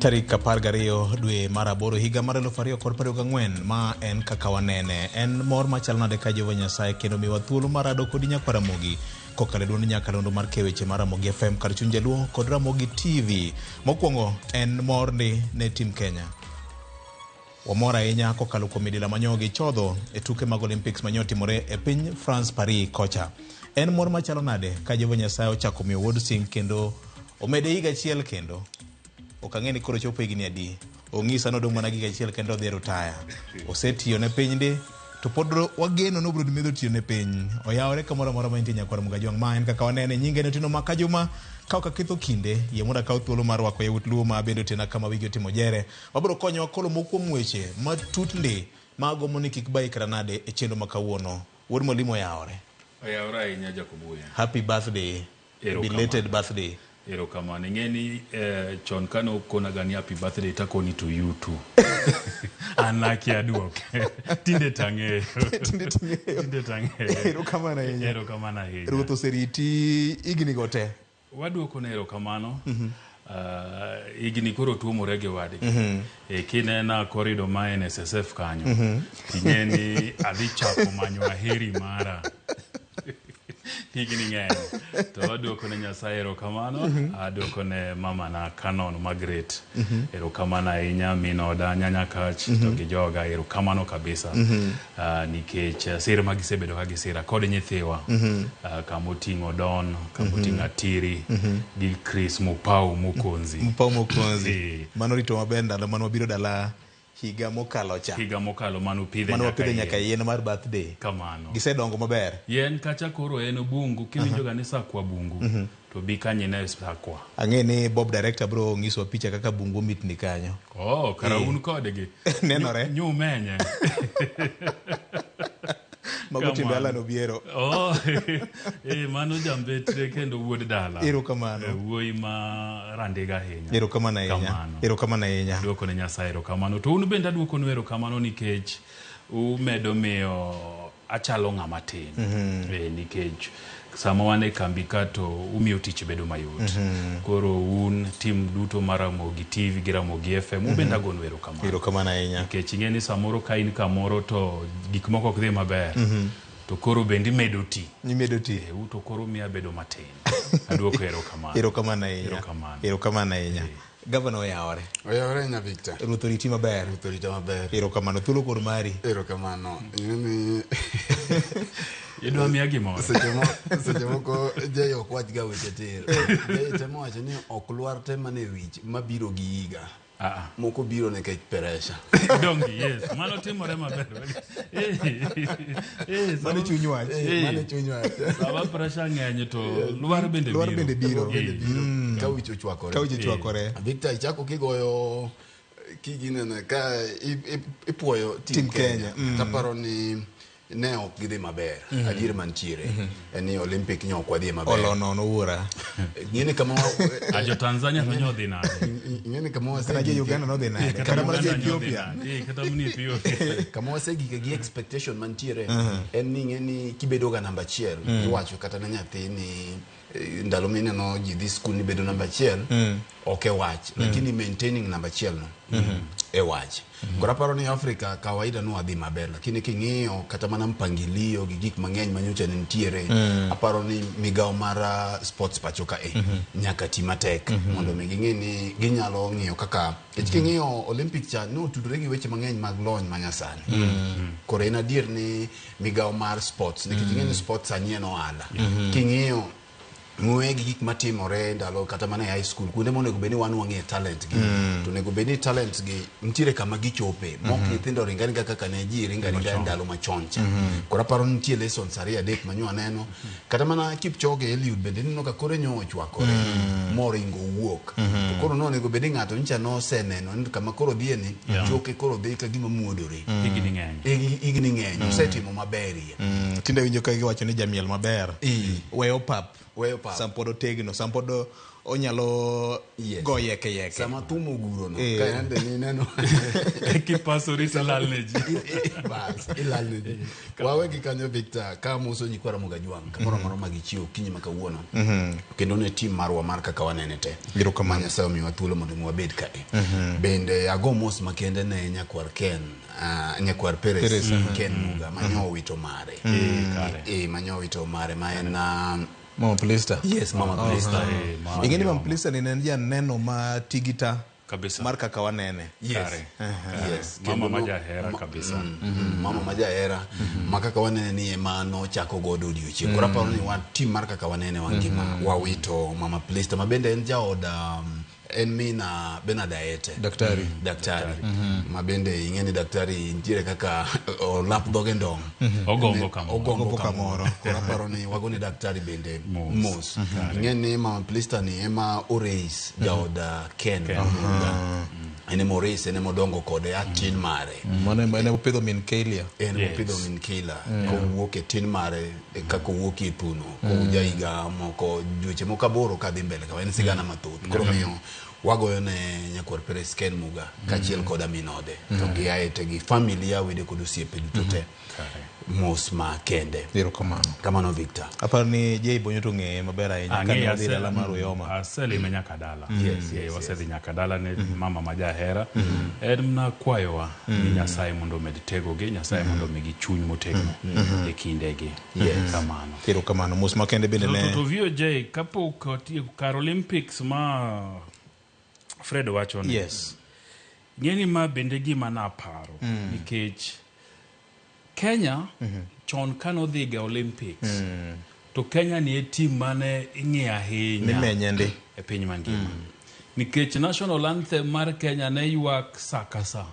Tarik 12 dwe mar aboro higa mar 2024 ma en kaka wanene. En mor machalo nade ka Jehova Nyasaye kendo miwa thuolo mar rado kodi nyakwar Ramogi kokalo e duond nyakalondo mar keyo weche mar Ramogi FM kar chuny jaluo kod Ramogi TV. Mokwongo en mor ndi ne Team Kenya. Wamor ahinya kokalo kuom midila manyo gichodho e tuke mag Olympics manyo otimore e piny France Paris kocha. En mor machalo nade ka Jehova Nyasaye ochako miyo wuod Sing kendo omede higa achiel kendo. Ok ang'e ni koro chopo higni adi. Ong'isa ni odong' mana gi higa achiel kendo odhi e rutaya. Osetiyo ne piny ndi to pod wageno ni obiro medo tiyo ne piny. Oyawore kamoro amora ma intie nyakwar Mugajwang'. Ma en kaka wanene. Nyinge en Otieno Makajuma. Ka ok aketho kinde, yie mondo akaw thuolo mar rwako yawuot Luo ma bende otiena kama wigi otimo jere. Wabiro konyowa kolo moko kuom weche matut ndi ma agombo ni kik bayi kata nade e chenro ma kawuono. Wuod Mwalimu oyawore. Oyawore ahinya Jakobuya. Happy birthday. Belated birthday. Erokamano. Ing'e ni eh, chon kane okonaga ni happy birthday takoni to you too. An nakia duoke. Tinde tang'eyo. Tinde ting'eyo. Tinde tang'eyo. Erokamano ahinya. Erokamano ahinya. Ruoth oseriti higni go te. Waduoko ne erokamano. Higni koro tuomore gi wadgi. E, kinena korido ma NSSF kanyo, ting'e ni adhi chako manyo aheri mara. Higni ng'eny. To waduoko ne Nyasaye erokamano. Aduoko ne mamana Canon Margaret. Erokamano ahinya min oda Nyanya Kach to gi joga erokamano kabisa. Nikech sir ma gisebedo ka gisira kod nyithiwa kama oting'o Don, kama oting'o Atiri gi Chris Mupau Mokonzi. Mupau Mokonzi. Mano rito maber ndalo mane wabiro dala higa mokalo cha. Higa mokalo mane upidhe Mane wapidhe nyaka yien mar birthday. Kamano. Gisedongo maber. Yien kacha koro en bungu kiwinjo ga ni sakwa bungu to bi kanyo ine sakwa. Ang'e ni Bob Director bro nyisowa picha kaka bungu omitni kanyo. Oh, kara un kodgi. Nenore. Nyumenye. Mago timbe Alan Obiero. Oh, mano jambetre kendo wuod dala. Erokamano. Wuoyi ma randiga ahinya. Erokamano ahinya. Erokamano ahinya. Aduoko ne Nyasaye erokamano. To un bende aduokonu erokamano nikech umedo miyo achalo ng'ama tin. Nikech sama wan e kambi ka to umiyo tich bedo mayot. Koro un tim duto mar Ramogi TV gi Ramogi FM un bende agonu erokamano. Erokamano ahinya. Nikech ing'e ni samoro ka in kamoro to gik moko ok dhi maber. To koro bende imedo ti. Imedo ti. To koro miyo abedo matin. Aduoko erokamano. Erokamano ahinya. Erokamano. Erokamano ahinya. Gavana oyawore. Oyawore ahinya Victor. Ruoth oriti maber. Ruoth orita maber. Erokamano. Thuolo koro mari. Erokamano. Ing'e ni Idwa miya gimoro. Seche moko Jay ok wach ga weche tir. Jay temo wacho ni ok lwar te mana e wich mabiro gi higa. Moko biro nikech pressure. Dongi, yes. Mano timore maber. Mano chuny wach. Mano chuny wach. Sama pressure ng'eny to lwar bende biro. Lwar bende biro. Ka wich ochwakore. Ka wich ochwakore. Victor, ichako kigoyo kiginene ka ipuoyo Team Kenya. Taparo ni ne ok gidhi maber. Adier mantiere en ni Olympic nyo ok wadhi maber. Olo nono wuora. Ing'e kama A jo Tanzania to nyo dhi nade? Ing'e ni kama Kata jo Uganda nodhi nade? Kata mana jo Ethiopia. Kata mana Ethiopia. Kama wasegike gi expectation mantiere en ni ing'e ni kibedo ga namba achiel iwacho kata ne nyathi ni ndalo mineno ji dhi skul ni bedo namba achiel ok e wach, lakini maintaining namba achiel no e wach. Koro aparo ni Africa kawaida no wadhi maber, lakini king'iyo kata mana mpangilio gi gik mang'eny manyocha ne nitiere, aparo ni migawo mar sports pacho ka e nyaka ti matek mondo mi ging'e ni ginyalo ng'iyo kaka nikech king'iyo Olympic cha ne otudore gi weche mang'eny mag lony manyasani. Koro en adier ni migawo mar sports nikech ing'e ni sports sani en ohala. King'iyo ng'we gi gik matimore ndalo kata mana e high school kuonde monego bed ni wan wang'e talent gi to onego bed ni talent gi nitiere kama gichope mok nyithindo ringa ringa kaka ne ji ringa ringa ndalo machon cha. Koro aparo ni nitie lessons ariyo adek manyo aneno kata mana Kipchoge Eliud bende ineno ka kore nyo ochwakore moringo owuok to koro nonego bed ni ng'ato nyicha noseneno ni kama koro dhiye ni choke koro dhi ka gima muodore. Higni ng'eny. Higni ng'eny osetimo maberie. Tinde winjo ka giwacho ni jamiel maber weyo pap. Weyo pap. Sama pod otegno, sama pod onyalo go yeke yeke. Sama thum oguro no, ka yande ni neno. Kipasori to ilal ne ji. Bas, ilal ne ji. Wawe gi kanyo Victor, ka amoso nyikwa Ramogi Ajwang' kamoro amora ma gichiewo okinyi ma kawuono. Kendo ne tim marwa mar kaka wanene te. Erokamano. Ma Nyasaye omiyowa thuolo mondo mi wabed kae. Bende ago mos makende ne nyakwar Ken, nyakwar Perez, Perez, Ken Muga, manyo owito mare. Kare. Manyo owito mare ma en Mama Plista. Yes, Mama Plista. Mama Ing'e ni Mama Mama. Plista ni en janeno ma tigita Kabisa. mar kaka wanene. Yes. Kare. Yes. Mama Kendo ma jahera kabisa. Mama ma jahera ma kaka wanene ni ema nochako godo odiochieng'. Koro aparo ni wan tim mar kaka wanene wangima wawito Mama Plista ma bende en jaod en mina Bernard Aete. Daktari. Daktari. Ma bende ing'e ni daktari nitiere kaka olap dhoge ndong'. Ogombo kamoro. Ogombo Ogombo kamoro. kamoro. Koro aparo ni wagone daktari bende Mos. mos. Ing'e ni Mama Plista ni ema oreis jaod Ken. Muga. En ema oreis, en ema odongo kode a tin mare. Mano ema en ema opidho min Kelia. En Yes. mopidho min Keila kowuok e tin mare kaka owuok e thuno koja higa moko dweche moko aboro kadhi mbele kama en sigana mathoth. Koro miyo wagoyo ne nyakwar Perez Ken Muga kaachiel koda min ode to gi aete gi familia wede kod osiepe duto te mos ma kende. Erokamano. Kamano Victor. Aparo ni Jay Bonyo to ong'eye maber ahinya Ang'eyo kane odhi dala mar Uyoma. Aselime nyaka dala. Yes, yes, Wasedhi nyaka dala ne mama ma jahera. En mana kwayowa ni Nyasaye mondo omed tegogi, Nyasaye mondo omigi chuny motegno e kindegi. Yes. Kamano. Erokamano. Mos makende bende ne To VOJ kapok otieko kar Olympics ma Fred wacho ni. Yes. Ng'eni ma bende gima naparo nikech Kenya chon kanodhiga Olympics to Kenya ni e team mane ing'iyo ahinya Nimenye ndi. e piny mangima nikech national anthem mar Kenya ne ywak sa ka sa.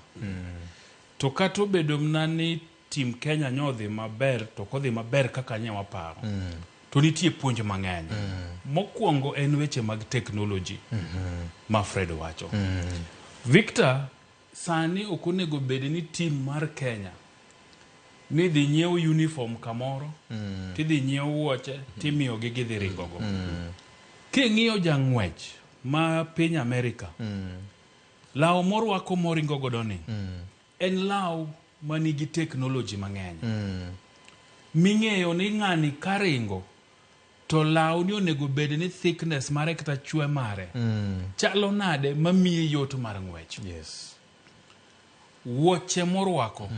To kata obedo mana ni team Kenya nyodhi maber to ok odhi maber kaka nye waparo. To nitie puonj mang'eny. Mokwongo en weche mag technology ma Fred wacho. Victor, sani ok onego bed ni team mar Kenya ni dhi nyiew uniform kamoro, tidhi nyiew wuoche, timiyogi gidhi ringogo. King'iyo jang'wech ma piny Amerika, law morwako moringo godo ni, en law manigi technology mang'eny. Ming'eyo ni ng'ani karingo, to law ni onego bed ni thickness mare kata chwe mare chalo nade mamiye yot mar ng'wech. Yes. Wuoche morwako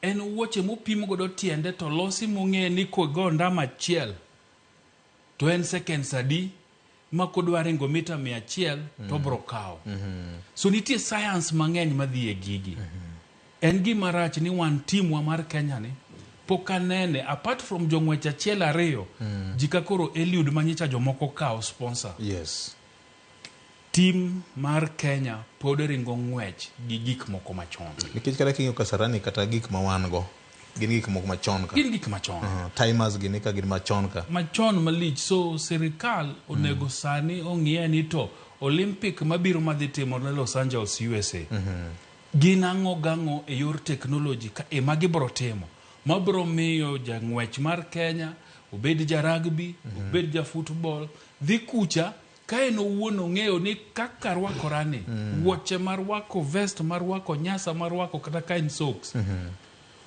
en wuoche mopim godo tiende to losi mong'e ni kogo ndama achiel to en seconds adi ma kodwa ringo mita 100 to bro kawo. So nitie science mang'eny madhi e gigi. En gima rach ni wan timwa mar Kenya ni pok anene apart from jong'wech achiel ariyo ji ka koro Eliud manyicha jomoko kawo sponsor. Yes. Tim mar Kenya pod ringo ng'wech gi gik moko machon. Nikech kata king'iyo Kasarani kata gik ma wan go gin gik moko machon ka. Gin gik machon. Timers gini ka gin machon ka. Machon malich. So sirikal onego sani ong'iye ni to Olympic mabiro madhi timore Los Angeles USA. Gin ang'o gang'o e yor technology ka ema gibro timo mabro miyo jang'wech mar Kenya obed ja rugby, obed ja football, dhi kucha ka en owuon ong'eyo ni kaka rwakora ni, wuoche marwako, vest marwako, nyasa marwako, kata ka en socks,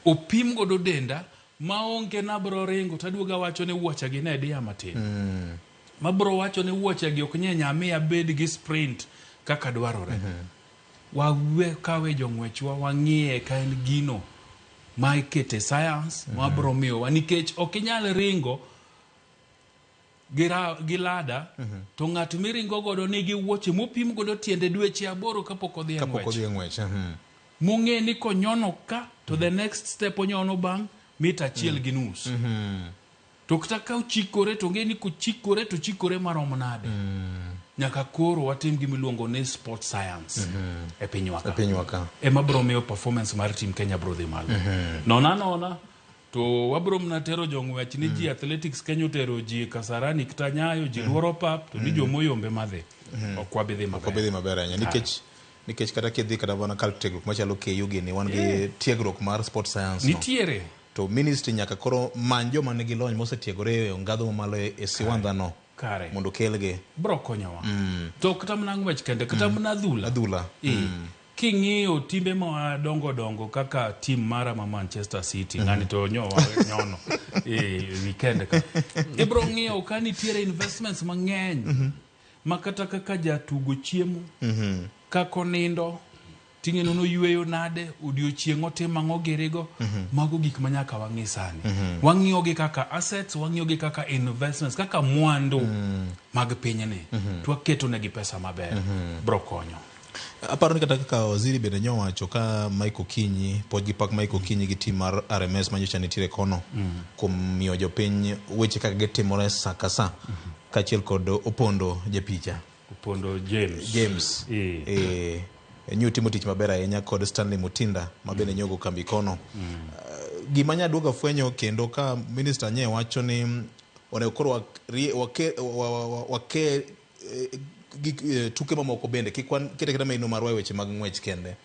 opim godo denda maonge nabro ringo taduogo awacho ni wuoche gi ne diya matin. Mabro wacho ni wuoche gi ok nye nyami abed gi sprint kaka dwarore. Wawe kawe jong'wechwa wang'iye ka en gino ma ikete science mabro miyowa nikech ok inyal ringo gi lada to ng'at miringo godo nigi wuoche mopim godo tiende dweche 8 kapok odhi e Kapok ng'wech. odhi e ng'wech. Mong'e ni konyono ka to the next step onyono bang' mita 1.5. To kata ka ochikore to ong'e ni kochikore to chikore marom nade. Nyaka koro watim gima iluongo ni sport science e pinywa ka. E pinywa ka. Ema bro miyo performance mar team Kenya bro dhi malo. Nona nona to wabro mana tero jong'wech ni ji athletics Kenya otero ji Kasarani kata Nyayo, ji luoro pap to ni jomoyombe madhi. Ok wabi dhi maber. Ok wabi dhi maber ahinya nikech kata kidhi kata mana kar tiegruok machalo KU gini wan gi tiegruok mar sport science no. Nitiere. To ministry nyaka koro many joma nigi lony mosetiegore e ngadho mamalo e siwandha no. Kare. Mondo kelgi. Bro konyowa. To kata mana ng'wech kende, kata mana adhula. Adhula. King'iyo timbe madongo dongo kaka team mara ma Manchester City, ng'ani to nyowa nyono e weekend ka. Ibro ng'iyo ka nitiere investments mang'eny ma kata kaka jatugo chiemo, kaka onindo, ting'e nono yweyo nade, odiochieng' otimo ang'o girigo, mago gik ma nyaka wang'i sani. Wang'iyo gi kaka assets, wang'iyo gi kaka investments, kaka mwandu mag pinyni. To waketo negi pesa maber. Bro konyo. Aparo ni kata kaka waziri bende nyowacho ka Mike Okinyi pod gi pak Mike Okinyi gi team mar RMS manyocha nitiere kono kuom miyo jopiny weche kaka gitimore sa ka sa kaachiel kod Opondo japicha. Opondo James. James. Nyo timo tich maber ahinya kod Stanley Mutinda ma bende nyogo kambi kono. Gima nya duogo fwenyo kendo ka minister nye wacho ni onego koro wake gik tuke mamoko bende kik wan kete kata maino marwa e weche mag ng'wech kende.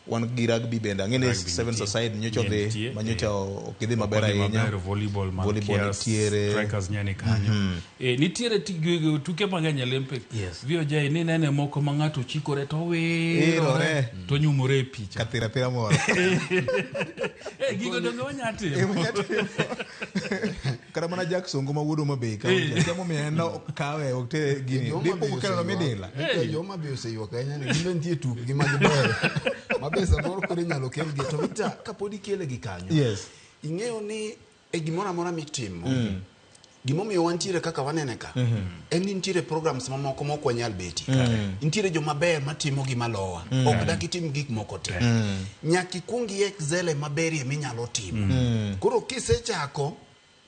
Wan gi rugby bende ang'e ni Rugby Seven nitie. Society nyocha odhi Nitie, ma nyocha ok gidhi maber Odhi ahinya. maber, volleyball mag Volleyball Kias, nitiere. Strikers nyani kanyo. Nitiere tuke mang'eny e Olympic. Yes. VOJ ni nene moko ma ng'ato chikore to Wirore. wirore to nyumore e picha. Kathira thira moro. Gigo donge wanya timo. Kata mana Jack Songo ma wuod Homa Bay kaunti. Kia momiyo en okawe ok tere gini. Dipo kokelo no midila. Joma be oseywak ahinya ni gin be nitie tukgi ma gibeyo ma be samoro koro inyalo kelgi to Victor kapod ikele gi kanyo Yes. ing'eyo ni e gimoro amora mitimo gimomiyo wantiere kaka wanene ka en ni nitiere programs mamoko mok wanyal betie nitiere jomaber matimo gima lowa ok dak itim gik moko te nyaka ikuong i excel e maberie minyalo timo koro kisechako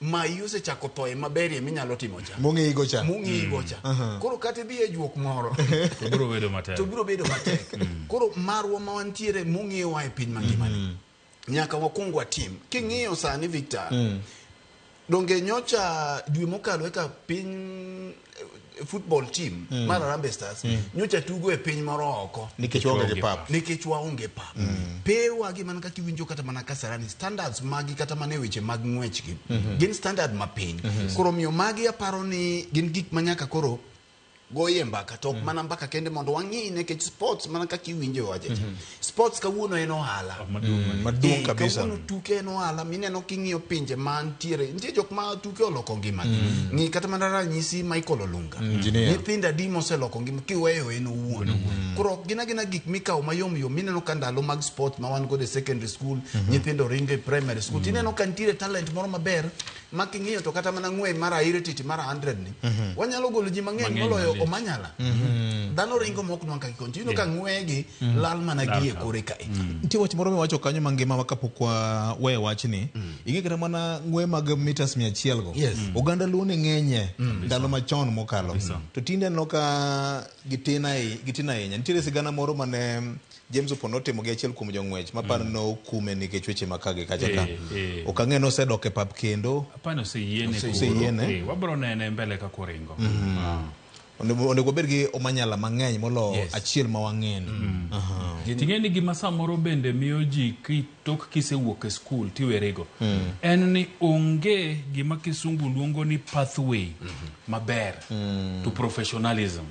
mayi osechako thoe maberie minyalo timo cha Mong'igo cha. mong'igo cha koro kata idhi e juok moro To biro bedo matek. to biro bedo matek koro marwa ma wantiere mong'iyowa e piny mangimani nyaka wakwong watim king'iyo sani Victor donge nyocha dwe mokalo eka piny football team mar Harambee Stars nyocha tugo e piny moro oko Nikech waonge gi pap. nikech waonge pap pewa gi mana kaka iwinjo kata mana Kasarani standards magi kata mana e weche mag ng'wechgi gin standard mapiny koro omiyo magi aparo ni gin gik ma nyaka koro goye mbaka to ok mana mbaka kende mondo wang'i nikech sports mana kaka iwinjo e wache cha sports kawuono en ohala Maduong'. Maduong' kabisa. Kawuono tuke en ohala mineno king'iyo pinje mantiere nitie jok ma tuke oloko ngimagi ng'i kata mana ranyisi Michael Olunga Engineer. nyithindo adi moseloko ngima kiweyo en owuon koro ok gin agina gik mikawo mayom yom mineno ka ndalo mag sport ma wan godo e secondary school nyithindo ringo e primary school tineno ka nitiere talent moro maber ma king'iyo to kata mana ng'we mar Ahirtiti mar 100 ni wanyalo golo ji mang'eny Mang'eny moloyo malich. Omanyala dhano ringo mok nwang' ka gikonchi iyudo ka ng'wegi lal mana Lal gi e ka. kore kae Nitie wach moro miwacho kanyo mangima ma kapok waweyo wachni ing'e kata mana ng'we mag mitas 100 go Yes. oganda luo ne ng'enye ndalo machon mokalo to tinde aneno ka gitin ahinya nitiere sigana moro mane James Opondo otimo gi achiel kuom jong'wech maparo ni nokume nikech weche ma ka gi kacha ka ok ang'e ni osedok e pap kendo Apani oseyiene koro. Oseyiene. Wabro nene mbele kaka oringo. Onego wabed gi omanyala mang'eny molo Yes. achiel ma wang'eni. Aha. Ting'e ni gima samoro bende miyo ji tok kisewuok e skul tiwerigo en ni onge gima kisungu luongo ni pathway maber to professionalism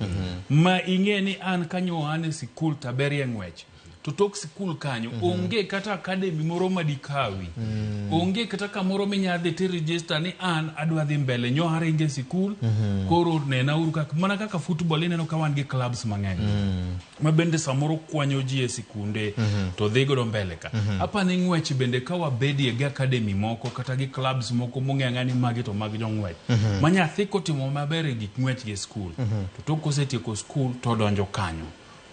ma ing'e ni an kanyo an e sikul taberie ng'wech to tok sikul kanyo onge kata academy moro madikawi onge kata kamoro minya dhi ti register ni an adwa dhi mbele nyo aringo e sikul koro nenauru kaka mana kaka football ineno ka wan gi clubs mang'eny ma bende samoro kwanyo ji e sikunde to dhi godo mbele ka apani ng'wech bende ka wabedie gi academy moko kata gi clubs moko mong'e ang'e ni magi to mag jong'wech ma nyathi kotimo maber e gik ng'wech gi e skul to tok kosetieko skul to donjo kanyo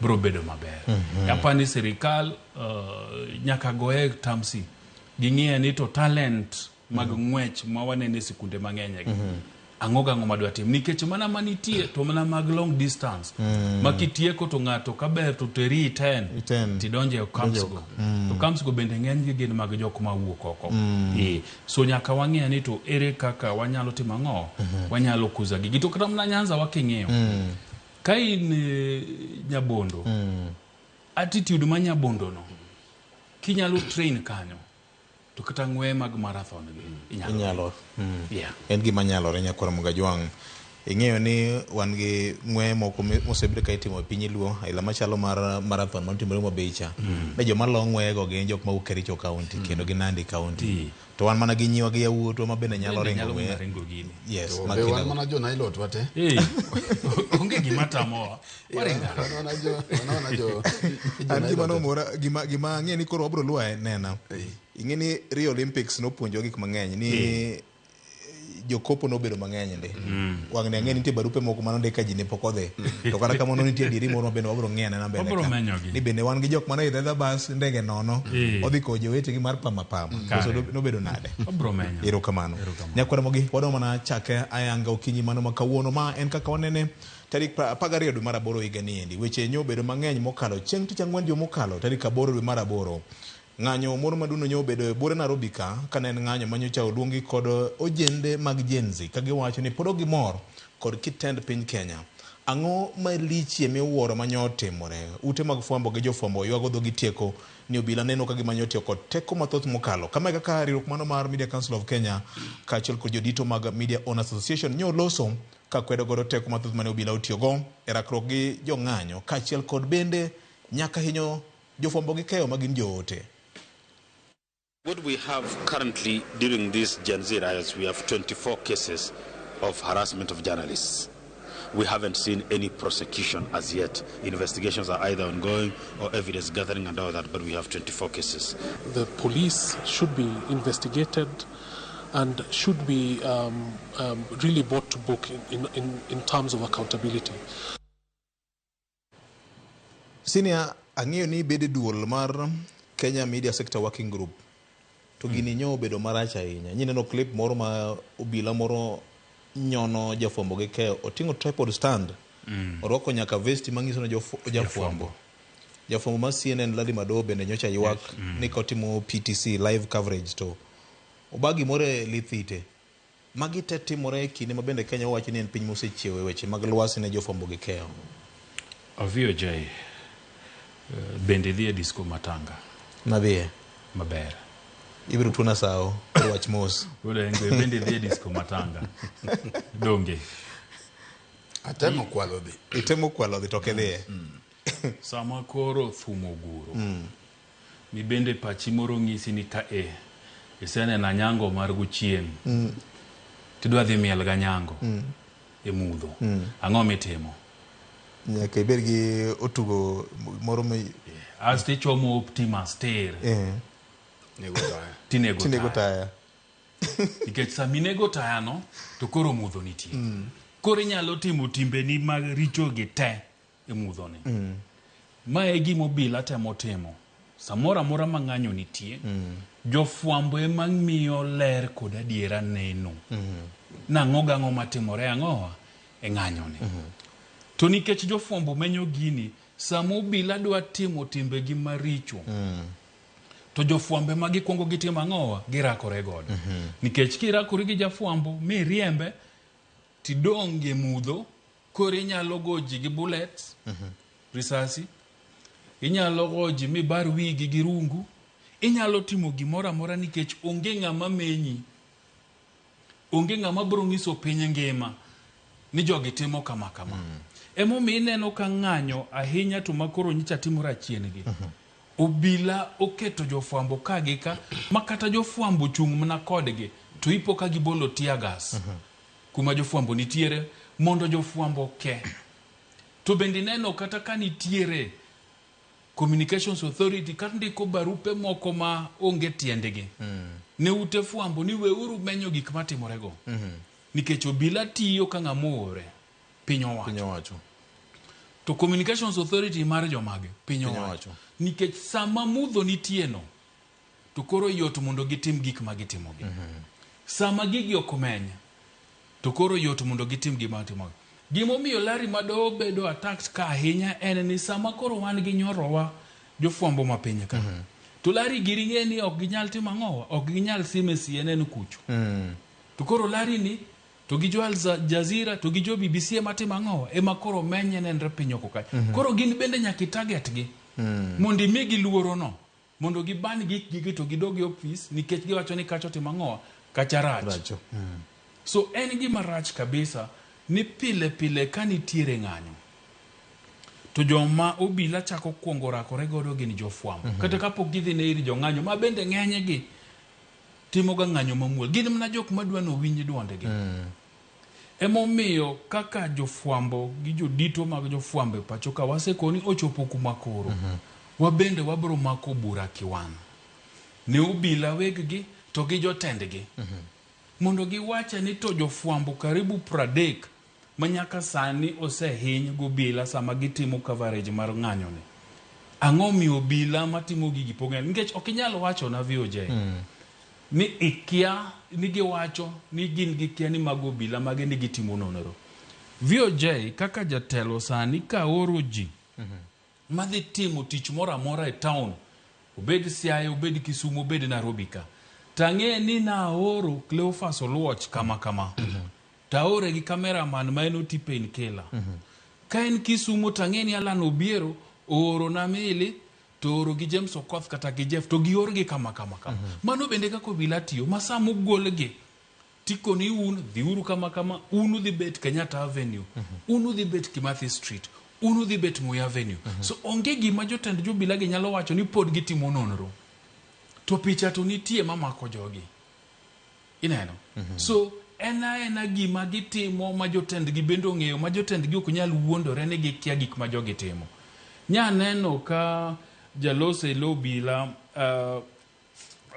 biro bedo maber apani sirikal nyaka goye tamsi ging'iye ni to talent mag ng'wech ma waneno e sikunde mang'eny gi ang'o gang'o madwa tim nikech mana manitie to mana mag long distance ma kitieko to ng'ato kaber to teri iten Iten. tidonje e camps go to camps go bende ng'enygi gin mag jok mawuok oko so nyaka wang'e ni to ere kaka wanyalo timo ang'o wanyalo kuza gigi to kata mana Nyanza waking'iyo ka in Nyabondo attitude ma Nyabondo no kinyalo train kanyo to kata ng'we mag marathon gi inyalo Inyalo. Yeah. En gima nyalore nyakwar Mugajwang'. Ing'eyo ni wan gi ng'weye moko mosebedo ka itimo e piny Luo, aila machalo mar marathon manotimore Homa Bay cha. Ne joma lo ng'weyego gin jok mawuok Kericho County kendo gi Nandi County. To wan mana gi nyiwa gi yawuotwa ma bende nyalo Bende ringo nyalo ng'weye. mana ringo gini. Yes, To ma be wan kindago. mana jo Nailot wate. Eh, onge gima tamowa. Waringo. Wan mana jo wan mana jo jo An gima Nailot wate. nomora, gima ang'e ni koro wabro luwo nena. Ing'e ni Rio Olympics nopuonjowa gik mang'eny ni jokopo nobedo mang'eny ndi. Wang'ni ang'e ni nitie barupe moko manondik ka ji ne pok odhi. To kata kamano nitie adieri moro ma bende wabro ng'iyo anena mbele Wabro ka. menyogi. Ni bende wan gi jok mane oidho aidha bas ndege nono. Odhi kowo jowetegi mar pama pama. Koso Kare. nobedo nade? Wabro menyo. Erokamano. Erokamano. Nyakwara Mogi, wadwa mana chake ayanga okinyi mano ma kawuono. Ma en kaka wanene tarik 12 dwe mar aboro higa ni endi. Weche nyo obedo mang'eny mokalo chieng' tich ang'wen dwe mokalo tarik 8 dwe mar aboro. Ng'anyo moro maduong' nyo obedo e buore Nairobi ka, kane en ng'anyo manyocha oluongi kod ojende mag Gen Z ka giwacho ni pod ok gimor kod kitend piny Kenya. Ang'o malichie miwuoro manyo otimore? Ute mag fwambo gi jofwambo ywago dhogi tieko ni obila neno ka gima nyo otiyo kod teko mathoth mokalo. Kama e kaka riwruok mano mar Media Council of Kenya kaachiel kod jodito mag Media Owners Association nyo oloso ka kwedo godo teko mathoth mane obila otiyogo e rakruok gi jong'anyo kaachiel kod bende nyaka hinyo jofwambo gi keyo ma gin joote. What we have currently during these Gen Z riots, we have 24 cases of harassment of journalists. We haven't seen any prosecution as yet. Investigations are either ongoing or evidence gathering and all that, but we have 24 cases. The police should be investigated and should be really brought to book in terms of accountability. Senior, ang'eyo ni ibedo e duol mar Kenya Media Sector Working Group. To gini nyo obedo marach ahinya. Nyineno clip moro ma obila moro nyono jafwambo gi keyo. Oting'o tripod stand. Orwako nyaka vesti manyiso ni jafwambo. Jafwambo mar CNN Larry Madowo bende nyocha ywak ni kotimo PTC live coverage to oba gimoro e lith ite. Magi te timore e kinde ma bende Kenya wacho ni en piny mosechiewo e weche mag lwasi ne jofwambo gi keyo. VOJ, bende dhi e disco matanga. Nadhiye. Maber. Ibiro tuona sawo, wach mos. Wuod bende dhi e disco matanga. Donge. Atemo kwalo dhi. Itemo kwalo dhi to ok idhiye. Sama koro thum oguro. Mi bende pachi moro ng'isi ni ka e iseneno anyango mar gochieng'. Tidwa dhi miel ganyango. E mudho. Ang'o mitimo? Nyaka ibed gi otugo moro mi Asto ichomo Optimus tir. Nego taya. Tinego tinego taya. taya. Nikech sama inego taya no, to koro mudho nitie. Koro inyalo timo timbeni mag richo gi te e mudho ni. Ma e gima obila temo timo. Samoro amora ma ng'anyo nitie, jofwambo ema miyo ler kod adiera neno. Nang'o gang'o matimore ang'owa e ng'anyo ni. To nikech jofwambo menyo gini, sama obila dwa timo timbegi maricho, to jofwambo ema gikwongo gitimo ang'owa, girakore godo. Nikech kirakori gi jafwambo miriembe, tidong' e mudho, koro inyalo go ji gi bullets, risasi, inyalo go ji mibar wigi gi rungu, inyalo timo gimoro amora nikech onge ng'ama menyi, onge ng'ama biro nyiso piny ngima ni jogi timo kama kama. Emomiyo ineno ka ng'anyo ahinya to makoro nyicha timore achien gi. Obila oketo jofwambo ka gi ka, ma kata jofwambo chung' mana kodgi, to ipo ka gibolo tear gas kuma jofwambo nitiere mondo jofwambo ke. To bende ineno kata ka nitiere Communications Authority ka ndiko barupe moko ma onge tiendgi ne ute fwambo ni weuru menyo gik matimore go. Nikech obila tiyo ka ng'ama oore piny owacho. Piny owacho. To Communications Authority mar jomage piny owacho. owacho. Nikech sama mudho nitie no, to koro yot mondo gitim gik ma gitimogi. Sama gigi ok meny, to koro yot mondo gitim gima gitimogi. Gimomiyo Larry Madowo bedo attacked ka ahinya en ni sama koro wan gi nyorowa jofwambo ma piny ka. To Larry giri ng'e ni ok ginyal timo ang'owa, ok ginyal sime CNN kucho. To koro Larry ni to gi jo Al Jazeera to gi jo BBC ema timo ang'owa, ema koro menye nenre piny oko kae. Koro gin bende nyaka i-target gi. Mondo imigi luoro no. Mondo giban gikgi to gidog e ofis nikech giwacho ni kacha otimo ang'owa, kacha rach. Racho. So en gima rach kabisa Ni pile pile ka nitiere ng'anyo to joma obila chako kuongo rakore godo gin jofwambo. Kata kapok gidhi ne ir jong'anyo ma bende ng'enygi timoga ng'anyo mamuol. Gin mana jok madwa ni owinj duondgi. Emomiyo kaka jofwambo gi jodito mag jofwambo e pacho ka wasekoni ochopo kuma koro. Wabende wabro mako bura kiwan. Ne obila weg gi to gi jotendgi. Mondo giwache ni to jofwambo karibu 30 ma nyaka sani osehiny gobila sama gitimo coverage mar ng'anyo ni. Ang'o miyo obila matimo gigi pok ng'eyo? Nikech ok inyal wacho na VOJ ni ikia ni giwacho ni gin gikia ni mago obila mage ni gitimo nonro. VOJ kaka jatelo sani ka oro ji madhi timo tich moro amora e town, obed Siaya, obed Kisumu, obed Nairobi ka, tang'e ni naoro Cleophas Oluoch kama kama, taore gi cameraman ma en oti Painkiller. Ka en Kisumu tang'e ni Alan Obiero ooro na Mili to oro gi James Okoth kata gi Jeff to giorgi kama kama kama. Mano bende kaka obila tiyo ma sama ogolgi tikoni un dhiuru kama kama, un udhi bet Kenyatta Avenue, un udhi bet Kimathi Street, un udhi bet Moi Avenue. So onge gima jotend jobila gi nyalo wacho ni pod gitimo nonro to picha to nitie mamako jogi ineno. So en aena gima gitimo ma jotendgi bende ong'eyo ma jotendgi ok nyal wuondore ni gikia gik ma jogi timo. Nya neno ka jalos e lo obila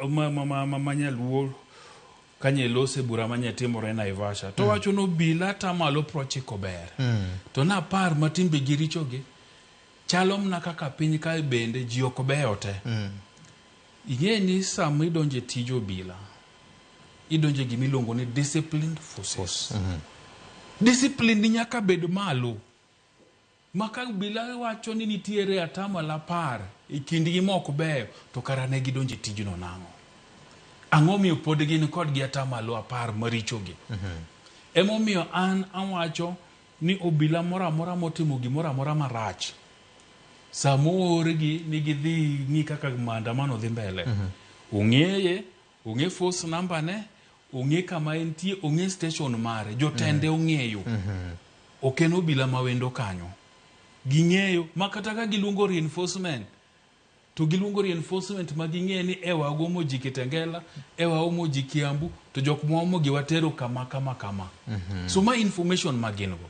ma nyaluo kanye lose bura manye timore Naivasha to wacho ni obila atamalo 90 ber. To napar ma timbegi richogi chalo mana kaka piny kae bende ji ok beyo te. Ing'e ni sama idonjo e tij obila, idonjo e gima iluongo ni disciplined forces. Discipline ni nyaka bed malo. Ma ka obila wacho ni nitiere atamalo 10 e kindgi mok beyo, to kara ne gidonjo e tijno nang'o? Ang'o miyo pod gin kodgi atamalo 10 marichogi? Emomiyo an awacho ni obila moro amora motimo gimoro amora marach, sama oorgi ni gidhi ng'i kaka maandamano dhi mbele, ong'eye, ong'e force number ne, ong'e kama entie, ong'e station mare, jotende ong'eyo. Ok en obila ma wendo kanyo. Ging'eyo, ma kata ka giluongo reinforcement, to giluongo reinforcement ma ging'e ni e wagomo ji Kitengela, e waomo ji Kiambu, to jok mwaomo gi watero kama kama kama. So ma information ma gin go.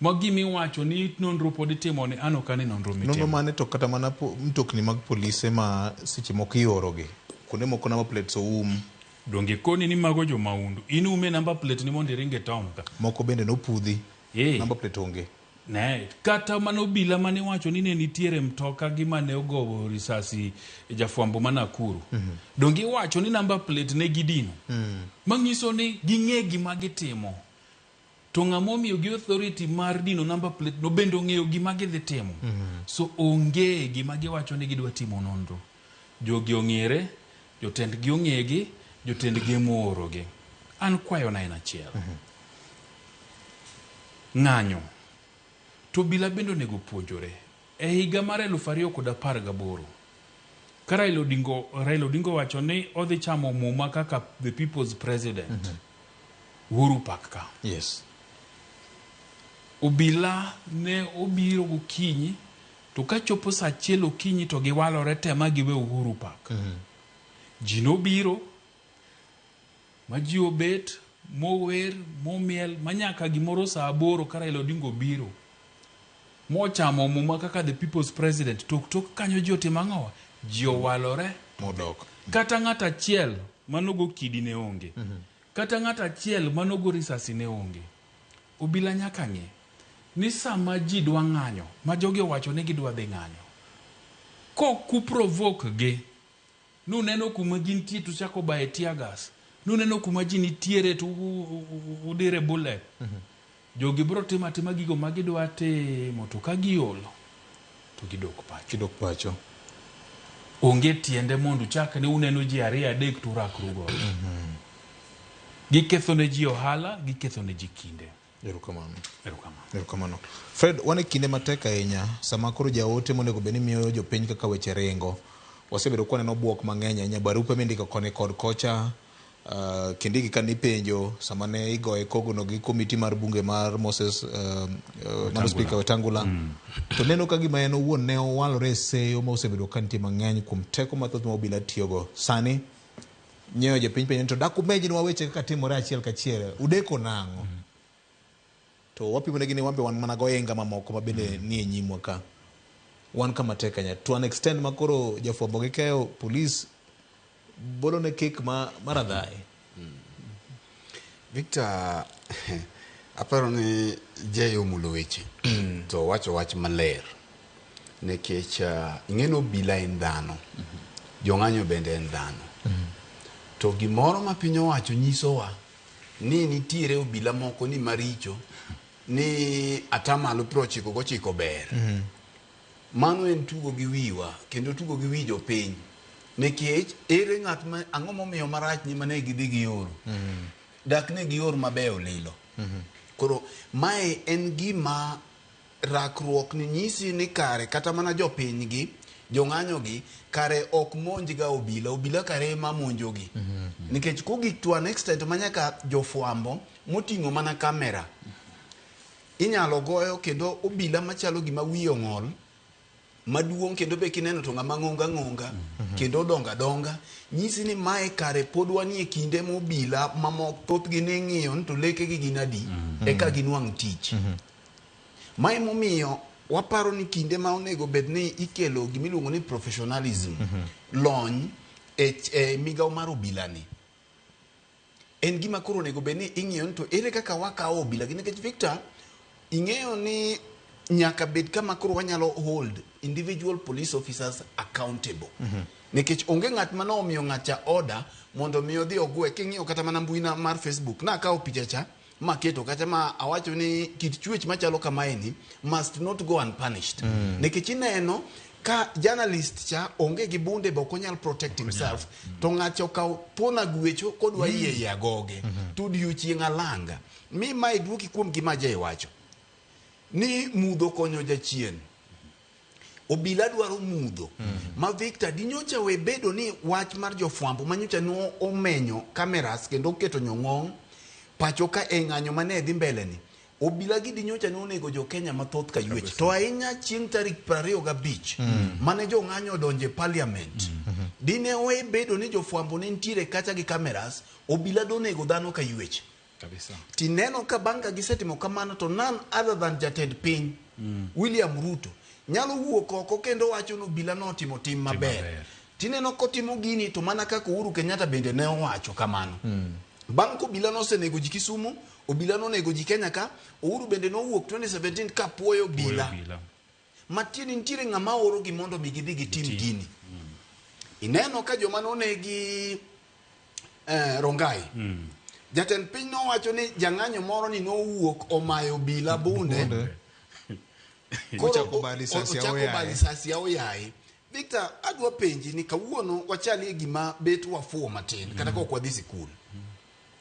Ma gimiwacho ni nonro pod itimo ni an ok ane nonro Nonro mitimo. mane to kata mana mtokni mag polise ma seche moko iorogi kuonde moko number plates oum. Donge koni ni mago jo maundu. In ume number plate ni mondo iring e town ka. Moko bende nopudhi. Number plate onge. Ne, kata mano obila mane wacho ni ne nitiere mtoka gi mane ogowo risasi jafwambo ma Nakuru. Donge iwacho ni number plate ne gidino. Manyiso ni ging'e gima gitimo. To ng'ama omiyo gi authority mar dino number plate no bende ong'eyo gima gidhi timo. So onge gima giwacho ni gidwa timo nonro. Jogi ong'ere, jotendgi ong'egi, jotendgi emoorogi. An kwayona en achiel. Ng'anyo. To obila bende onego puonjore. E higa mar 2018, ka Raila Odinga owacho ni odhi chamo muma kaka the people's president, Uhuru Park ka. Obila ne obiro gokinyi to kachopo saa 1 okinyi to giwalore te ma giwe Uhuru Park. Ji nobiro ma ji obet mower momiel ma nyaka gimoro saa 8 ka Raila Odinga obiro mochamo muma kaka the people's president tok tok kanyo ji otimo ang'owa? Ji owalore modok. Kata ng'at achiel manogo kidi ne onge. Kata ng'at achiel manogo risasi ne onge. Obila nyaka ng'e ni sama ji dwa ng'anyo, ma jogi owacho ni gidwa dhi ng'anyo, kok uprovoke gi, nuneno kuma gintie to uchako baye tear gas, nuneno kuma ji nitiere to udire bullet. Jogi biro timo atima gigo ma gidwa timo to ka giolo to gidok pacho. Gidok pacho. Onge tiende mondo uchak ni uneno ji ariyo adek to urakru godo. Giketho ne ji ohala, giketho ne ji kinde. Erokamano. Erokamano. Erokamano. Fred, wan e kinde matek ahinya sama koro jaote monego bed ni miyo jopiny kaka weche ringo. Wasebedo ka waneno buok mang'eny ahinya, barupe mindiko koni kod kocha. Kindiki ka nipenjo sama ne igoye kogono gi komiti mar bunge mar Moses mano Speaker Wetangula to neno ka gima en owuon ne owalore e seyo ma osebedo ka nitie mang'eny kuom teko mathoth ma obila tiyogo sani nyeyo jopiny penjo ni to dak umejnwa weche kaka timore achiel kachiel udeko nang'o to wapimonegi ni wan be wan mana gohinga mamoko ma bende nie nyimwa ka wan kama tek ahinya to an extent ma koro jafwambo gi keyo polis bolo ne kek ma maradhae. Victor, aparo ni Jay omulo weche to owacho wach maler nikech ing'e ni obila en dhano, jong'anyo bende en dhano. To gimoro ma piny owacho nyisowa ni nitiere obila moko ni maricho ni atamalo 99 ber. Mano en tugo gi wiwa kendo tugo gi wi jopiny nikech ere ng'at ma ang'o momiyo marach ni mane gidhi gioro dak ne gior mabeyo lilo. Koro mae en gima rakruok ni nyisi ni kare kata mana jopiny gi jong'anyo gi kare ok monj ga obila, obila kare ema monjo gi. Nikech kogik to an extent ma nyaka jofwambo moting'o mana kamera inyalo goyo kendo obila machalo gima wiye ong'ol maduong' kendo be kineno to ng'ama ng'onga ng'onga kendo odongo adonga nyisi ni mae kare pod wanie kinde mobila mamoko thothgi ni ng'iyo ni to lekegi gin adi eka ginwang' tich. Mae momiyo waparo ni kinde ma onego bed ni ikelo gimiluongo ni professionalism, lony e migawo mar obila ni en gima koro onego bed ni ing'iyo ni to ere kaka wakawo obila gi nikech Victor ing'eyo ni nyaka bed kama koro wanyalo hold individual police officers accountable. Nikech onge ng'at mane omiyo ng'at cha order mondo mi odhi ogwe. King'iyo kata mana mbui na mar Facebook nakawo picha cha maketo kata ma awacho ni kit chwech machalo kamaeni must not go unpunished. Nikech ineno ka journalist cha onge gi bunde be ok onyal protect himself to ng'acha okawo thuon agwecho kodwa yie ei agoge to odiochieng' alanga mi mae duoki kuom gima Jay wacho ni mudho konyo jachien. Obila dwaro mudho ma Victor dinyocha we bedo ni wach mar jofwambo manyocha no omenyo cameras kendo oketo nyong'ong' pacho ka e ng'anyo mane dhi mbele ni obila gi dinyocha ne onego jo Kenya mathoth ka ywech to ahinya chieng' tarik 25 mane jong'anyo odonje parliament dine owe bedo ni jofwambo ne nitiere kacha gi cameras obila donego dhano ka ywech. Kabisa. Tineno ka bang' ka gisetimo kamano to none other than jatend piny William Ruto nyalo wuok oko kendo wacho ni obila notimo tim maber. Maber. Tineno kotimo gini to mana kaka Uhuru Kenyatta bende ne owacho kamano. Bang' ka obila nosenego ji Kisumu, obila nonego ji Kenya ka, Uhuru bende nowuok 2017 ka puoyo obila. Obila. Matiende nitiere ng'ama oro gi mondo mi gidhi gitim gini. Ineno ka joma nonegi Rongai. Jatend piny nowacho ni jang'anyo moro ni nowuok omayo obila bunde. Bunde. Koro Ochako ba lisasi ochako aoyaye. ba lisasi aoyaye. Victor, adwa penji ni kawuono wachalie gima bet wafuwo matin kata ka ok wadhi sikul.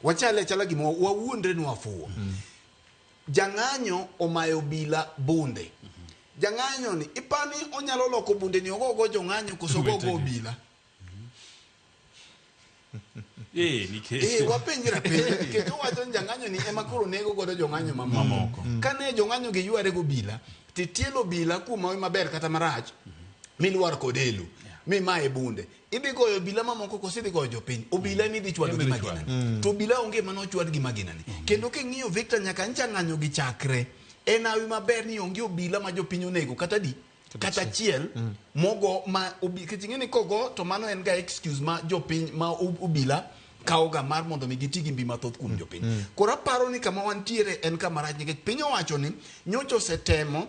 Wachale achala gima wawuondre ni wafuwo. Jang'anyo omayo obila bunde. Jang'anyo ni ipani onyalo loko bunde ni ogogo jong'anyo koso ogogo Wetegi. obila. Nikech Wapenjre apenja nikech owacho ni jang'anyo ni ema koro nego godo jong'anyo mamoko. Mamoko. Kane jong'anyo gi yware gobila, titielo obila kuom hawi maber kata marach, milwar kod elo, mimaye bunde. Idhi goyo obila mamoko koso idhi goyo jopiny? Obila ema idhi chwado gi Ema idhi magina ni. To obila onge mane ochwad gi magina ni. Kendo king'iyo Victor nyaka ncha ng'anyo gi chakre, en hawi maber ni onge obila ma jopiny onego kata di kata achiel mogo ma nikech ing'e ni kogo to mano en ga excuse ma jopiny ma obila kawo ga mar mondo mi giti gi mbi mathoth kuom jopiny. Koro aparo ni kama wantiere en kama rach nikech piny owacho ni nyocha osetemo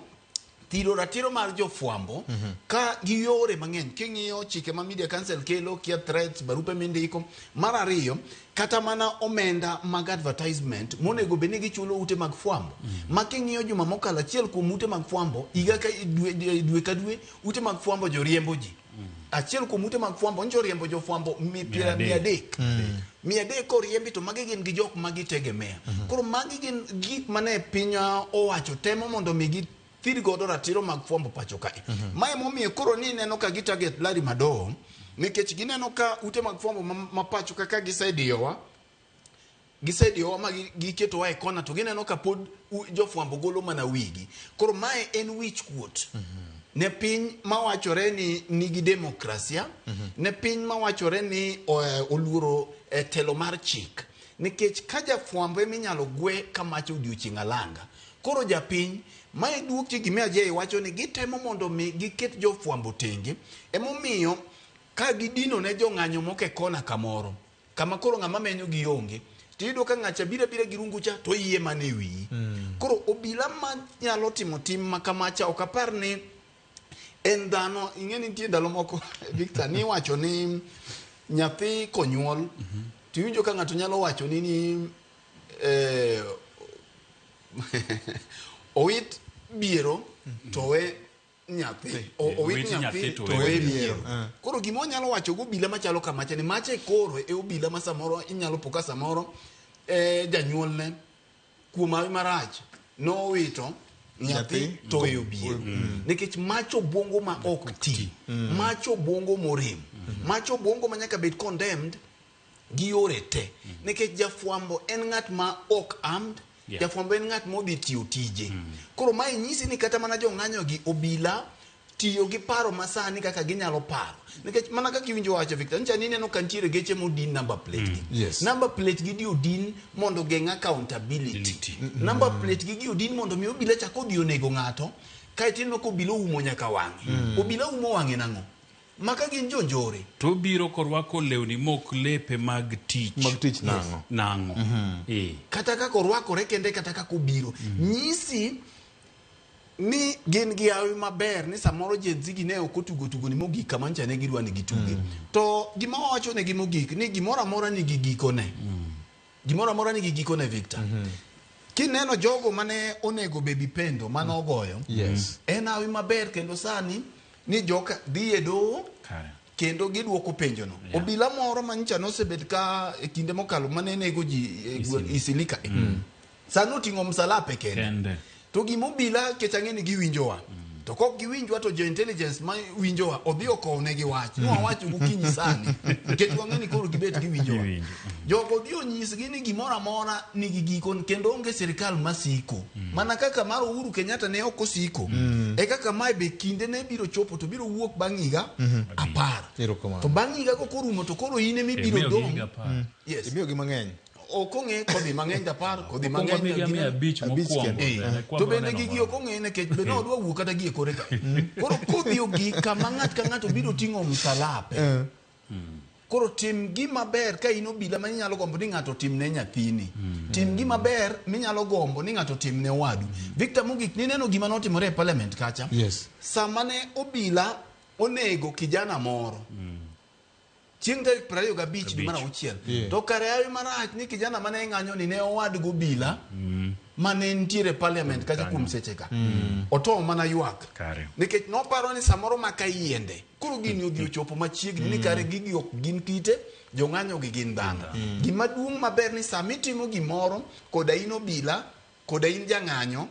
thiro ratiro mar jofwambo ka gi yore mang'eny king'iyo chike ma Media Council kelo kia threats barupe mindiko mar ariyo kata mana omenda mag advertisement monego bed ni gichulo ute mag fwambo ma king'iyo juma mokalo achiel kuom ute mag fwambo higa ka dwe ka dwe ute mag fwambo joriembo ji achiel kuom ute mag fwambo ncho oriembo jofwambo 300 300 koriembi to magi gin gi jok ma gitegemea. Koro magi gin gik mane piny owacho temo mondo mi githir godo ratiro mag fwambo pacho kae. Mae momiyo koro ni ineno ka gi target Larry Madowo. Nikech gineno ka ute mag fwambo ma pacho kaka gisediyowa gisediyowa ma giketowa e kona, to gineno ka pod jofwambo golo mana wigi. Koro mae en wich kuot ne piny mawachore ni nigi demokrasia, ne piny mawachore ni oluoro telo mar chik. Nikech ka jafwambo eminyalo gwe kamacha odiochieng' alanga. Koro japiny, mae duok gima Ajay wacho ni gitemo mondo mi giket jofwambo tenge. Emomiyo ka gidino ne jong'anyo moko e kona kamoro, kama koro ng'ama menyo gi onge, tiyudo ka ng'acha biro abira gi rungu cha to yie mana e wiyi. Koro obila ma nyalo timo tim ma kamacha ok apar ni en dhano. Ing'e ni nitie ndalo moko, Victor, niwacho ni nyathi konyuol, tiwinjo ka ng'ato nyalo wacho ni owit biero to we nyathi, owit nyathi to we biero. Koro gima onyalo wacho go obila machalo kamacha ni macha e koro e obila ma samoro inyalo po ka samoro janyuolne kuom hawi marach nowito nyathi to weyo biero. Nikech macho obwongo ma ok ti, macho obwongo morem, macho obwongo ma nyaka bed condemned gi yore te. Nikech jafwambo en ng'at ma ok armed, jafwambo en ng'at modhi tiyo tije. Koro mae nyisi ni kata mana jong'anyo gi obila tiyo gi paro masani kaka ginyalo paro. Nikech mana kaka iwinjo wacho, Victor, ncha ni ineno ka nitiere geche modin number plate gi. Number plate gi di odin mondo geng' accountability. Number plate gi gi odin mondo mi obila chak odhi onego ng'ato, kaeto ineno ka obila oumo nyaka wang'e. Obila umo wang'e nang'o? Maka gin jonjore. To biro korwako lewni mok lepe mag tich. Mag tich nang'o? Nang'o. Kata kaka orwakore kende, kata kaka obiro. Nyisi ni gin gi hawi maber ni samoro Gen Z gi ne ok otugo tugo ni mogik kama ncha ne gidwa ni gituge. To gima wawacho negi mogik ni gimoro amora nigi gikone. Gimoro amora nigi gikone, Victor. Kineno jogo mane onego Baby Pendo mane ogoyo, en hawi maber kendo sani ni joka dhi e doho kendo giduoko penjono. Obila moro ma nyocha nosebet ka e kinde mokalo mane nego ji e Isilika. Sani oting'o msalape kende. To gima obila kech ang'e ni giwinjowa. To kok giwinjwa to jo intelligence ma winjowa odhi okownegi wach. Ni wawacho gokinyi sani. Nikech wang'e ni koro gibet giwinjowa. Jogo odhi onyisgi ni gimoro amora nigi giko kendo onge sirikal masiko. Mana kaka mar Uhuru Kenyatta ne ok osiko. E kaka mae be kinde ne biro chopo to biro wuok bang' higa 10. To bang' higa go korumo to koro in ema ibiro dong'. Yes. Imiyogi mang'eny. Ok ong'e kodhi mang'eny 10, kodhi mang'eny 5 mokwongo. To bende gigi ok ong'e nikech be nodwa wuok kata gi e kore ka. Koro kodhi ogik kama ng'at ka ng'ato biro ting'o msalape. Koro tim gima ber ka in obila ma inyalo gombo ni ng'ato otim ne nyathini. Tim gima ber minyalo gombo ni ng'ato otim ne owadu. Victor, mogik nineno gima notimore e parliament kacha. Sama ne obila onego kijana moro. Chieng' tarik 25 dwe mar auchiel. To kare hawi marach ni kijana mane ng'anyo ni ne owad gobila mane nitiere e parliament kacha kuom seche ka. Otomo mana ywak. Nikech noparo ni samoro maka yiende. Koro gini odhi ochopo machiegni ni kare gigi ok gin kite, jong'anyo gi gin dhano. Gima duong' maber ni sama itimo gimoro koda in obila, koda in jang'anyo,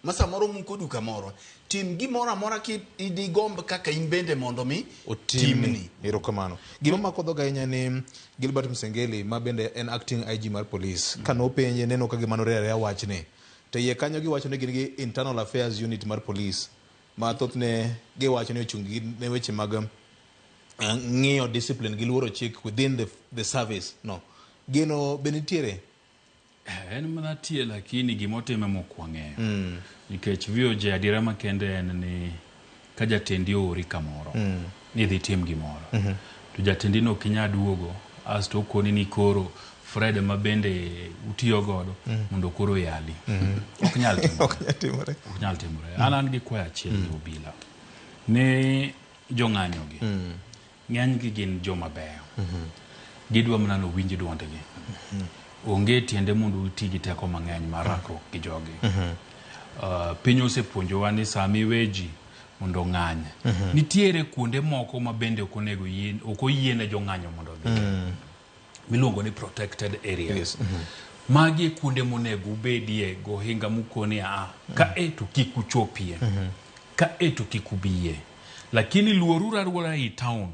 ma samoro muko duka moro, tim gimoro amora ki idigomb kaka in bende mondo mi otimni. Erokamano. Gima mako dhoga ahinya ni Gilbert Msengeli ma bende en acting IG mar police, ka nopenje neno ka gima norere wachni. To iye kanyo giwacho ni gin gi internal affairs unit mar police ma thothne giwacho ni ochung' gi ne weche mag ng'iyo discipline gi luoro chik within the service no. Geno be nitiere? En mana tie, lakini gimotime mok wang'eyo. Nikech VOJ adiera makende en ni ka jatendi oori kamoro ni idhi tim gimoro, to jatendi no ok inyal duogo asto okoni ni koro Fred ma bende utiyo godo mondo koro yali. Ok nyal timore. Ok nyal timore. Ok nyal timore. An gi kwayo achiel ne obila. Ni jong'anyo gi. Ng'eny gi gin joma beyo. Gidwa mana ni owinj duondgi. Onge tiende mondo uti gi teko mang'eny mar rakruok gi jogi. Piny osepuonjowa ni sama iwe ji mondo ong'any. Nitiere kuonde moko ma bende ok onego yie, ok oyiene jong'anyo mondo odhi. Miluongo ni protected areas. Magi e kuonde monego ubedie gohinga mukoni a ka e to kik uchopie. Ka e to kik ubie. Lakini luoruru aluora ei town.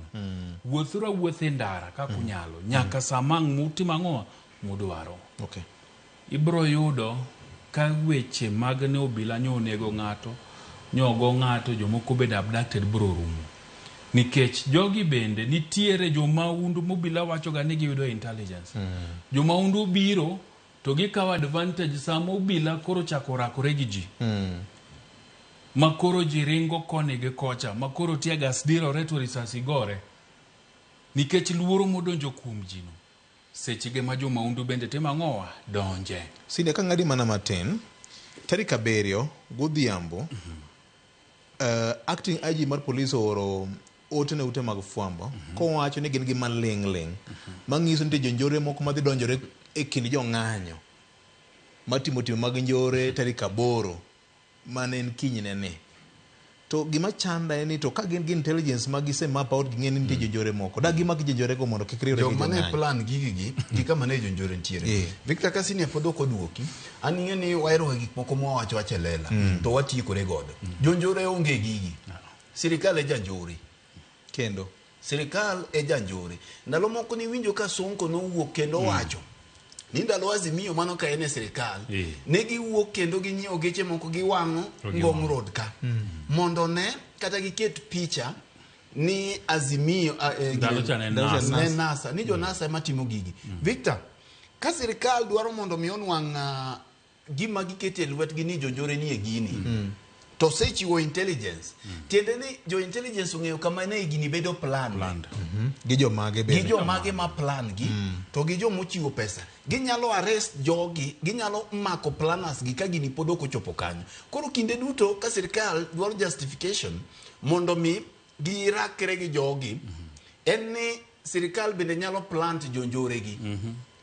Wuothuru awuotha e ndara kaka unyalo. Nyaka sama ang' mutimo ang'o mudwaro. Ibro yudo ka weche mag ne obila nyo onego ng'ato, nyo ogo ng'ato, jomoko bende abducted bro rumo. Nikech jogi bende nitiere jomaundu mobila wachoga ni giyudo intelligence. Jomaundu biro to gikawo advantage sama obila koro chako rakore gi ji. Ma koro ji ringo koni gi kocha, ma koro tear gas dirore to risasi gore. Nikech luoro modonjo kuom ji no. Sechege ma jomaundu bende timo ang'owa? Donje. Sine ka ng'adi mana matin, tarik 7 godhiambo, acting IG mar police ooro ote ne ute mag fwambo kowacho ni gin gi maling' ling' manyiso ni nitie jonjore moko madhi donjore e kind jong'anyo matimo timbe mag njore tarik 8 mane en kinyne ni. To gima chanda en ni to ka gin gi intelligence ma gise map out ging'e ni nitie jonjore moko, da gimak jonjore go mondo kik riwre gi Joma ne jong'anyo. plan gigi gi gi kama ne jonjore nitiere. Victor Kasini pod ok oduoki. An ing'e ni wahero ga gik moko mwawacho wacho e lela to watiekore godo. Jonjore onge gigi. Sirikal e janjore. Kendo Sirikal e janjore. Ndalo moko niwinjo ka Sonko nowuok kendo owacho ni ndalo Azimio mano ka en e sirikal ne giwuok kendo ginyiewo geche moko giwang'o To Ngong' giwang'o. Road ka mondo ne kata giket picha ni Azimio Ndalo cha ne Ndalo cha NASA. ne NASA ni jo NASA ema timo gigi. Victor, ka sirikal dwaro mondo mi onwang' gima giketo e lwetgi ni jonjore nie gini to osechiwo intelligence tiende ni jo intelligence ong'eyo kama ne gini bedo plan Planned. Gi jomage gi bende. jomage ma plan gi to gi jomochiwo pesa ginyalo arrest jogi, ginyalo mako planners gi ka gini pod ok ochopo kanyo. Koro kinde duto ka sirikal dwaro justification mondo mi girakre gi jogi, en ni sirikal bende nyalo plant jonjore gi.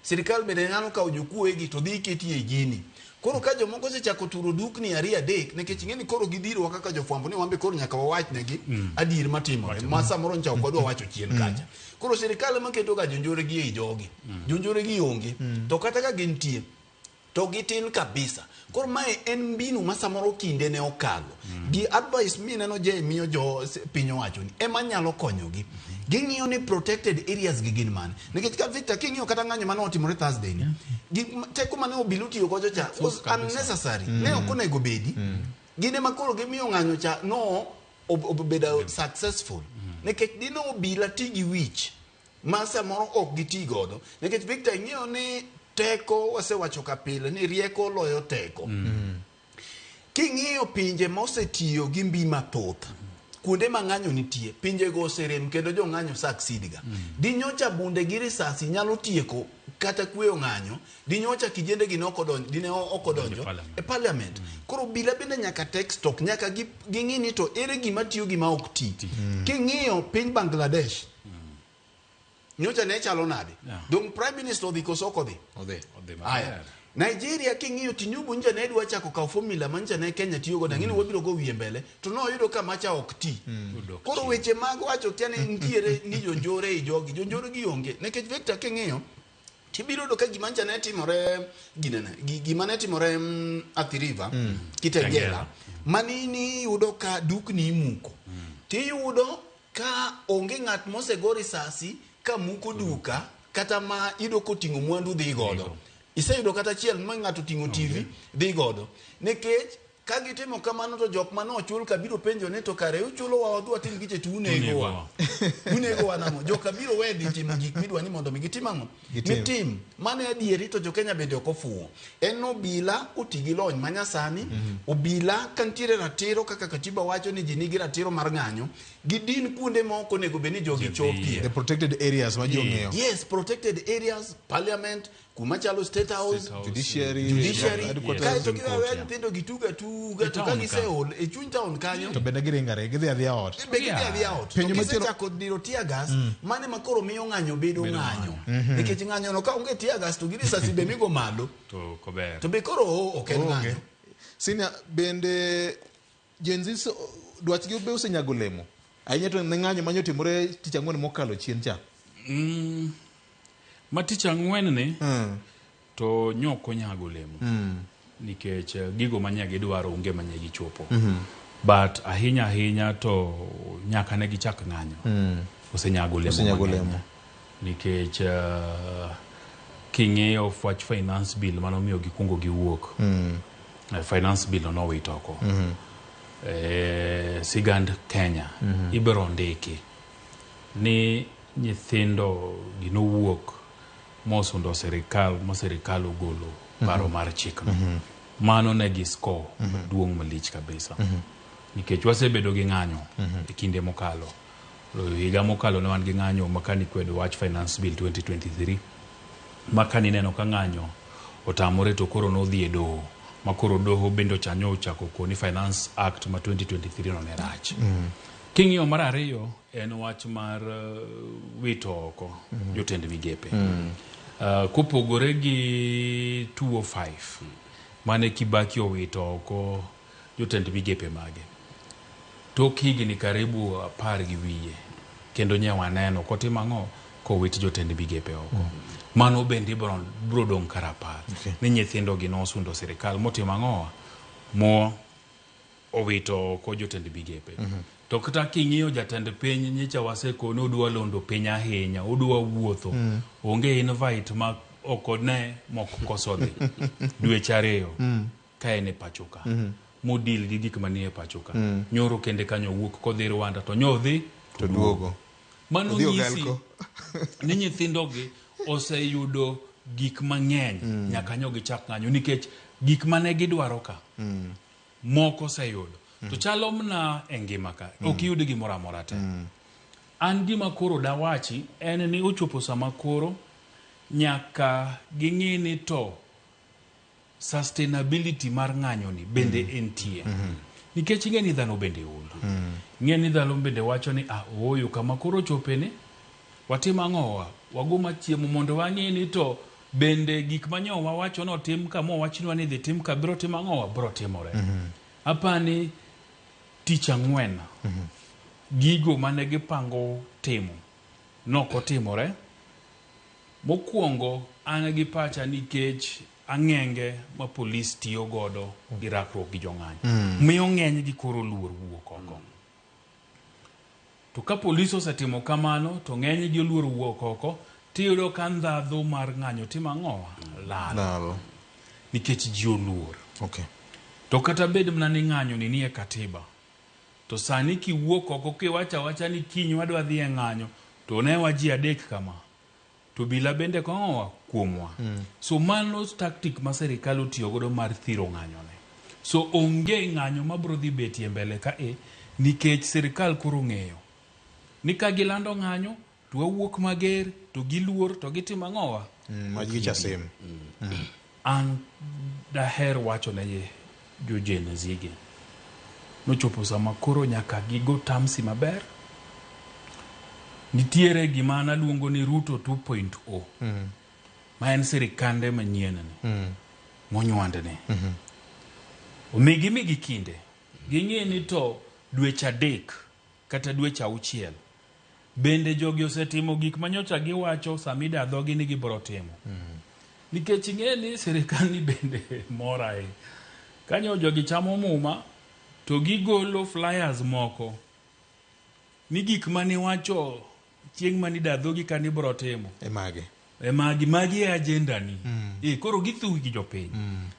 Sirikal bende nyalo kawo jokuoye gi to dhi keti e gini. Koro ka jomoko osechako turo dukni 2 3 nikech ing'e ni koro gidhirowa kaka jofwambo ni wan be koro nyaka wawach negi adier matimore ma samoro ncha ok wadwa wacho chien kacha. Koro sirikal ema keto ga jonjore gi ei jogi. Jonjore gi onge. To kata ka gintie to gitin kabisa. Koro mae en mbinu ma samoro kinde ne okalo. Gi advice mineno je miyo jo piny owacho ni ema nyalo konyogi. Ging'iyo ni protected areas gi gin mane. Nikech ka Victor king'iyo kata ng'anyo mane otimore Thursday ni, gik teko mane obila otiyo gocho cha was unnecessary. Ne ok onego bedi. Gin ema koro gimiyo ng'anyo cha no obedo successful. Nikech dine obila ti gi wich ma samoro ok giti godo. Nikech Victor ing'eyo ni teko wasewacho ka pile ni rieko loyo teko. King'iyo pinje mosetiyo gi mbi mathoth, kuonde ma ng'anyo nitie, pinjego oserem kendo jong'anyo succeed ga. Dinyocha bunde gi risasi nyalo tieko kata kweyo ng'anyo, dinyocha kijende gi ne ok odonjo, dine ok odonjo e parliament. Koro obila bende nyaka take stock, nyaka ging'i ni to ere gima tiyo gima ok ti. King'iyo piny Bangladesh, nyocha ne chalo nade? Dong prime minister odhi koso ok odhi? Odhi. Odhi Aya. maber. Nigeria king'iyo Tinubu nja ne dwa chako kawo formula ma nja ne Kenya tiyo godo, ang'e ni wabiro go wiye mbele, to noyudo ka macha ok ti. Odok Koro chien. weche mag wacho kia ni nitiere ni jonjore ei jogi, jonjore gi onge. Nikech Victor king'iyo, tibiro yudo ka gima ncha ne timore ginene, gima ne timore Athi River, Kitengela, Kitengela. mani ni yudo ka dukni imuko. Tiyudo ka onge ng'at mosego risasi ka muko duka kata ma iyudo koting'o mwandu dhi godo. Iseyudo kata achiel ma ng'ato oting'o TV dhi godo. Nikech ka gitimo kamano to jok mane ochul ka biro penjo ni to kare uchulowa wadhi watim giche to unegowa. Unegowa nang'o? Joka biro we dhi timo gik midwa ni mondo mi gitim ang'o? Gitim. Mitim. Mano e adieri to jo Kenya bende ok ofuwo. En obila oti gi lony manyasani, obila ka nitiere ratiro kaka katiba wacho ni ji nigi ratiro mar ng'anyo, gidin kuonde ma ok onego bed ni jogi Ji chopie. The protected areas ma ji ong'eyo. Yes, protected areas, parliament, kuma chalo State House, State House, Judiciary, judiciary, headquarters. kaeto Supreme giweyo Court, aweya yeah. nyithindo gitugo atuga E to ka town ka. giseol e chuny town kanyo To bende giringore, gidhi adhiya ot. be gidhi adhiya ot. To Penjo machielo- kisechako diro tear gas, mano ema koro miyo ng'anyo bedo ng'anyo. Nikech ng'anyo no ka onge tear gas to gi risasi be migo malo, To kober. to be koro ok en Onge. ng'anyo. Senior, bende Gen Z dwachgi be osenyago olemo. Ahinya to ne ng'anyo manyo timore tich ang'wen mokalo chien cha. Ma tich ang'wen ni to nyok onyago olemo. Nikech gigo manye gidwaro onge manye gichopo. But ahinya ahinya to nyaka ne gichak ng'anyo. Osenyago olemo Osenyago mang'eny. olemo. Nikech king'iyo wach finance bill manomiyo gikwongo giwuok. Finance bill no nowit oko. Sigand Kenya ibiro ndiki ni nyithindo gi nowuok mosundo sirikal ma sirikal ogolo paro mar chikno. Mano ne gi score maduong' malich kabisa. Nikech wasebedo gi ng'anyo e kinde mokalo. Higa mokalo ne wan gi ng'anyo ma kanikwedo wach finance bill 2023 ma kanineno ka ng'anyo otamore to koro nodhi e doho ma koro doho bende ochanyo ochako koni finance act ma 2023 no ne rach. King'iyo mar ariyo en wach mar wito oko jotend migepe. Kopogore gi 205 mane Kibaki owito oko jotend migepe mage. Tok higni karibu 10 gi wiye kendo nye waneno kotimo ang'o kowit jotend migepe oko. Mano bende biro dong' kar apar ni nyithindo gi nosundo sirikal motimo ang'o mo owito oko jotend migepe. To kata king'iyo jatend piny nyicha wasekone odwa londo piny ahinya, odwa wuotho. Onge invite ma ok one mok koso dhi. Dweche 2 ka en e pacho ka. Modil gi gik manie pacho ka. Nyoro kende kanyo owuok kodhi Rwanda to nyodhi To duogo. Mano Odhi nyisi Ogalko. ni nyithindogi oseyudo gik mang'eny nyaka nyo gichak ng'anyo nikech gik mane gidwaro ka moko oseyudo. To chalo mna e ngima ka ok iyud gimoro amora te. An gima koro dawachi en ni ochopo sama koro nyaka ging'i ni to sustainability mar ng'anyo ni bende entie. Nikech ing'e ni dhano bende ol. Ing'e ni dhano bende wacho ni ah ooyo kama koro chope ni watim ang'owa wago machiemo mondo wang'e ni to bende gik manyo wawacho notim ka mowachnwa ni dhi tim ka biro timo ang'owa biro timore. Apani tich ang'wen gigo mane gipango timo nokotimore. Mokwongo an gi pacha nikech ang'enge ma polis tiyo godo gi rakruok gi jong'anyo. Miyo ng'eny gi koro luor wuok oko. To ka polis osetimo kamano to ng'eny gi oluor wuok oko tiyudo ka ndhadhu mar ng'anyo timo ang'owa? Lal. Lal. Nikech ji oluor. Okay. To kata bed mana ni ng'anyo ni nie katiba. To sani kiwuok oko kiwacho awacha ni kiny wadwa dhi e ng'anyo to ne wa ji 3 kama. To bila bende kong'owa kuomwa. So mano tactic ma sirikal otiyo godo mar thiro ng'anyo ne. So onge ng'anyo mabiro dhi betie mbele ka e nikech sirikal koro ng'eyo ni ka gilando ng'anyo to wawuok mager to giluor to gitimo ang'owa. Maj gicha sim. An daher wacho ne jo Gen Z gi nochopo sama koro nyaka gigo tamsi maber. Nitiere gima an aluongo ni Ruto 2.0. Ma en sirikande manyien ni. Monywandne. Omigi migi kinde. Ging'e ni to dweche 3 kata dweche 6 bende jogi osetimo gik manyocha giwacho sama dhogi ni gibiro timo. Nikech ing'e ni sirikal ni bende mor ahinya. Kanyo jogi chamo muma to gigolo flyers moko ni gik maniwacho chieng' mani dhogi ka nibiro timo. E mage. E magi magi e agenda ni. Koro githugi gi jopiny.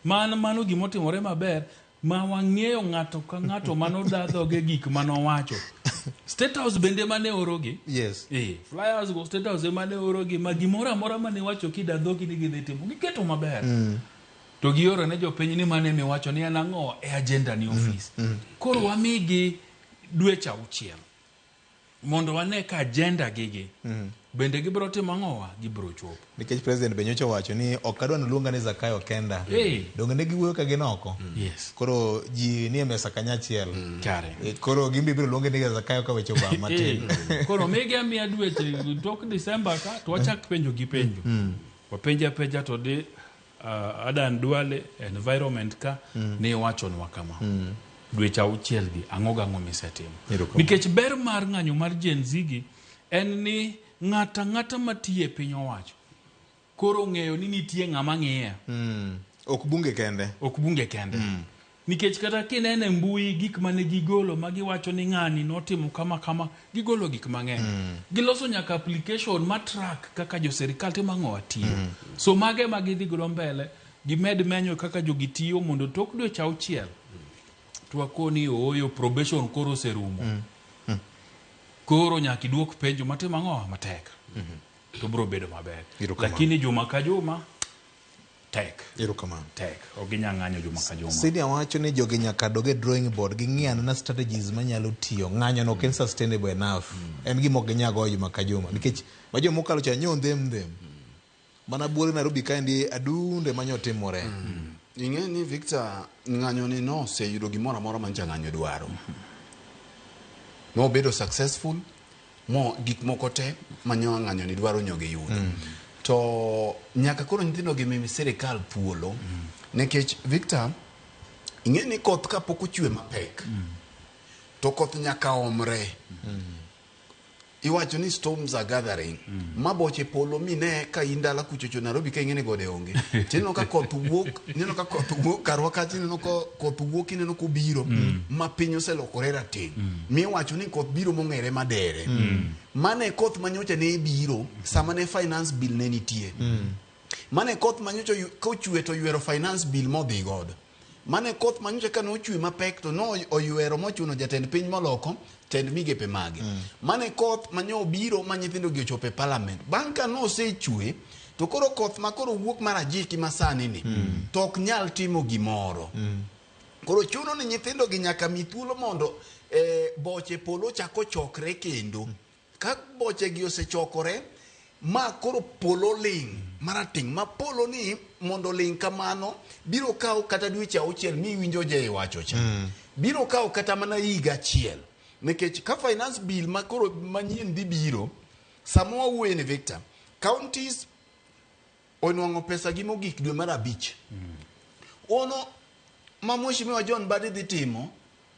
Mano gimotimore maber ma wang'eyo ng'ato ka ng'ato mano dhoge gik manowacho. State House bende mane orogi. Yes. Flyers go State House ema ne orogi ma gimoro amora mane wacho kida dhogi ni gidhi timo giketo maber. To gioro ne jopiny ni mane miwacho ni en ang'o e agenda ni office. Koro wamigi dweche 6 mondo wane ka agenda gigi bende gibiro timo ang'owa gibiro chopo. Nikech president be nyocha owacho ni ok adwa noluonga ni Zakayo kenda. Donge ne giwuoyo ka gin oko. Yes. Koro ji nie mesa kanyachiel. Kare. Koro gin be ibiro luonge ni Zakayo ka weche obam matin. Koro migi amiya dweche tok December ka to wachak penjo gi penjo. Wapenja penja to di Adan Duale environment ka ne wachonwa kama. Dweche 6 gi ang'o gang'o misetimo. Nikech ber mar ng'anyo mar Gen Z gi en ni ng'ata ng'ata matiyo e piny owacho koro ng'eyo ni nitie ng'ama ng'iye. Ok bunge kende. Ok bunge kende. Nikech kata kineno e mbui gik mane gigolo ma giwacho ni ng'ani notimo kama kama, gigolo gik mang'eny. Giloso nyaka application ma track kaka jo sirikal timo ang'o tiyo. So mage ma gidhi godo mbele, gimed menyo kaka jogi tiyo mondo tok dweche 6 to wakoni ooyo probation koro oserumo. Koro nyaka iduok penjo matimo ang'o matek. To biro bedo maber. Erokamano. Lakini juma ka juma tek. Erokamano. Tek. Ok ginyal ng'anyo juma ka juma. Senior wacho ni jogi nyaka dog e drawing board ging'i anena strategies manyalo tiyo. Ng'anyo no ok en sustainable enough. En gima ok ginyal goyo juma ka juma. Nikech ma juma mokalo cha nyo ndhem ndhem. Mana buore Nairobi kaendi adunde manyo timore. Ing'e ni Victor ng'anyo ni noseyudo gimoro amora mancha ng'anyo dwaro. Nobedo successful mo gik moko te manyo ng'anyo ni dwaro nyo giyudo. To nyaka koro nyithindo gi mi sirikal thuolo. Nikech Victor ing'e ni koth kapok ochwe mapek to koth nyaka omre. Iwacho ni storms are gathering. Ma boche polo mine ka in dala kuchocho Nairobi ka ing'e ni gode onge. Tineno ka koth wuok, ineno ka koth wuok karwa kacha ineno ka koth wuok ineno kobiro ma piny oselokore rateng'. Miwacho ni koth biro mong'ere madere. Mane koth manyocha ne biro sama ne finance bill ne nitie. Mane koth manyocha kochwe to oywero finance bill modhi godo. Mane koth manyocha kane ochwe mapek to no oywero mochuno jatend piny moloko tend migepe mage. Mane koth manyo obiro ma nyithindo gi ochopo e parliament. Bang' ka nosechwe to koro koth ma koro wuok mar ajiki masani ni to ok nyal timo gimoro. Koro chuno ni nyithindo gi nyaka mi thuolo mondo boche polo ochak ochokre kendo. Ka boche gi osechokore ma koro polo ling' marateng' ma polo ni mondo ling' kamano biro kawo kata dweche 6 miwinjo je wacho cha. Biro kawo kata mana higa achiel. Nikech ka finance bill ma koro manyien dhi biro, sama wawuoye ni Victor, counties onwang'o pesa gi mogik dwe mar 5. Ono ma Mheshimiwa John Mbadi dhi timo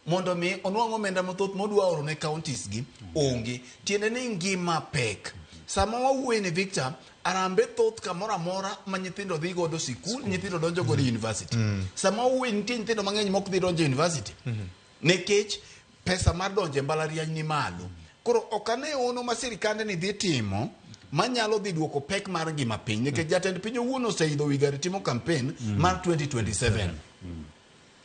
mondo mi onwang' omenda mathoth modwa oro ne counties gi onge. Tiende ni ngima pek. Sama wawuoye ni Victor, arambe thoth kamoro amora ma nyithindo dhi godo sikul, nyithindo donjo godo university. Sama wawuoye nitie nyithindo mang'eny mok dhi donjo university. Nikech pesa mar donjo e mbalariany ni malo. Koro ok ane ono ma sirikande ni dhi timo manyalo dhi duoko pek mar ngima piny. Nikech jatend piny owuon oseidho wi gari timo campaign mar 2027.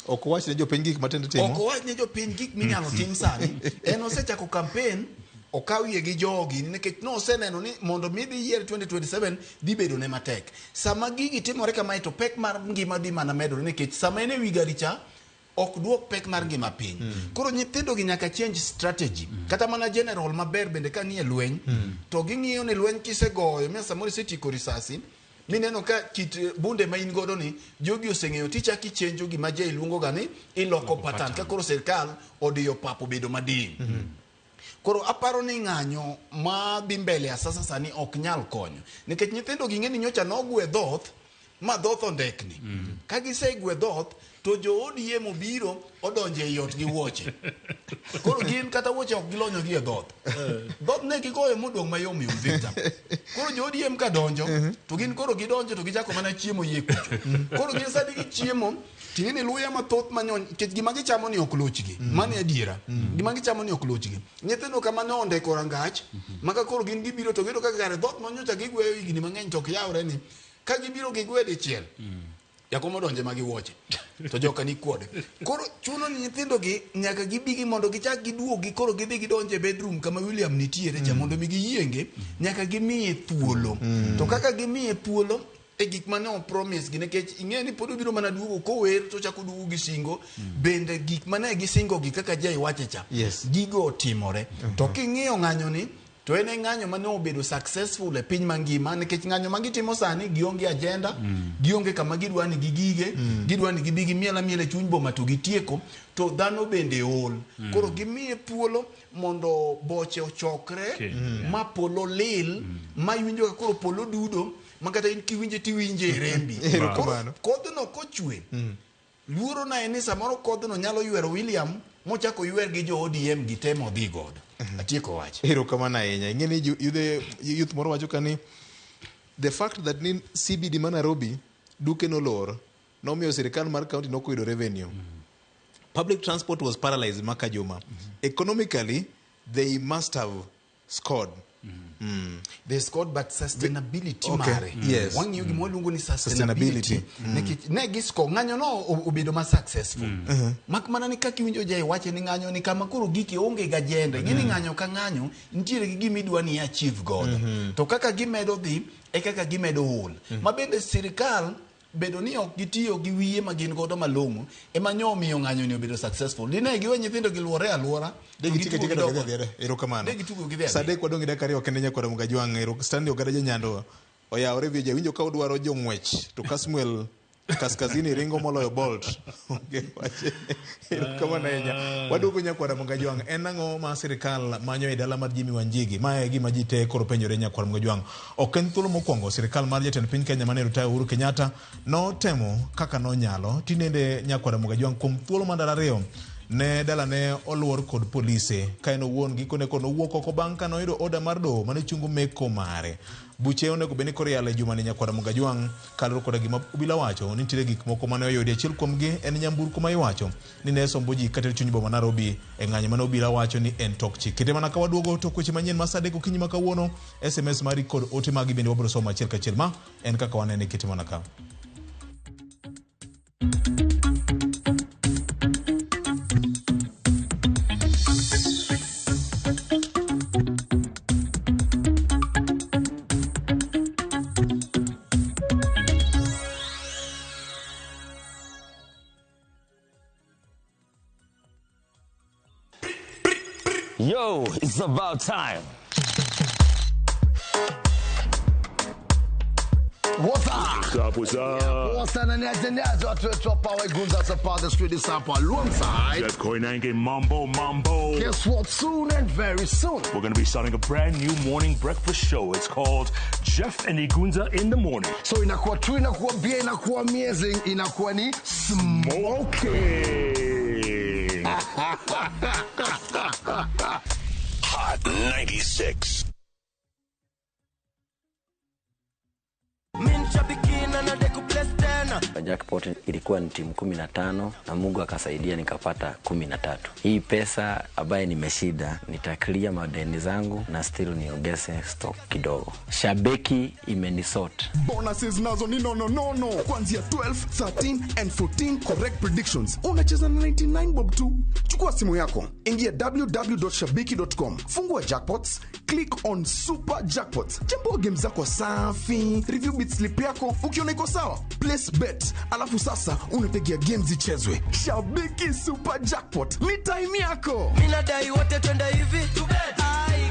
Ok owach ne jopiny gik matindo timo. Ok owach ne jopiny gik minyalo tim sani. En osechako campaign okaw yie gi jogi nikech noseneno ni mondo mi dhi yier 2027 dhi bedo ne matek. Sama gigi timore kamae to pek mar ngima dhi mana medore nikech sama en e wi gari cha ok duok pek mar ngima piny. Koro nyithindo gi nyaka change strategy. Kata mana general maber bende ka nie lweny to ging'iyo ni lweny kisegoyo mi samoro isetieko risasi mineno ka kit bunde ma in godo ni jogi oseng'eyo tichako ichenjo gima Jay luongo ga ni iloko pattern ka koro sirkal odiyo pap obedo madiny. Koro aparo ni ng'anyo ma dhi mbele asasa sani ok nyal konyo nikech nyithindo gi ng'e ni nyocha nogwe dhoth ma dhoth ondekni. Ka gisegwe dhoth to jo ODM obiro odonjo ei ot gi wuoche. Koro gin kata wuoche ok gilonyo gi e dhoth. Dhoth ne gigoyo modong' mayom yom Victor. Koro jo ODM ka donjo to gin koro gidonjo to gichako mana chiemo yie kucho. Koro gin sani gichiemo ting'e ni luya mathoth manyony nikech gima gichamo ni ok lochgi. Mano e adiera. Gima gichamo ni ok lochgi. Nyithindo kama ne ondeko rangach maka koro gin gibiro to giyudo ka kare dhoth manyocha gigweyo higni mang'eny to ok yawre ni ka gibiro gigwe dichiel. Jakom odonje ma giwuoche to joka ni kuode. Koro chuno ni nyithindo gi nyaka gibigi mondo gichak giduogi koro gidhi gidonje bedroom kama William nitiere cha mondo mi giyienge nyaka gimiye thuolo. To kaka gimiye thuolo e gik mane o promise gi nikech ing'e ni pod obiro mana duogo kower to ochako duogo gi singo bende gik mane gisingo gi kaka Jay wache cha gigo otimore. To king'iyo ng'anyo ni to en e ng'anyo mane obedo successful e piny mangima nikech ng'anyo ma gitimo sani gionge agenda, gionge kama gidwa ni gigige, gidwa ni gibi gimiel amiela e chuny boma to gitieko, to dhano bende ol. Koro gimiye thuolo mondo boche ochokre ma polo lil, ma iwinjo ka koro polo dudo, ma kata in kiwinje tiwinje e rembi. Koro kodhno kochwe, luoro na en ni samoro kodhno nyalo ywero William mochako ywer gi jo ODM gi te modhi godo. Atieko wach. Erokamano ahinya. Ing'e ni youth moro wacho ka ni the fact that ni CBD ma Nairobi duke nolor nomiyo sirikal mar county nokoyudo revenue. Public transport was paralyzed maka juma. Economically, they must have scored. They scored, but sustainability Okay, mare yes. wang'iyo gima waluongo ni sustainability. Sustainability. Nikech ne giscore ng'anyo no obedo ma successful, mak mana ni kaka iwinjo jai wache ni ng'anyo ni kama koro giki onge gi agenda. Ing'e ni ng'anyo ka ng'anyo nitiere gi gima idwa ni achieve godo, to kaka gimedo dhi e kaka gimedo ol, ma bende sirikal bedo ni ok gitiyo gi wiye ma gin godo malong'o ema nyo omiyo ng'anyo ni obedo successful. Dine giwe nyithindo giluore aluora De to gitieko gitugo tieko gidok to gidhi adhiya. Erokamano. De gitugo gidhi adhiya. Sa adek wadong' gi dakika ariyo kende nyakwara Mugajwang'. Ero Stanley Ogada Janyando oyawore vi jawinjo ka udwaro jong'wech to Kasmuel Kaskazini ringo moloyo Bolt. Onge wach. Erokamano ahinya. Waduogo nyakwara Mugajwang'. En ang'o ma sirikal manyo e dala mar Jimmy Wanjigi? Ma e gima ji te koro penjore nyakwara Mugajwang'. Ok en thuolo mokwongo sirikal mar jatend piny Kenya mane rutaya Uhuru Kenyatta notemo kaka nonyalo tinende nyakwara Mugajwang' kuom thuolo mar ndalo ariyo ne dalane oluor kod polise ka en owuon gikone koro nowuok oko bang' ka noyudo oda mar doho mane chungo meko mare. Buche onego bed ni koro iyalo e jumani nyakwara Mugajwang' kaluwore koda gima obila wacho ni nitiere gik moko mane oyudi. Achiel kuomgi en nyamburko ma iwacho ni ne sombo ji katero chuny boma Nairobi e ng'anyo mane obila wacho ni en tok chik. Kete mana ka waduogo tok weche manyien ma sa adek okinyi ma kawuono, SMS mari kod ote magi bende wabiro somo achiel kachiel. Ma en kaka wanene kete mana ka. Yo, it's about time. What's up? What's up, what's up? Poa sana ni aje niaje watu wetu hapa Wegunza hapa the street is hapa alongside Jeff Koinange, Mambo Mambo. Guess what? Soon and very soon we're going to be starting a brand new morning breakfast show. It's called Jeff and Igunza in the Morning. So inakuwa true, inakuwa bia, inakuwa amazing, inakuwa ni smoking. Hot 96. Jackpot ilikuwa ni timu 15 na Mungu akasaidia nikapata 13. Hii pesa ambaye nimeshinda nitaclear madeni zangu na still niongeze stock kidogo. Shabiki imenisort. Bonuses nazo ni no no no no. Kuanzia 12, 13 and 14 correct predictions. Unacheza na 99 bob tu. Chukua simu yako, ingia www.shabiki.com, fungua jackpots, click on super jackpots. Chambua game zako safi, review bit slip yako, ukiona iko sawa, place bet. Alafu sasa unategea games zichezwe. Shabiki Super Jackpot ni time yako. Mimi nadai wote twende hivi.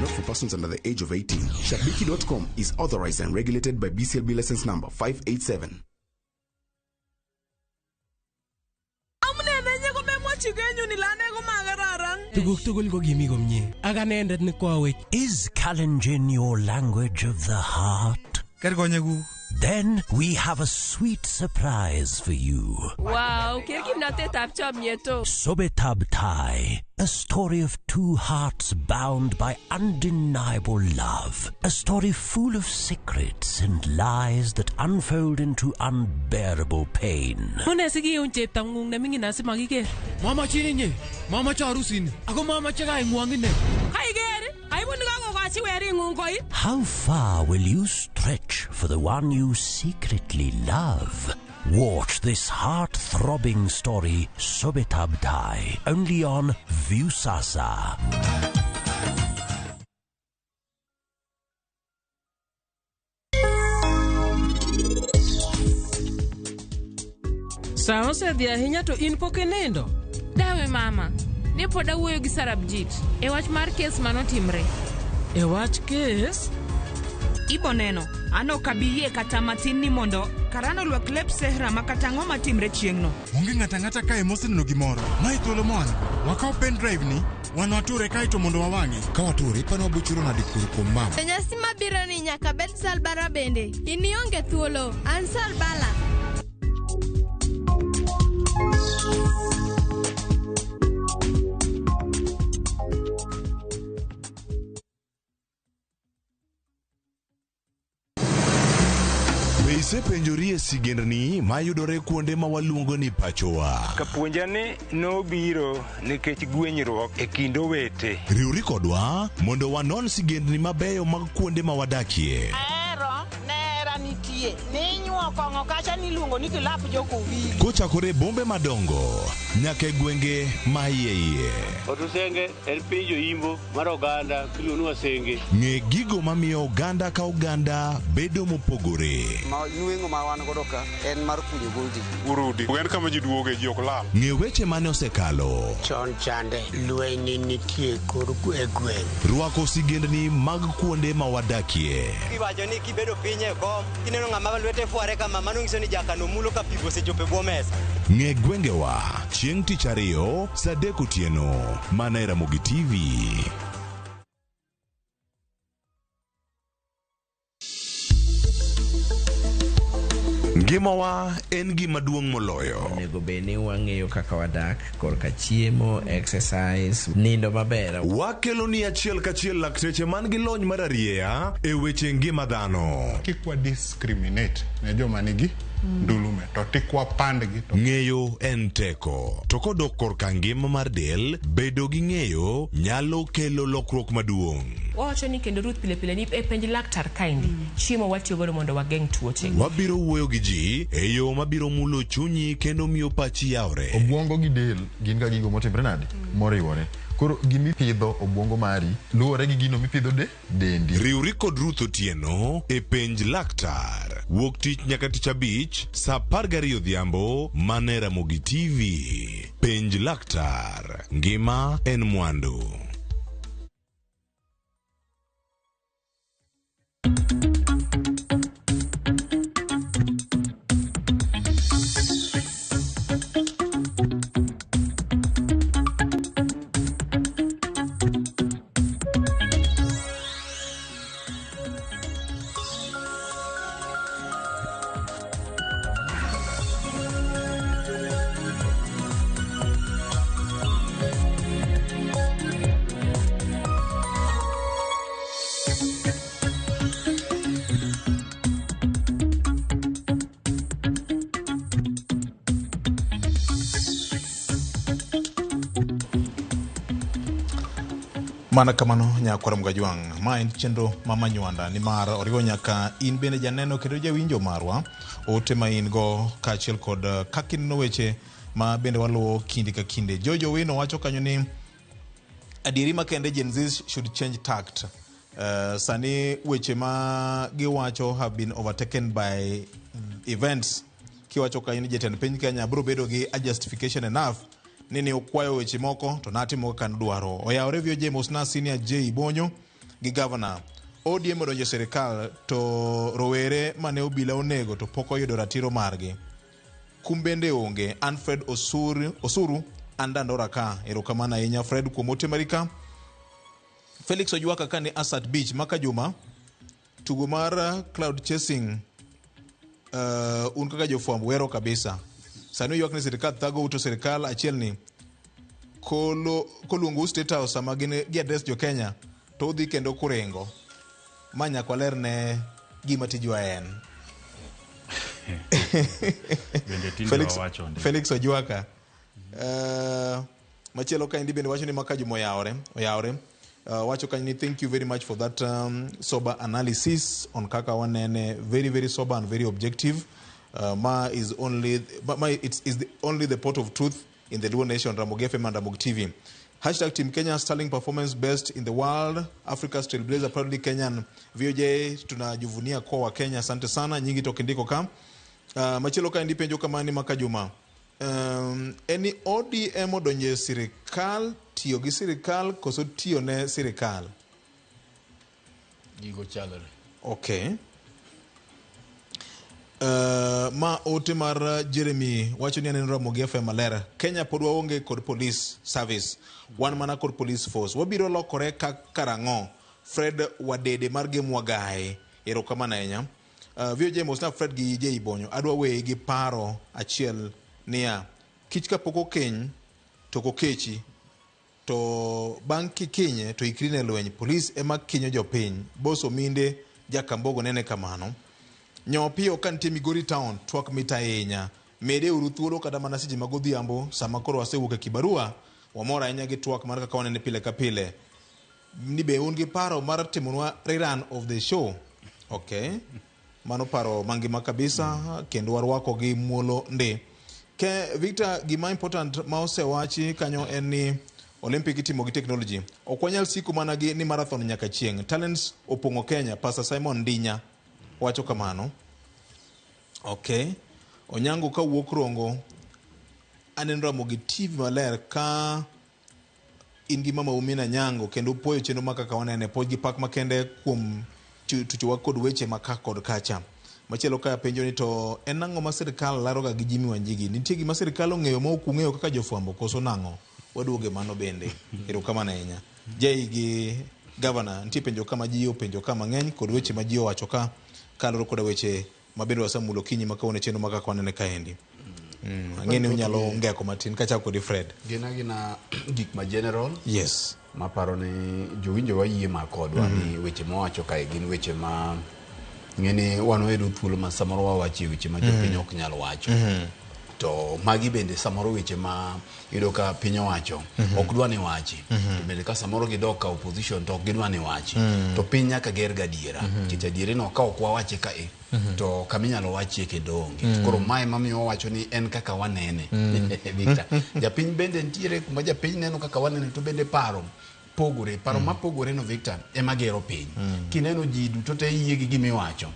Not for persons under the age of 18. Shabiki.com is authorized and regulated by BCLB license number 587. Tuguk tugul ko kimi komie. Ak anendet ne koawech. Is Kalenjin your language of the heart? Ker konyekuk. Then we have a sweet surprise for you. Wow, ker kimnatetab chomyet o. Sobetab Tai, a story of two hearts bound by undeniable love. A story full of secrets and lies that unfold into unbearable pain. Mune sikiun cheptang'ung neming'in asimakiker. Mamachin inye, mamache arusini, ako mamache kaing'wong ine. Kaiker, aibun kakokochi wering'ung koi. How far will you stretch for the one you secretly love? Watch this heart-throbbing story, Sobetab Tai, only on Viusasa. Sa osedhi ahinya to in pok inindo. Dawe mama, ne pod awuoyo gi Sarabjit e wach mar kes manotimre. E wach kes? Ibo neno, an ok abi yie kata matin ni mondo Karan olwak lep sehra ma kata ang'o matimre chieng'no. Onge ng'ato ang'ata kae moseneno gimoro. Mae thuolo mwan. Wakaw pen drive ni, wan wature kae to mondo wawang'e. Ka wature, ipani wabochuro nade kuro kuom mama? E nyasi mabiro ni nyaka bed Salbara bende. In ionge thuolo, an Salbala. Be Isepenjorie sigendni mayudore kuonde ma waluongo ni pachowa. Kapuonja ni nobiro nikech gwenyruok e kind owete. Riwri kodwa mondo wanon sigendni mabeyo mag kuonde ma wadakie. Ahero nera nitie ninyuo kong'o kacha niluongo ni kilap jokowili. Kochakore e bombe madongo nyaka e gwenge ma iye iye. Otusenge en piny joimbo mar oganda miluongo ni Wasenge. Ng'e gigo mamiyo oganda ka oganda bedo mopogore. Ma nweng'o ma wan godo ka en mar kunyo goldi. Urudi. En kama ji duoge ji ok lal. Ng'e weche mane osekalo. Chon chande lweny nitie kor e gweng'. Rwako sigendni mag kuonde ma wadakie. Iwacho ni kibedo piny e kom kineno ng'ama lwete fware kama mano nyiso ni jakano mulo ka pi osechopo e bwo mesa. Ng'e gwengewa chieng' tich ariyo saa 3 otieno mana e Ramogi TV. Ngimawa en gima duong' moloyo. Onego bed ni wang'eyo kaka wadak korka chiemo, exercise, nindo maber. Wakelo ni achiel kachiel lakteche man gi lony mar arieya e weche ngima dhano. Kik wa discriminate ne joma nigi ndulume to tik wapandgi to Ng'eyo en teko. To kodok korka ngima mar del, bedo gi ng'eyo nyalo kelo lokruok maduong'. Wawacho ni kendo Ruth pile pile ni e penj laktar kaendi chiemo watiyo godo mondo wageng' tuoche. Wabiro wuoyo gi ji e yo mabiro mulo chunyi kendo miyo pachi yawre. Obwongo gi del gin ga gigo motimre nade? Moriwore. Koro gimipidho obwongo mari luwore gi gino mipidho de dendi. Riwri kod Ruth Otieno e penj laktar. Wuok tich nyaka tich abich saa 12 odhiambo mana e Ramogi TV. Penj laktar. Ngima en mwandu. Mana kamano nyakwar Mgajwang', ma en chenro ma Manywanda nimar oriwo nyaka in bende janeno kendo jawinjo marwa, ote ma in go kaachiel kod kaka ineno weche ma bende waluwo kinde ka kinde. Jojo Wino wacho kanyo ni adieri makende Gen Z should change tact. Sani weche ma giwacho have been overtaken by events. Kiwacho kanyo ni jatend piny Kenya biro bedo gi a justification enough ni ne okwayo weche moko to natimo kaka nodwaro. Oyawore VOJ mosna senior J Bonyo gi governor. ODM odonjo e sirikal to rowere mane obila onego to pok oyudo ratiro margi. Kum bende onge. Alfred Osuru an Dandora ka. Erokamano ahinya Fred kuom ote mari ka. Felix Ojwaka ka ni Asat Beach maka juma tugo mar cloud chasing un kaka jofwambo wero kabisa. Sani oywak ni sirikal thago uto sirikal achiel ni koluongou State House sama gin gi address jo Kenya to udhi kendo kuringo. Ma nyaka waler ne gima tijwa en. Bende tinde wawacho ndi. Felix Ojwaka. Machielo kaendi bende wacho ni maka juma oyawore. Wacho kanyo ni thank you very much for that sober analysis on kaka wanene, very very sober and very objective. Ma is only ma it's is the only the pot of truth in the Luo Nation, Ramogi FM and Ramogi TV. Hashtag Team Kenya sterling performance best in the world. Africa's Trailblazer proudly Kenyan. VOJ tunajivunia kwa wa Kenya. Asante sana nyingi tokindiko ka. Machielo kaendi penjo kama ni maka juma. Eni ODM odonje sirikal, tiyo gi sirikal koso tiyo ne sirikal? Gigo chalore. Okay. Ma ote mar Jeremy wacho ni aneno Ramogi FM maler. Kenya pod waonge kod police service. Wan mana kod police force. Wabiro lokore ka karang'o? Fred Wadede mar Gemwagae. Erokamano ahinya. VOJ mosna Fred gi J Bonyo. Adwa weyi gi paro achiel niya. Kich kapok okeny to kokechi to bang' kikinye to ikri ne lweny. Polis ema kinyo jopiny. Boss Ominde Jakambogo nene kamano. Nyopiyo ka nitie Migori Town, twak mit ahinya. Mede uru thuolo kata mana seche mag odhiambo sama koro wasewuok e kibarua. Wamor ahinya gi twak mar kaka wanene pile ka pile. Ni be un gi paro mar timonwa rerun of the show? Okay. Mano paro mangima kabisa kendo warwako gi muolo ndi. Ke Victor, gima important ma osewachi kanyo en ni Olympic itimo gi technology. Ok wanyal siko mana gi ni marathon nyaka chieng'. Talents opong'o Kenya, Pastor Simon Ndinya wacho kamano. Okay. Onyango kawuok Rongo, aneno Ramogi TV maler ka in gi mama Umina Nyango kendo puoyo chenro ma kaka wanene puoch gi pak makende kuom tuchowa kod weche ma ka kod kacha. Machielo ka penjo ni to en ang'o ma sirkal laroga gi Jimmy Wanjigi? Nitie gima sirkal ong'eyo ma ok ung'eyo kaka jofwambo koso nang'o? Waduoge mano bende. Erokamano ahinya. Jay gi gavana, nitie penjo ka ma ji openjo ka mang'eny kod weche ma ji owacho ka kaluwore koda weche ma bende wasemulo okinyi ma kawuono e chenro ma kaka wanene kaendi. Ang'e ni unyalo ngeko matin kachako kodi Fred. Gin agina gik ma general. Yes. Maparo ni jowinjo wayie ma kodwa ni weche mawacho kae gin weche ma ng'eni wan wayudo thuolo ma samoro wawache weche ma jopiny ok nyal wacho. To magi bende samoro weche ma iyudo ka piny owacho ok dwa ni wachi. To bende ka samoro gidok ka opposition to ok gidwa ni wachi. To piny nyaka ger gadiera. Nikech adieri no ka ok wawache ka e to kama inyalo wachie kendo onge. Koro mae mamiyo wawacho ni en kaka wanene. Victor. Japiny bende nitiere kuma japiny neno kaka wanene to bende paro pogore. Paro mapogore no Victor ema gero piny. Kineno ji duto te yie gi gima iwacho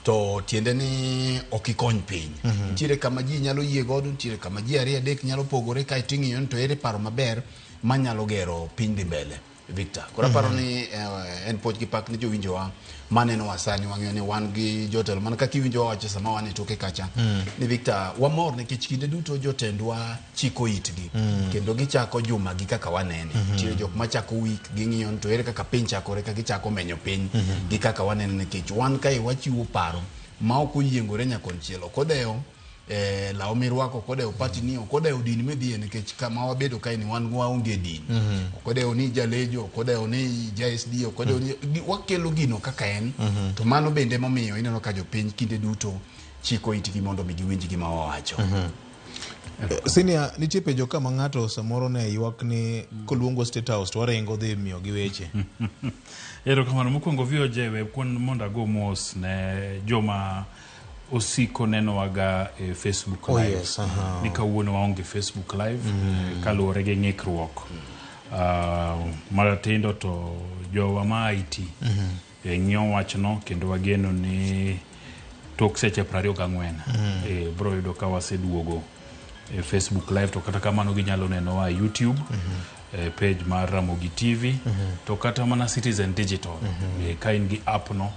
to tiende ni ok ikony piny. Nitiere kama ji nyalo yie godo, nitiere kama ji ariyo adek nyalo pogore kaeto ing'iyo ni to ere paro maber manyalo gero piny dhi mbele. Victor. Koro aparo ni en puoch gi pak ni jowinjowa manenowa sani wang'eyo ni wan gi jotelo mana kaka iwinjo wawacho sama wan e toke kacha ni Victor wamor nikech kinde duto jotendwa chiko itgi kendo gichako juma gi kaka wanene. Nitie jok machako week ging'iyo ni to ere kaka piny chakore ka gichako menyo piny gi kaka wanene nikech wan kae wachiwo paro ma ok oyiengore nyakonchiel ok odewo law mirwako ok odewo party ni ok odewo din midhiye nikech kama wabedo kae ni wan waonge din. Ok odewo ni jalejo, ok odewo ni ja SD, ok odewo ni wakelo gino kaka en. To mano bende momiyo ineno ka jopiny kinde duto chiko itgi mondo mi giwinj gima wawacho. Senior, nitie penjo ka ma ng'ato samoro ne ywak ni koluongo State House to waringo dhi miyo gi weche. Erokamano mokwongo VOJ we kuond mondo ago mos ne joma osiko nenowaga e Facebook Oh, Live. yes, aha. Ni kawuono waonge Facebook Live kaluwore gi ng'ikruok. Matindo to jowa ma IT ng'iyo wachno kendo wageno ni tok seche 24 bro yudo ka waseduogo e Facebook Live to kata kamano ginyalo nenowa e YouTube page mar Ramogi TV to kata mana Citizen Digital ka in gi app no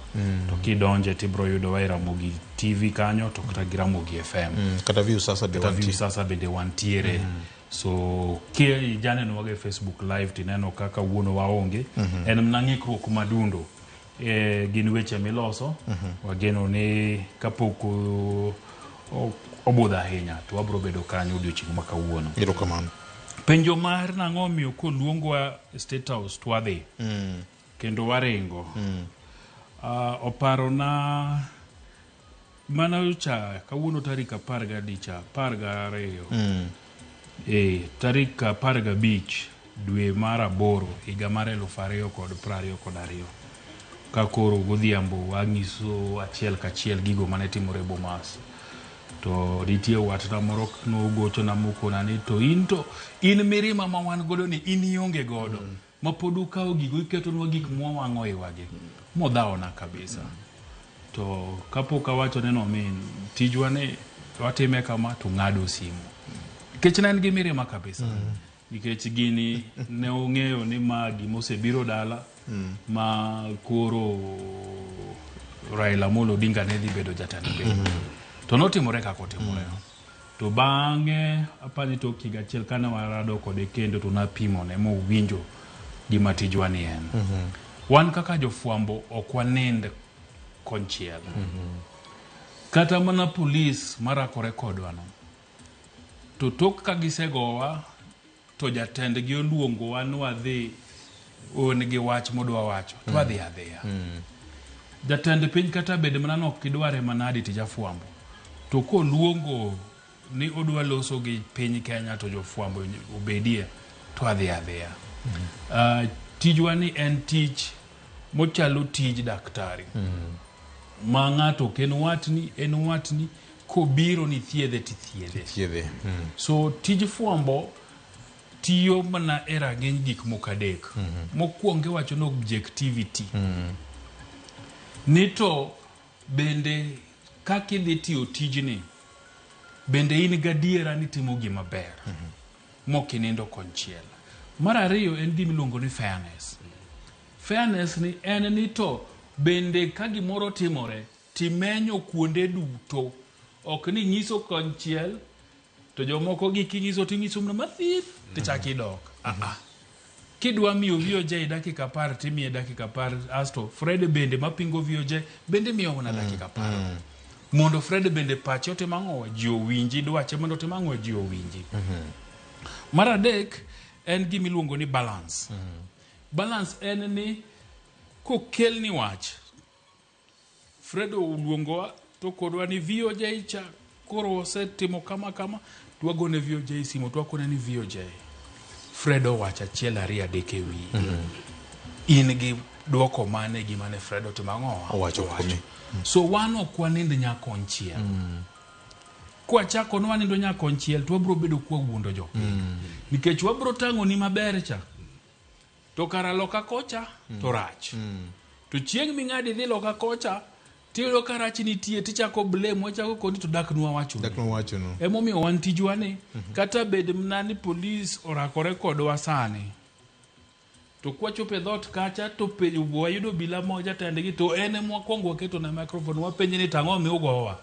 to kidonje tibro yudowa e Ramogi TV kanyo to kata gi Ramogi FM Kata View Sasa be kata View wantie. Sasa bende wantiere. So ki janenowaga e Facebook Live tineno kaka wuono waonge en mana ng'ikruok madundo gin weche miloso. Wageno ni kapok obudho ahinya to wabro bedo kanyo odiochieng' ma kawuono. Erokamano. Penjo mar nang'o omiyo koluongwa State House to wadhi kendo waringo. Oparona mano cha kawuono tarik 12 tarik 15 dwe mar 8 higa mar 2022 ka koro godhiambo wang'iso achiel kachiel gigo mane timore Bomas. To nitie watna moro nogochona mokona ni to in to in mirima ma wan godo ni in ionge godo ma pod ukawo gigo iketonwa gik mwawang'o iwagi modhawona kabisa. To kapok awacho ne nomin tijwa ni watime kama to ng'ado simu nikech ne en gi mirima kabisa. Nikech gini ne ong'eyo ni ma gimosebiro dala ma koro Raila Amolo Odinga ne dhi bedo jatend piny. To notimore kaka otimore. To bang'e apani tok higa achiel kane warado kode kendo to napimone mowinjo gima tijwa ni en. Wan kaka jofwambo ok wanind konchiel. Kata mana polis marakore kodwa no. To tok ka gisegowa to jatendgi oluongowa ni wadhi un gi wach modwa wacho to wadhi adhiya. Jatend piny kata bed mana ni ok idware manadi to ijafwambo, to koluongo ni odwa loso gi piny Kenya to jofwambo obedie to adhi adhiya. Tijwa ni en tich mochalo tij daktari. Ma ng'ato ok en watni, en watni, kobiro ni thiedhe tithiedhe. Thiedhe. So tij fwambo tiyo mana e rang'iny gik moko adek. Mokwongo iwacho ni objectivity. Ni to bende kaka idhi tiyo tijni, bende in gadiera ni timo gima ber. Mok inindo konchiel. Mar ariyo en gima iluongo ni fairness. Fairness ni en ni to bende ka gimoro timore, timenyo kuonde duto. Ok ni nyiso konchiel, to jomoko gi kinyiso tinyiso mana mathith, tichako idok. Kidwa miyo VOJ dakika 10, timiye dakika 10, asto Fred bende mapingo VOJ bende miyo mana dakika 10. Mondo Fred bende pache otim ang'o, ji owinji, dwache mondo otim ang'o, ji owinji. Mar adek en gima iluongo ni balance. Balance en ni kokelni wach, Fred oluongowa to kodwa ni VOJ cha koro osetimo kama kama, to wagone VOJ simu to wakone ni VOJ Fred owacho 1 2 3 e wiyi. In gi dwoko mane gima ne Fred otimo ang'o? Owacho kuomi. So wan ok wanind nyakonchiel. Kwachako ni wanindo nyakonchiel to wabiro bedo kwawuondo jopiny. Nikech wabiro tang'oni maber cha, to kara loka kocha to rach. To chieng' ming'adi dhi loka kocha tiyudo ka rach nitie, tichako blame, wachako koni to dak nwa wachonu. Dak nwa wachonu. Emomiyo wan tijwa ni, kata bed mana ni polis orakore kodwa sani, to kwachopo e dhoot kacha to penjo wayudo obila mo jatendgi to en ema wakwongo waketo na microphone wapenje ni tang'o mi ugowa.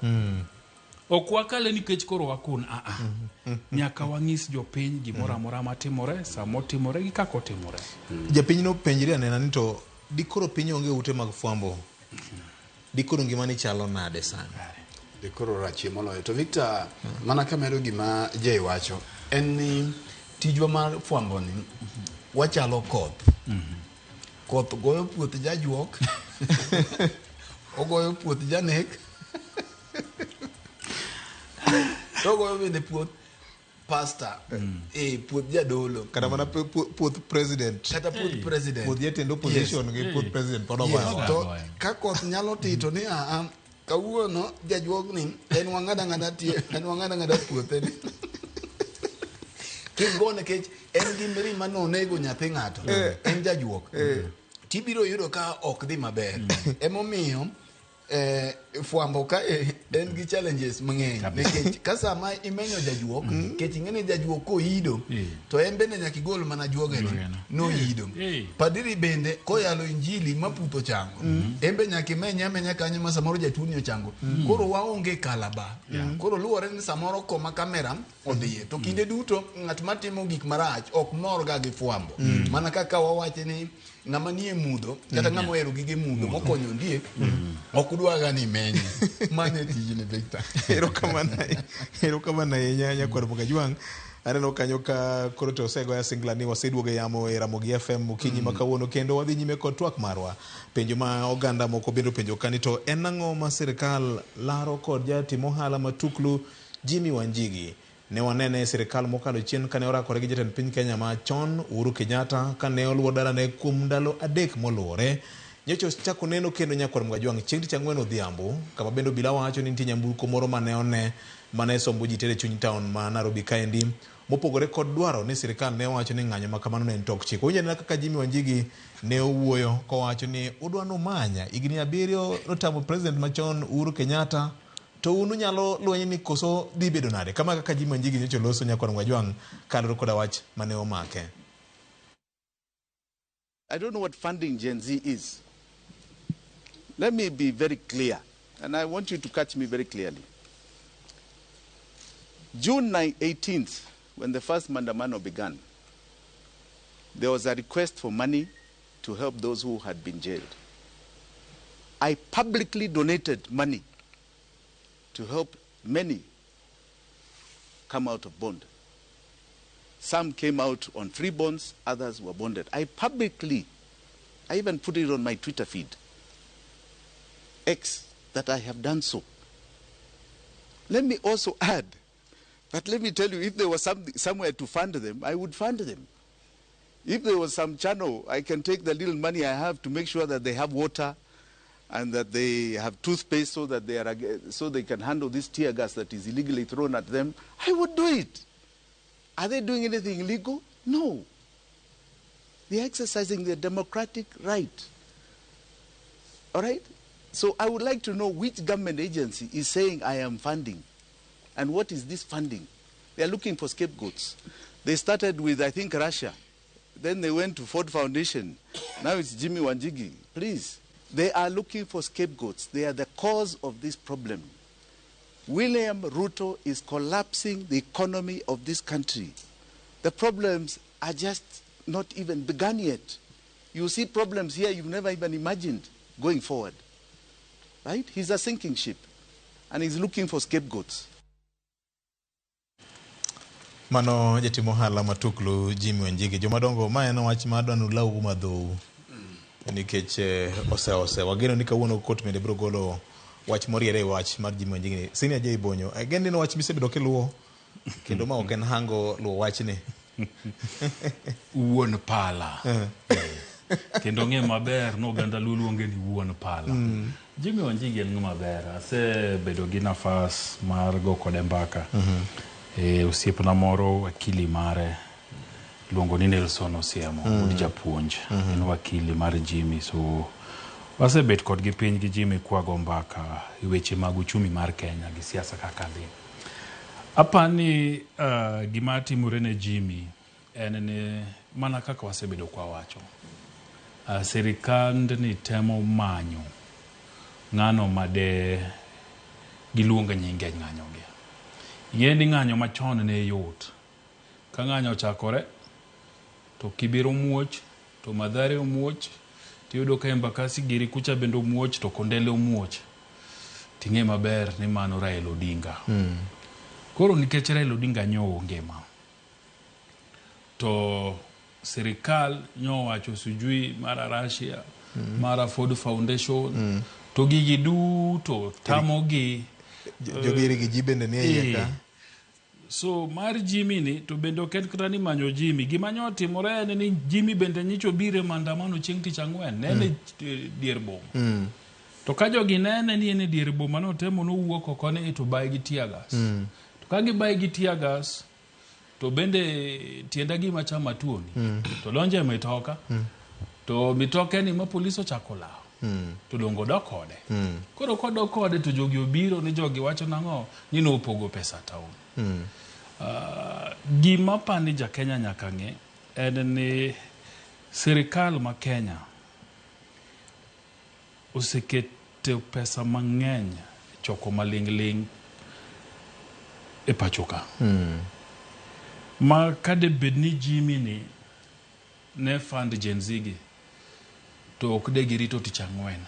Ok wakale nikech koro wakun, Nyaka wang'is jopiny gimoro amora matimore, sama otimore gi kaka otimore. Japiny nopenjre anena ni to dikoro piny onge ute mag fwambo, dikoro ngimani chalo nade sani? Dikoro rachie moloyo. To Victor, mana kamedo gima Jay wacho, en ni tijwa mar fwambo ni wachalo koth. Koth goyo puoth jajuok, ogoyo puoth janek, to ogoyo bende puoth pastor, puoth jadolo. Kata mana puoth president. Kata puoth president. Puoth jatend opposition gi puoth president pod ogoyo. To ka koth nyalo tito ni kawuono jajuogni en wang'ada ng'ada tie, en wang'ada ng'ada puothe ni. Kik go nikech en gi mirima nonego nyathi ng'ato. En jajuok. Tibiro yudo ka ok dhi maber. Emomiyo fwambo ka en gi challenges mang'eny. Nikech ka sama imenyo jajuok, nikech ing'e ni jajuok koido, to en bende nyaka igol mana juogene, noido. Padiri bende koyalo injili maputho chango, en be nyaka imenye amenya kanyo ma samoro jatuo ni ochango. Koro waonge kalaba. Koro luwore ni samoro koma kamera odhiye. To kinde duto ng'at matimo gik marach ok mor ga gi fwambo. Mana kaka wawache ni ng'ama nie mudho, kata ng'ama ohero gige mudho mokonyo ondiek, ok dwaga ni menye. Mano e tijni, Victor. Erokamano ahinya nyakwar Mokajwang'. Aneno kanyo ka koro to osegoya singla ni waseduogo e yamo e Ramogi FM okinyi ma kawuono kendo wadhi nyime kod twak marwa. Penjo ma oganda moko bende openjo ka ni to en ang'o ma sirikal laro kod jatim ohala matuklu Jimmy Wanjigi. Ne wanene e sirikal mokalo chien kane orakore gi jatend piny Kenya machon Uhuru Kenyatta kane oluwo dalane kuom ndalo 3 moluwore. Nyocha ochako neno kendo nyakwar Mokajwang' chieng' tich ang'wen odhiambo kama bende obila wacho ni nitie nyamburko moro mane one mane sombo ji tere chuny town ma Nairobi kaendi. Mopogore kod dwaro ni sirikal ne wacho ni ng'anyo ma kamano ne en tok chik. Owinjo anena kaka Jimmy Wanjigi ne owuoyo kowacho ni udwa numanya higni 7 notamo president machon Uhuru Kenyatta to un unyalo lweny ni koso dhi bedo nade. Kama kaka Jimmy Wanjigi nyocha oloso nyakwar Mokajwang' kaluwore koda wach mane omake. I don't know what funding Gen Z is. Let me be very clear, and I want you to catch me very clearly. June 18th, when the first Mandamano began, there was a request for money to help those who had been jailed. I publicly donated money to help many come out of bond. Some came out on free bonds, others were bonded. I even put it on my Twitter feed. X that I have done so. Let me also add that let me tell you, if there was somewhere to fund them, I would fund them. If there was some channel, I can take the little money I have to make sure that they have water and that they have toothpaste so that they are so they can handle this tear gas that is illegally thrown at them. I would do it. Are they doing anything illegal? No. They are exercising their democratic right. All right? So I would like to know which government agency is saying I am funding. And what is this funding? They are looking for scapegoats. They started with, I think, Russia. Then they went to Ford Foundation. Now it's Jimmy Wanjigi. Please. They are looking for scapegoats. They are the cause of this problem. William Ruto is collapsing the economy of this country. The problems are just not even begun yet. You see problems here you've never even imagined going forward. Right? He's a sinking ship, and he's looking for scapegoats. Mano jatim ohala matuklu Jimmy Wanjigi. Jomadongo, ma en wach ma adwa nulaw madhou nikech ose wageno ni kawuono kot bende biro golo wach moriere e wach mar Jimmy Wanjigi ni. Senior J Bonyo, ageno ni wach misebedo kiluwo kendo ma ok en hango luwo wachni. Wuon pala. Kendo ng'e maber no oganda Luo luonge ni wuon pala. Jimmy Wanjigi en ng'ama ber. Asebedo gi nafas mar go kode mbaka. Osiepna moro wakili mare luongo ni Nelson Osiemo, wuod japuonj. En wakili mar Jimmy. So wasebet kodgi piny gi Jimmy kwago mbaka e weche mag uchumi mar Kenya gi siasa kaka dhi. Apani gima timore ne Jimmy en ni mana kaka wasebedo kwa wacho. Sirikand ni temo manyo ng'ano made giluongo nyinge ng'anyo gi. Ing'e ni ng'anyo machon ne yot. Ka ng'anyo ochakore to Kibera omuoch, to Mathare omuoch, tiyudo ka Embakasi giri kucha bende omuoch, to Kondele omuoch. Ting'e maber ni mano Raila Odinga. Koro nikech Raila Odinga nyo onge ma, to sirikal nyo wacho sijui mara Russia, mara Ford Foundation, to gigi duto tamogi. Jogiri gi ji bende nie iye ka. So mar Jimmy ni to bende ok en kata ni manyo Jimmy. Gima nyo timore en ni Jimmy bende nyicho biro e maandamano chieng' tich ang'wen, nene dier boma. To ka jogi nene ni en e dier boma notemo nowuok oko ni to baye gi tear gas. To ka gibaye gi tear gas to bende tienda gima chama tuoni. To donjo e mitoka. To mitoke ni ma polis ochako lawo. To dongo dok kode. Koro kodok kode to jogi obiro ni jogi wacho nang'o ni nopogo pesa town. Gima pani ja Kenya nyaka ng'e en ni sirikal ma Kenya oseketo pesa mang'eny choko maling'ling' e pacho ka. Ma kade bed ni Jimmy ni ne fund Gen Z gi to ok de girito tich ang'wen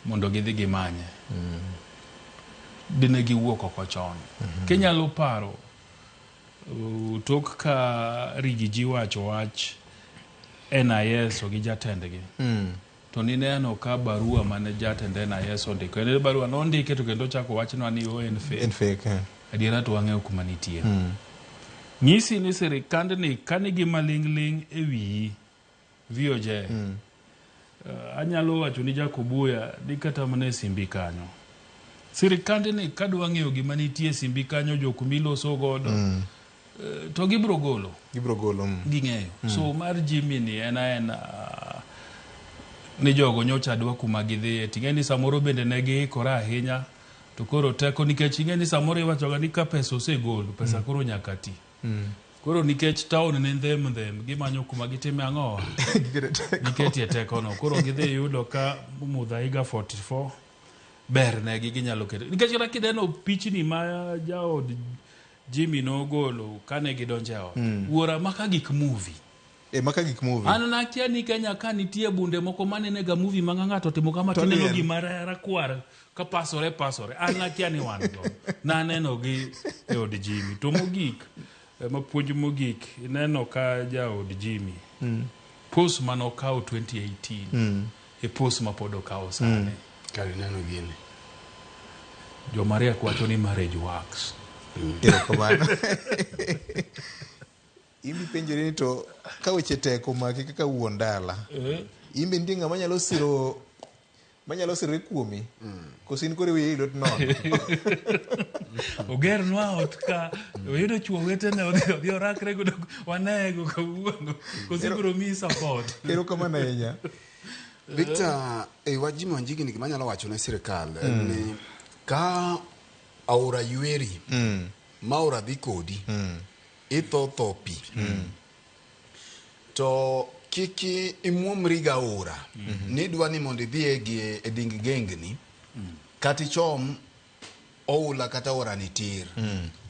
mondo gidhi gimanye. Dine giwuok oko chon. Kinyalo paro tok ka Rigiji wacho wach NIS gi jatendgi. To nineno ka barua mane jatend NIS ondiko. En barua nondike to kendo ochako wachnwa ni o en fake. En fake. Adiera to wang'eyo kuma nitie. Nyisi ni sirikandni ka nigi maling'ling' e wiyi VOJ. Anyalo wacho ni Jakobuya ni kata mana e simbi kanyo. Sirikandni kadwa ng'eyo gima nitie e simbi kanyo jok miloso godo. To gibro golo. Gibro golo. Ging'eyo. So mar Jimmy ni en aena ni jogo nyocha dwa kuma gidhiye. Ting'e ni samoro bende ne giikore ahinya to koro teko nikech ing'e ni samoro iwachoga ni ka pesa osegol pesa koro nyaka ti. Koro nikech town ne ndhem ndhem gimanyo kuma gitime ang'o giketie tekono. Koro gidhi yudo ka Muthaiga 44 ber negi ginyalo keto. Nikech kata kineno pichni ma jaod Jimmy nogolo kane gidonjo e ot. Wuora maka gik movie. Maka gik movie. An nakia ni Kenya ka nitie bunde moko manene ga movie ma ng'ato timo kama To tineno liel. gima rakwar ka pasore pasore. An nakia ni wan go. Naneno gi e od Jimmy. To mogik, mapuonj mogik, ineno ka jaod Jimmy. Post manokawo 2018. E post ma pod okawo sani. Kar ineno gini. Joma riek wacho ni marriage works. Erokamano. Imbi penjori ni to ka weche tek omaki kaka wuon dala. Imbe nitie ng'ama nyalo siro manyalo sirore kuomi. Koso in koro iweyo ilot nono. Ogernwa ot ka oyudo chuo wetene odhi odhi orakre godo waneye go kawuono. Koso ibiro miyi support. Erokamano ahinya. Victor, e wach Jimmy Wanjigi ni gima anyalo wacho ne sirikal en ni ka aora yweri ma aora dhi kodi itho tho pi to kik imuomri ga aora ni idwa ni mondo idhi e gi- e ding gengni kata ichom oula kata aora ni tir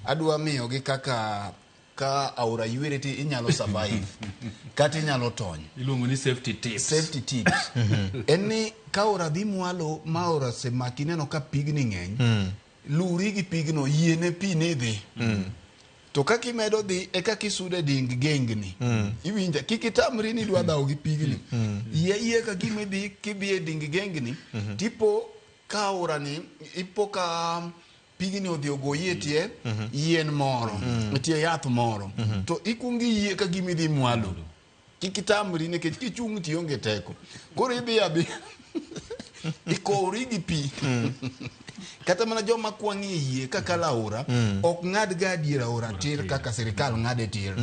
adwa miyogi kaka ka aora ywere ti inyalo survive kata inyalo tony Iluongo ni safety tips. safety tips en ni ka aora dhi mwalo ma aora osemaki ineno ka pigni ng'eny luri gi pigno yiene pi ni dhi to kaka imedo dhi e kaka isudo e ding gengni iwinja kik itamri ni idwa dhawo gi pigni yie yie ka gima idhi kidhi e ding gengni tipo ka aora ni ipo ka pigni odhi ogoyi e tie yien moro e tie yath moro to ikuongo iyie ka gima idhi mwalo kik itamri nikech kichung' to ionge teko koro idhi adhiya ikowri gi pi kata mana joma kwang' e yie kakalo aora ok ng'ad ga adier aora tir kaka sirikal ng'ade tir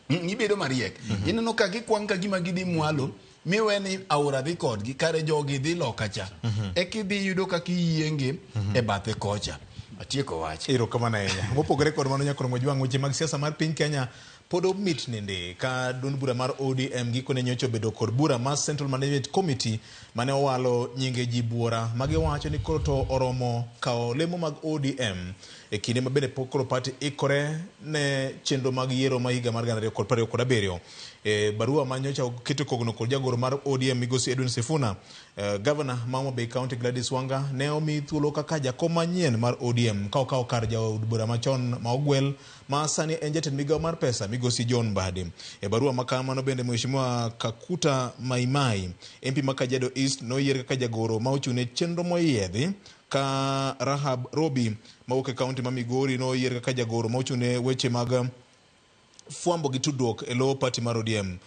ibedo mariek ineno ka gikwang' ka gima gidhi mwalo miwe ni aora dhi kodgi kare jogi dhi loka cha eka idhi yudo kaka iyienge e bathe kocha atieko wach Erokamano ahinya. Mopogore kod mano nyakoro Mojwang' weche mag siasa mar piny Kenya pod omit nende ka duond bura mar ODM gikone nyocha obedo kod bura mar Central Management Committee mane owalo nyinge ji buora magiwacho ni koro to oromo kawo lemo mag ODM e kinde ma bende pok koro party ikore ne chenro mag yiero ma higa mar 2027. E barua ma nyocha oketo kogno kod jagoro mar ODM migosi Edwin Sifuna, Gavana ma Homa Bay County Gladys Wanga ne omi thuolo kaka jakom manyien mar ODM ka okawo kar jaod bura machon ma ogwel ma sani en jatend migawo mar pesa migosi John Mbadi. E barua ma kamano bende Mheshimiwa Kakuta Maimai MP ma Kajiado East noyier kaka jagoro ma ochung' ne chenro moyiedhi ka Rahab Robi mawuok e kaunti ma Migori noyier kaka jagoro ma ochung' ne weche mag fwambo gi tudruok e lo party mar ODM.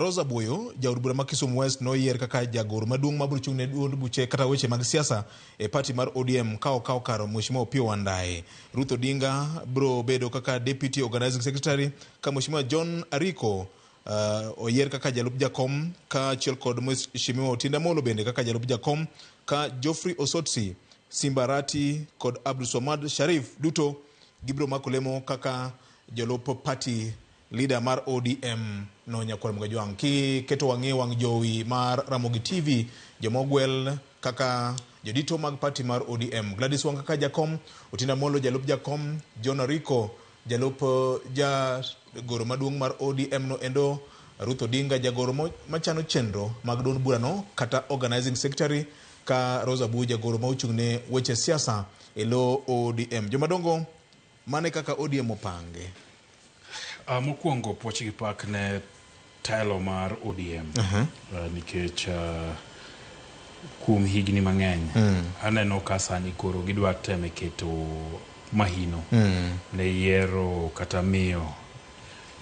Rosa Buyo, jaod bura ma Kisumu West noyier kaka jagoro maduong' mabiro chung' ne duond buche kata weche mag siasa e party mar ODM ka okawo kar Mheshimiwa Opiyo Wandayi. Ruth Odinga biro bedo kaka Deputy Organizing Secretary ka Mheshimiwa John Ariko oyier kaka jalup jakom kaachiel kod Mheshimiwa Otiende Amollo bende kaka jalup jakom ka Geoffrey Osotsi, Simba Arati kod Abdulswamad Sharif duto gibiro mako lemo kaka jolup party leader mar ODM no nyakwar Mgajwang'. Kiketo wang'i wang' jowi mar Ramogi TV, joma ogwel kaka jodito mag party mar ODM, Gladys Wanga kaka jakom, Otiende Amollo jalup jakom, John Ariko jalup jagoro maduong' mar ODM no endo, Ruth Odinga jagoro machano chenro mag duond burano kata organizing secretary, ka Rosa Abuya jagoro ma ochung' ne weche siasa e lo ODM. Jomadongo, mane kaka ODM opange? Mokwongo puoch gi pak ne telo mar ODM nikech kuom higni mang'eny aneno ka sani koro gidwa teme keto mahino ne yiero kata miyo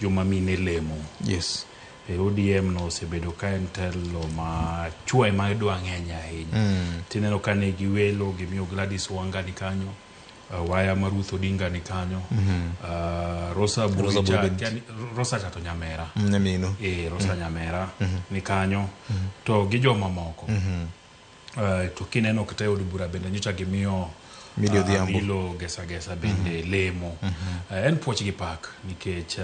joma mine lemo. Yes. E ODM no osebedo ka en telo ma chwo ema dwa ng'eny ahinya. Tineno ka ne giwelo gimiyo Gladys Wanga ni kanyo, waya ma Ruth Odinga ni kanyo, Rosa Rosa Abuya Abuya cha, Rosa cha to nyamera. Nyamino. Rosa Nyamera ni kanyo to gi joma moko. To kineno kata e od bura bende nyocha gimiyo Milly Odhiambo. Amilo Gesa Gesa bende lemo. En puoch gi pak nikech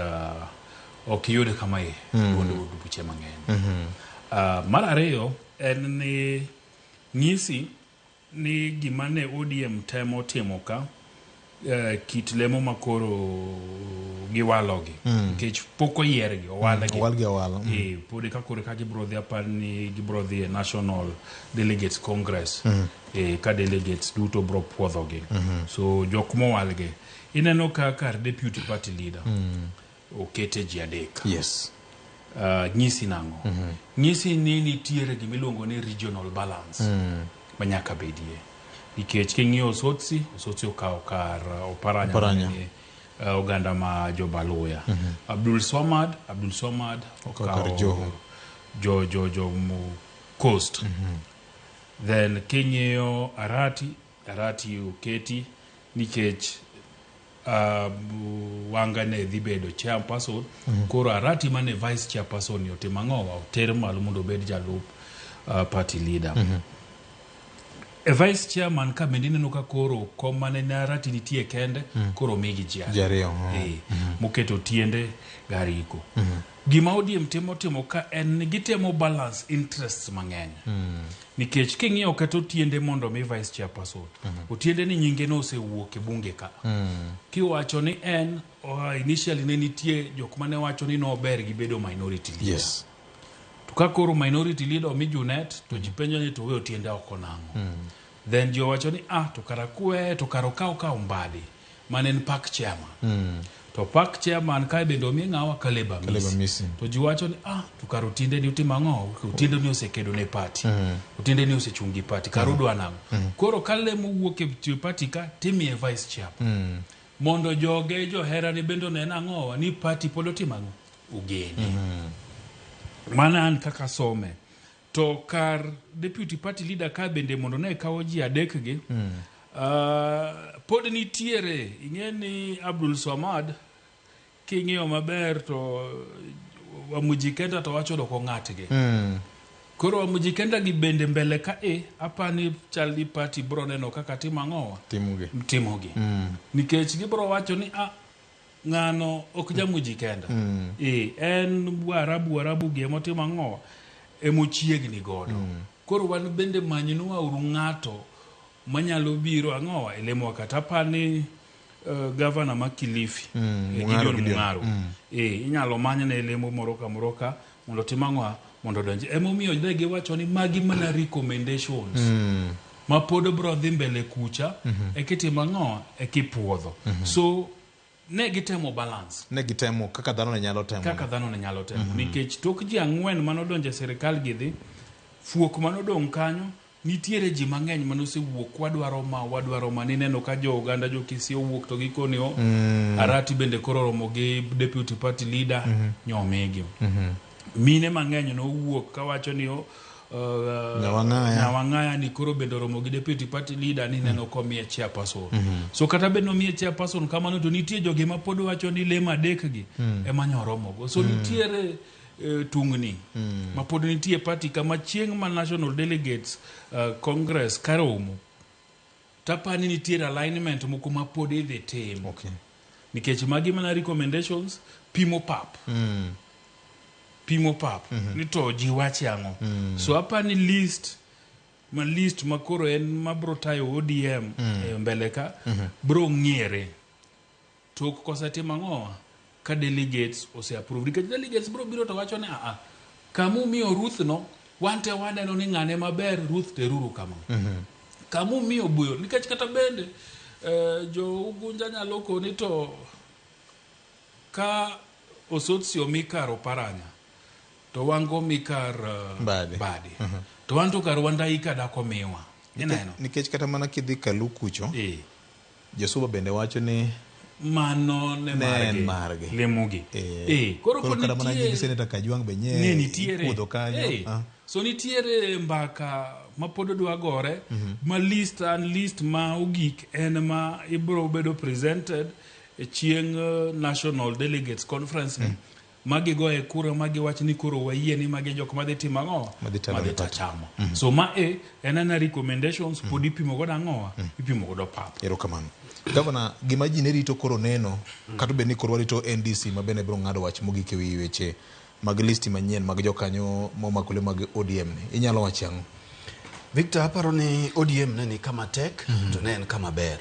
ok iyud kama e duond od buche mang'eny. Mar ariyo en ni nyisi ni gima ne ODM temo timo ka kit lemo makoro giwalogi nikech pok oyiergi owalgi. Owalgi awala. Pod ka koro ka gibiro dhi apar ni gibiro dhi e National Delegates Congress ka delegates duto biro puodhogi. So jok mowalgi ineno ka kar deputy party leader okete ji adek. Yes. Nyisi nang'o? Nyisi ni nitiere gimiluongo ni regional balance. manyaka bedie. Nikech king'iyo Osotsi, Osotsi okawo kar Oparanya, Oparanya. manie, oganda ma Jobaluya. Abdul Swamad, Abdul Swamad Okawo kar Joho. jo jo jo mu Coast. Then king'iyo Arati, Arati oketi nikech Wanga ne dhi bedo chairperson. Koro Arati mane vice chairperson ni otimo ang'owa, oter malo mondo obed jalup party leader. E vice chairman ka bende ineno ka koro kom mane ne Arati nitie kende, koro omigi ji Ji ariyo, Moketo Tiende Gariko. Gima ODM timo timo ka en ni gitemo balance interests mang'eny. Nikech king'iyo kata Otiende mondo mi vice chairperson, Otiende ni nyinge no osewuok e bunge ka. Kiwacho ni en initially ne nitie jok mane wacho ni nober gi bedo minority leader. To ka koro minority leader omi Junet, to ji penjo ni to we Otiende oko nang'o? Then ji owacho ni to kara kwe, to kara okaw Mbadi mane en park chairman. To park chairman kae bende omi ng'awa? Caleb Caleb Amisi. Amisi. To ji wacho ni to kara Otiende ni otimo ang'o? Otiende ni osekedo ne party. Otiende ni osechung' gi party. Kara odwa nang'o? Koro ka lemo wuok e party ka, timiye vice chairman. Mondo joge joherane bende onen ang'owa ni party pod otimo ang'o? Ogene. Mana an kaka some. To kar deputy party leader ka bende mondo ne kawo ji adek gi, pod nitiere, ing'e ni Abdul Swamad king'iyo maber to Wamujikenda to wacho doko ng'atgi. Koro Wamujikenda gi bende mbele ka apani chal ni party bro neno kaka timo ang'owa? Timogi. Timogi. Nikech gibro wacho ni ng'ano ok Jamujikenda. En Waarabu gi emotimo ang'owa? Emochiegni godo. Koro wan bende manynwa uru ng'ato manyalo biro ang'owa e lemo kata apani gavana ma Kilifi, Mung'aro Gideon Gideon. Mung'aro. Inyalo manyne lemo moro kamoro ka mondo otim ang'owa mondo odonji. Emomiyo ne giwacho ni magi mana recommendations. Ma pod bro dhi mbele kucha, ekitimo ang'owa, ekipuodho. So ne gitemo balance. Ne gitemo kaka dhano ne nyalo temo. Kaka dhano ne nyalo temo. Nikech tok ji ang'wen manodonjo e sirikal gidhi, fuok manodong' kanyo, nitiere ji mang'eny manosewuok wadwaro ma nineno ka jo oganda jo Kisii owuok to gikoni Arati bende koro oromo gi deputy party leader nyomigi. Mine mang'eny nowuok kawacho ni Nyawang'aya. Nyawang'aya ni koro bende oromo gi deputy party leader ni neno komiye chairperson. So kata bed nomiye chairperson kamano to nitie jogi ma pod wacho ni lemo adek gi ema nyoromogo. So nitiere tungni ma pod nitie party kama chieng' ma National Delegates Congress karomo tapani nitiere alignment moko ma pod idhi tim. Nikech magi mana recommendations pimo pap. Pimo pap. Ni to ji wache ang'o. So apani list ma koro en mabro tayo ODM e mbele ka bro ng'iere. Tok kosetimo ang'o ka delegates ose approve. Nikech delegates bro biro to wacho ni kamumiyo Ruth no wan te waneno ni ng'ane maber Ruth teruru kama. Kamumiyo buyo nikech kata bende jo Ugunja nyalo koni to ka Osotsi omi kar Oparanya to wango mi kar Mbadi. To wan to kar Wandai ka dak omiwa. Ineno? Nikech kata mana kidhi Kalu kucho, Josuba bende wacho ni mano ne margi. Margi. Lemogi. Koro koro kata mana nying Senator Kajwang' be nye nitiere ikuodho kanyo. So nitiere mbaka ma pod dwa gore ma list and list ma ogik en ma ibro bedo presented e chieng' National Delegates Conference ni magi goye kura magi wach ni koro wayie ni magi jok madhi timo ang'o madhi tachamo. So ma en ana recommendations pod ipimo godo ang'o ipimo godo pap. Erokamano. Gavana, gima ji ne rito koro neno kata bed ni koro warito NDC ma bende biro ng'ado wach mogik e wi weche mag listi manyien mag jokanyo momakore mag ODM ni. Inyalo wacho ang'o? Victor, aparo ni ODM ne ni kama tek to ne en kama ber.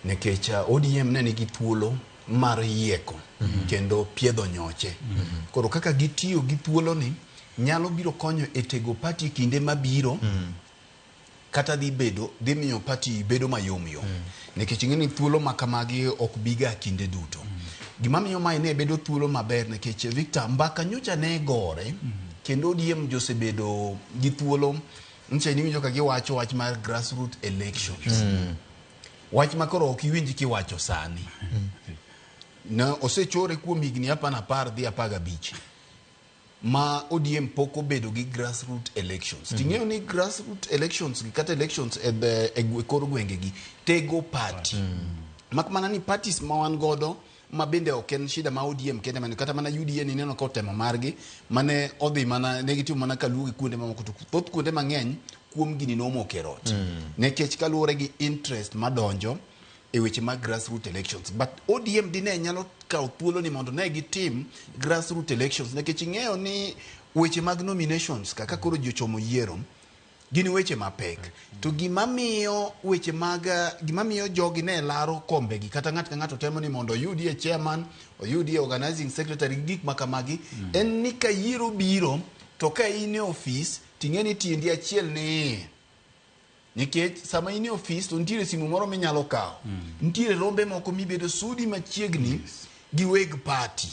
Nikech ODM ne nigi thuolo mar yieko kendo piedho nyoche. Koro kaka gitiyo gi thuolo ni nyalo biro konyo e tego party kinde mabiro kata dhi bedo dhi miyo party bedo mayom yom. Nikech ing'e ni thuolo ma kamagi ok biga kinde duto. Gima miyo mae ne bedo thuolo maber nikech Victor mbaka nyocha ne gore kendo ODM josebedo gi thuolo Nche niwinjo ka giwacho wach mar grassroot elections. Wach ma koro ok iwinj kiwacho sani. Ne osechore kuom higni 10 dhi 15 ma ODM pok obedo gi grassroot elections. Ting'eyo ni grassroot elections gi kata elections e kor gwenge gi tego party. Mak mana ni parties ma wan godo ma bende ok en shida ma ODM kende mane kata mana UDA ni neno ka otemo margi mane odhi mana ne gitimo mana kaluwo gi kuonde mamoko to thoth kuonde mang'eny kuom gini nomoko e rot. Nikech kaluwore gi interest madonjo e weche mag grassroot elections. But ODM dine nyalo kawo thuolo ni mondo ne gitim grassroot elections nikech ing'eyo ni weche mag nominations kaka koro ji ochomo yiero gin weche mapek. To gima miyo weche mag gima miyo jogi ne laro kombegi kata ng'ato ka ng'ato temo ni mondo oyudie chairman, oyudie organizing secretary gi gik makamagi en ni ka yiero biro to ka in e ofis ting'e ni tiendi achiel ni iye. Nikech sama in e ofis to nitiere simu moro minyalo kawo. Nitiere rombe moko mibedo sudi machiegni gi weg party.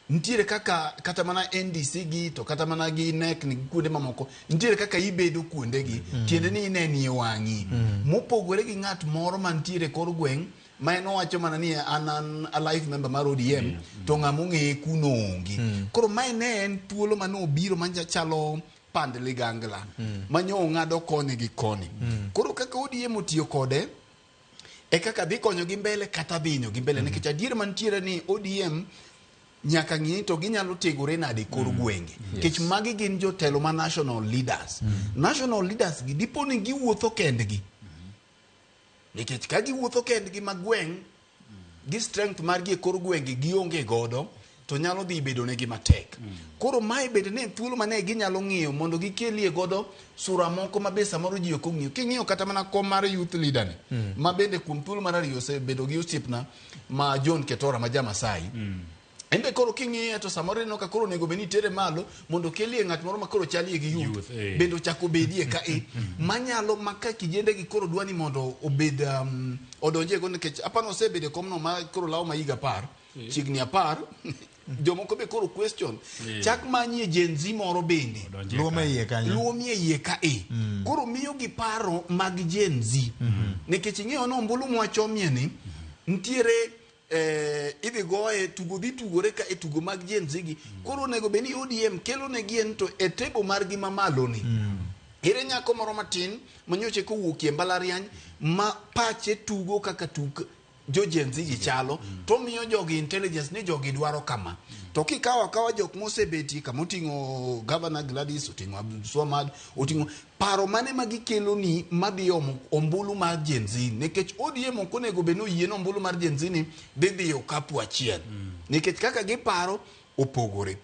Nitiere kaka kata mana NDC gi to kata mana gi NEC ni kuonde mamoko nitiere kaka ibedo kuondegi tiende ni inenie wang'i mopogore gi ng'at moro mantiere kor gweng' ma en owacho mana ni an an a life member mar ODM to ng'ama ong'eye kuno onge. Koro mae ne en thuolo mane obiro machalo pand ligangla manyo ong'ado koni gi koni. Koro kaka ODM otiyo kode e kaka dhi konyogi mbele kata dhi hinyogi mbele nikech adier mantiere ni ODM nyaka ng'i to ginyalo tegore nade kor gwenge. Nikech magi gin jotelo ma national leaders. National leaders gi dipo ni giwuotho kendgi. Nikech ka giwuotho kendgi ma gweng' gi strength margi e kor gwenge gionge godo to nyalo dhi bedo negi matek. Koro mae bende ne thuolo mane ginyalo ng'iyo mondo gikelie godo sura moko ma be samoro ji ok ong'iyo. King'iyo kata mana kom mar youth leader ni ma bende kuom thuolo mar ariyo osebedo gi osiepna ma John Ketora ma ja Masai. En be koro king'iye to samoro ineno ka koro onego bed ni itere malo mondo okelie ng'at moro ma koro chalie gi youth bende ochak obedie ka e manyalo ma ka kijende gi koro dwa ni mondo obed odonjie go nikech apano osebedo e komno ma koro lawo ma higa 10 chiegni 10 jomoko be koro question chak manyie Gen Z moro bende Luo iye kanyo. luo mie iye ka e koro miyo gi paro mag Gen Z nikech ing'eyo ni ombulu mwachomie ni nitiere idhi goye tugo dhi tugore ka e tugo mag Gen Z gi koro onego bed ni ODM kelo negi en to e table margi mamalo ni ere nyako moro matin manyocha kowuok e mbalariany ma pache tugo kaka tuk jo Gen Z gi chalo to miyo jogi intelligence ni jogi dwaro kama to kikawo akawa jok mosebetie kama oting'o Governor Gladys oting'o Abdulswamad oting'o paro mane ma gikelo ni madhi omo ombulu mar Gen Z nikech ODM ok onego bed ni oyie ni ombulu mar Gen Z ni dhi dhi okapu achiel nikech kaka giparo opogore.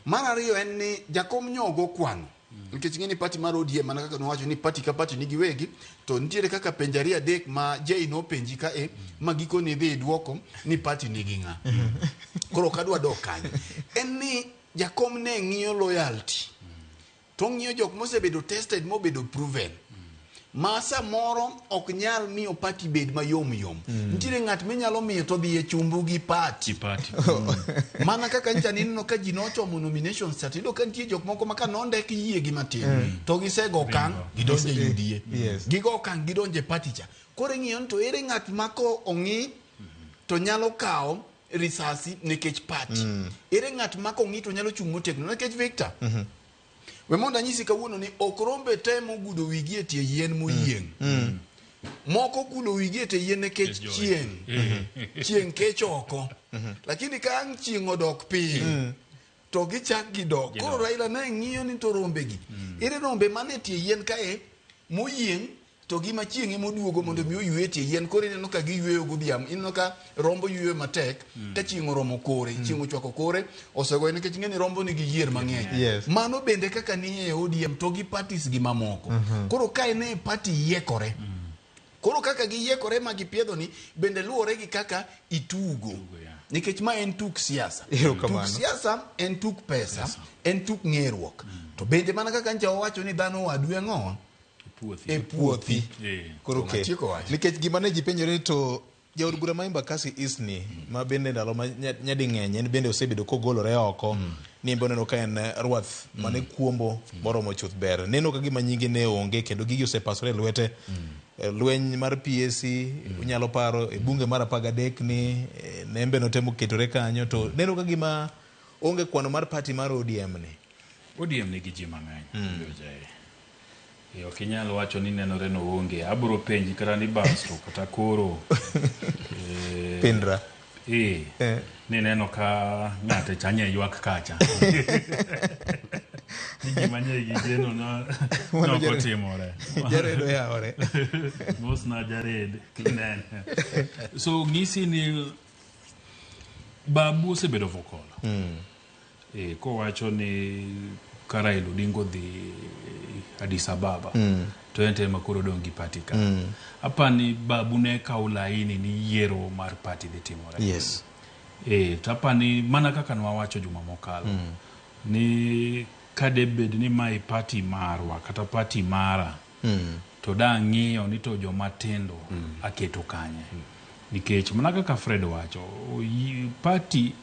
Mar ariyo en ni jakom nyogo kwano nikech ing'e ni party mar ODM mana kaka nowacho ni party ka party nigi wegi to nitiere kaka penjo ariyo adek ma Jay nopenji ka e ma gikone idhi idwoko ni party nigi ng'a. Koro ok adwa dok kanyo. En ni jakom ne ng'iyo loyalty to ng'iyo jok mosebedo tested mobedo proven ma samoro ok nyal miyo party bed mayom yom. Nitiere ng'at minyalo miyo to dhi e chumbu gi party. Mana kaka ncha nineno ka ji nochomo nominations cha tiyudo ka nitie jok moko ma ka nondek yie gi matin to gisego okang' gidonjo e UDA. Gigo okang' gidonjo e party cha. Koro ing'iyo ni to ere ng'at ma ko ong'i to nyalo kawo risasi nikech party. Ere ng'at ma kong'i to nyalo chung' motegno nikech Victor. We mondo anyisi kawuono ni ok rombe te mogudo wigi e tie yien moyieng'. Moko gudo wigi e tie yien nikech chieng'. Chieng' kech oko. Lakini ka ang' chieng' odok piny to gichak gidok. Koro Raila ne ng'iyo ni to rombe gi. Ere rombe mane tie yien kae moyieng' to gima chieng' ema oduogo mondo mi oywe e tie yien. Koro ineno ka giyweyo godhiambo. Ineno ka rombo yweyo matek ka chieng' oromo kore. Chieng' ochwako kore osegoye nikech ing'e ni rombo nigi yier mang'eny. Mano bende kaka ni e ODM to gi parties gi mamoko. Koro kae ne party yiekore. Koro kaka giyiekore ma gipiedho ni bende luwore gi kaka itugo. Nikech ma en tuk siasa. Tuk siasa en tuk pesa, en tuk ng'eruok. To bende mana kaka ncha wawacho ni dhano wadu e ang'owa? E puothi. Koro ke. Nikech gima ne ji penjore to jaod bura ma Embakasi East ni ma bende ndalo ma nyading'eny en bende osebedo kogolore oko. Ni embe oneno ka en rwath mane kuombo moromo chuth ber. Neno ka gima nyinge ne onge kendo gigi osepasore e lwete. Lweny mar PAC unyalo paro e bunge mar 13 ni nembe notemo ketore kanyo to neno ka gima onge kwano mar party mar ODM ni. ODM nigi ji mang'eny. Ok inyal wacho ni nenore no onge. Abro penji kata ni basto kata koro. Pindra. Ni neno ka ng'ate cha nye ywak kacha. Ni gima nye gigeno no otimore. Jared oyawore. Mos na Jared kinene. So ng'isi ni Babu osebedo vocal. Kowacho ni ka Raila Odinga odhi Addis Ababa to en ema koro odong' gi party ka. Apani Babu ne kawo laini ni yiero mar party dhi timore. Yes. To apani mana kaka nwawacho juma mokalo ni kadebed ni mae party marwa kata party mara to da ng'iyo ni to joma tindo aketo kanye. Nikech mana kaka Fred wacho, party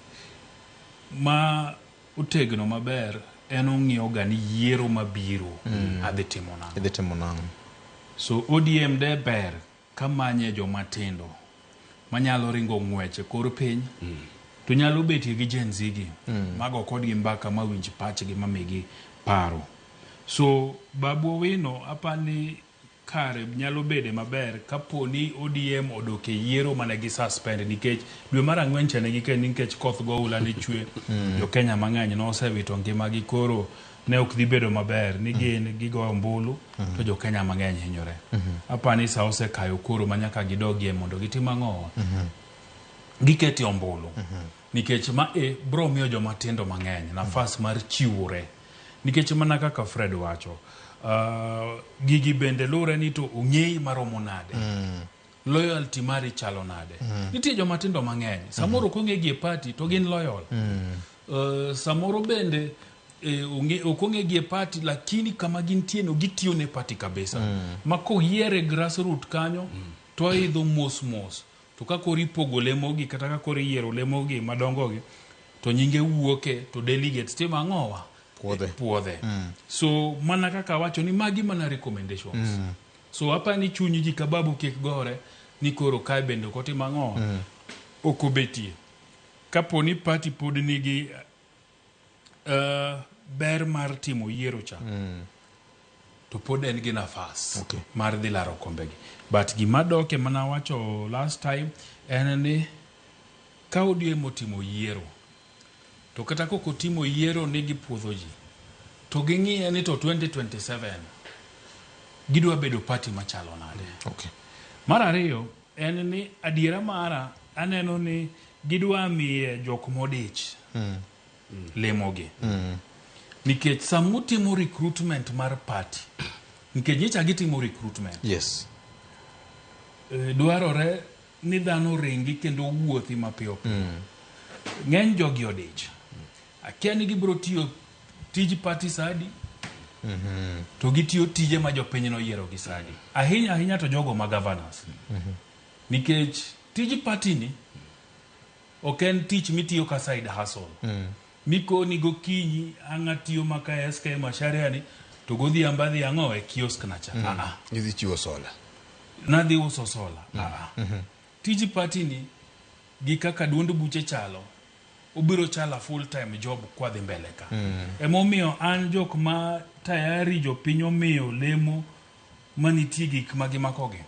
ma otegno maber en ong'iyo ga ni yiero mabiro adhi timo nang'o. Idhi timo nang'o. So ODM de ber kamanye joma tindo manyalo ringo ng'wech e kor piny to nyalo betie gi Gen Z gi mago kodgi mbaka mawinj pachgi mamigi paro. So Babu Owino apani kare nyalo bede maber kapo ni ODM odok e yiero mane gi suspend nikech dwe mar ang'wen cha ne gikel nikech koth goula ne chwe. Jo Kenya mang'eny nosewito ngimagi koro ne ok dhi bedo maber ni gin gigoyo ombulu to jo Kenya mang'eny hinyore. Apani sa osekayo koro ma nyaka gidogie mondo gitim ang'o? Giketie ombulu. Nikech ma bro miyo joma tindo mang'eny nafas mar chiwore. Nikech mana kaka Fred wacho, gigi bende luwre ni to ong'eyi maromo nade. Loyalty mari chalo nade. Nitie joma tindo mang'eny. Samoro ok ong'egi e party to gin loyal. Samoro bende ok ong'egi e party lakini kama gintie no gitiyo ne party kabisa. Ma koyiere grassroot kanyo to oidho mos mos. To ka koro ipogo lemogi kata ka koro iyiero lemogi madongo gi to nyinge wuoke to delegates timo ang'owa? Puodhe. So mana kaka wacho ni magi mana recommendations. So apani chuny ji kababu kik gore ni koro kae bende ok otim ang'owa? Ok obetie. Kapo ni party pod nigi ber mar timo yiero cha to pod en gi nafas mar dhi laro kombegi. But gima doke mana wacho last time en ni ka ODM otimo yiero to kata kok otimo yiero ni gipuodho ji to ging'iye ni to 2027 gidwa bedo party machalo nade. Mar ariyo en ni adiera mara aneno ni gidwa miye jok modich lemogi. Nikech samutimo recruitment mar party, nikech nyicha gitimo recruitment. Yes. Dwarore ni dhano ringi kendo wuothi mapiyo piyo. Ng'eny jogi odich. Akia ni gibiro tiyo tij party sadi, to gitiyo tije ma jopiny noyiero gi sadi. Ahinya ahinya to jogo ma governors. Nikech tij party ni ok en tich mitiyo ka side hustle. Mikoni gokinyi ang' atiyo maka SK Macharia ni to godhiambo adhi ang'o e kiosk na cha. Idhi chiwo sola. Nadhi uso sola. Tij party ni gi kaka duond buche chalo obiro chalo full time job kwa dhi mbele ka. Emomiyo an jok ma tayari jopiny omiyo lemo manitie gik ma gimakogi.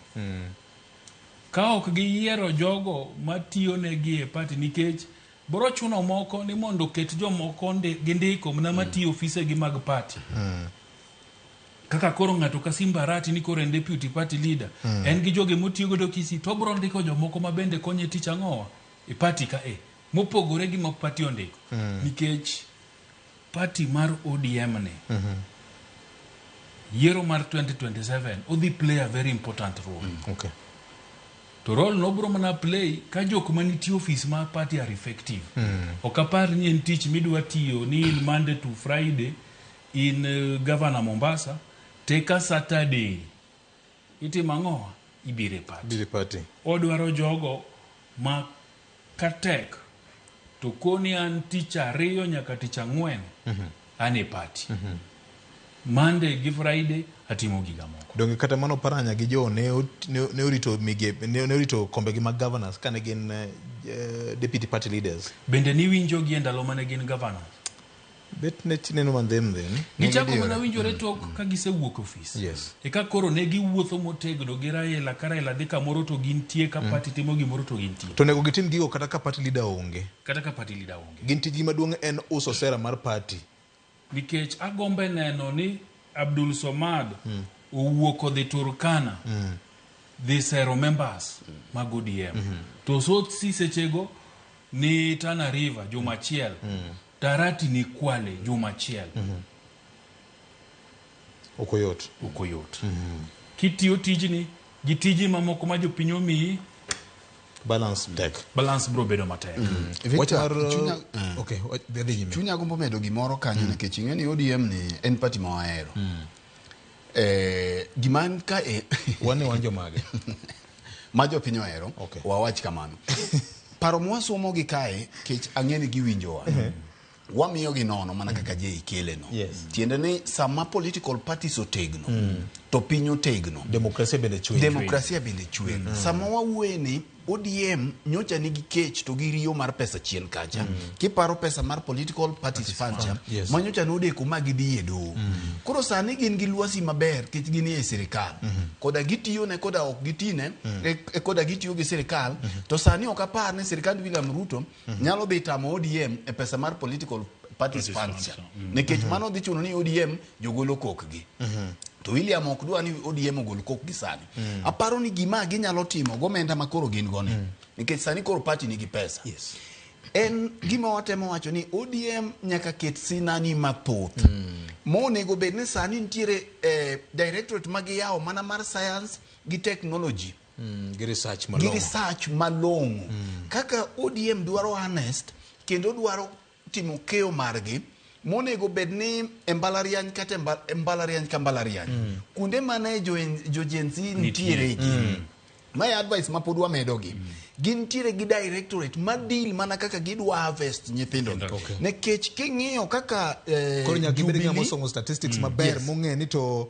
Ka ok giyiero jogo matiyo negi e party nikech boro chuno moko ni mondo oket jomoko gindiko mana matiyo ofise gi mag party. Kaka koro ng'ato ka Simba Arati ni koro en deputy party leader. En gi joge motiyo godo Kisii to obro ndiko jomoko ma bende konye tich ang'owa e party ka e mopogore gi ma party ondiko. Nikech party mar ODM ni yiero mar 2027 odhi play a very important role. To role no bro mana play ka jok manitie office mar party are effective. Ok apar ni en tich midwa tiyo ni in Monday to Friday in Governor Mombasa teka Saturday itimo ang'o? Ibiro e party. Ibiro e party. Odwaro jogo ma katek To koni an tich ariyo nyaka tich ang'wen an e party. Monday gi Friday atimo giga moko. Donge kata mano Paranya gi jo ne orito migepe ne orito kombegi mag governors kane gin deputy party leaders. Bende niwinjo gi e ndalo mane gin governors? Bet ne tineno mandhem then. Gichako mana winjore tok ka gisewuok e ofis. Yes. Eka koro ne giwuotho motegno gi Raila ka Raila dhi kamoro to gintie ka party timo gimoro to gintie. To onego gitim gigo kata ka party leader onge. Kata ka party leader onge. Gin tijgi maduong' en uso sera mar party. Nikech agombe neno ni Abdul Somad owuok odhi Turkana dhi sero members mag ODM. To Sotsi sechego ni Tana River juma achiel. Tarati ni Kwale juma achiel. Ok oyot. Ok oyot. Kitiyo tijni gi tiji mamoko ma jopiny omiyi, Balance tek. Balance bro bedo matek. Wach Victor, mar chunya- okay, dhi nyime. Chunya gombo medo gimoro kanyo nikech ing'e ni ODM ni en party ma wahero. Gima en ka e Wan ne wan jomage? ma jopiny ohero, wawach kamano. Paro mwasomo gi kae kech ang'e ni giwinjowa. Wamiyo gi nono mana kaka Jay kele no. Yes. Tiende ni sama political parties otegno to piny otegno. Demokrasia bende chwer. Demokrasia bende chwer. Sama wawuoye ni ODM nyocha nigi kech to gi riyo mar pesa chien kacha. Kiparo pesa mar political parties fund cha, Yes. ma nyocha nodeko ma gidhi e doho. Koro sani gin gi lwasi maber kech gin e sirikal. Koda gitiyone koda ok gitine, e koda gitiyo gi sirikal, to sani ok apar ni sirikand William Ruto nyalo dhi tamo ODM e pesa mar political parties fund cha. Nikech mano dhi chuno ni ODM jogolo kokgi. To William ok dwa ni ODM ogol kokgi sani. Aparo ni gima ginyalo timo gomenda ma koro gin go ni. Nikech sani koro party nigi pesa. Yes. En gima watemo wacho ni ODM nyaka ket sinani mathoth. Monego bed ni sani nitiere directorate ma giyawo mana mar science gi technology. Gi research Gi malong'o. research malong'o. Kaka ODM dwaro honest kendo dwaro timo keyo margi monego bed ni e mbalariany kata e mbalariany ka mbalariany. Kuonde mane jo Gen Z nitiere gi. Mae advice ma pod wamedo gi. Gintiere gi directorate ma deal mana kaka gidwa harvest nyithindo gi. Okay. Nikech king'iyo kaka Koro nyaka ibed ng'ama Jubilee- osomo statistics maber Yes. mong'e ni to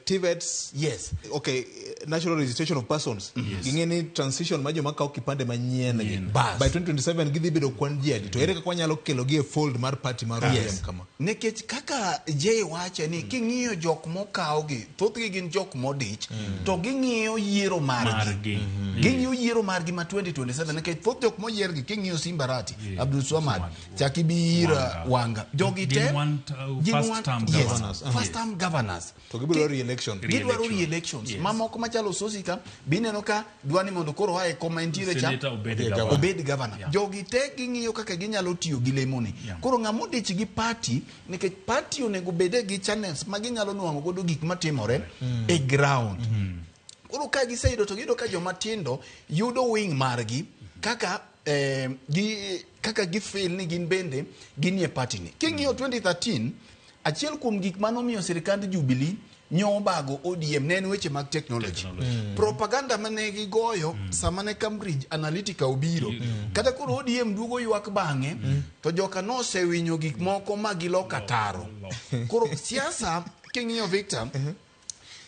TVETs yes. Okay, national registration of persons. Ging'e ni transition ma joma kawo kipande manyien gi. Bas. By 2027 gidhi bedo kwan ji adi to ere kaka wanyalo kelo gi e fold mar party mar ODM Yes. kama. Nikech kaka Jay wache ni king'iyo jok mokawgi, thothgi gin jok modich, to ging'iyo yiero margi. Margi. Ging'iyo yiero margi ma 2027 nikech thoth jok moyiergi king'iyo Simba Arati, Abdul Swamad, chak ibi ira Wanga. Jogi te Gin gin first term yes, governors. First term governors. To gibiro re-election. Gidwaro re-elections. Yes. Mamoko machalo Sosika bineno ka dwa ni mondo koro oa e koma entiere cha Senator obed governor. obed governor. Jogi te ging'iyo kaka ginyalo tiyo gi lemoni. Koro ng'ama odich gi party nikech party onego bede gi channels ma ginyalo nwang'o godo gik matimore e ground. Koro ka giseyudo to giyudo ka joma tindo yudo wing margi kaka kaka gifeel ni gin bende ginie party ni. King'iyo 2013 achiel kuom gik manomiyo sirikand Jubilee nyobago ODM ne en weche mag technology. Propaganda mane gigoyo sama ne Cambridge Analytica obiro. Kata koro ODM duogo ywak bang'e to joka nosewinyo gik moko ma giloko ataro. Koro siasa king'iyo Victor,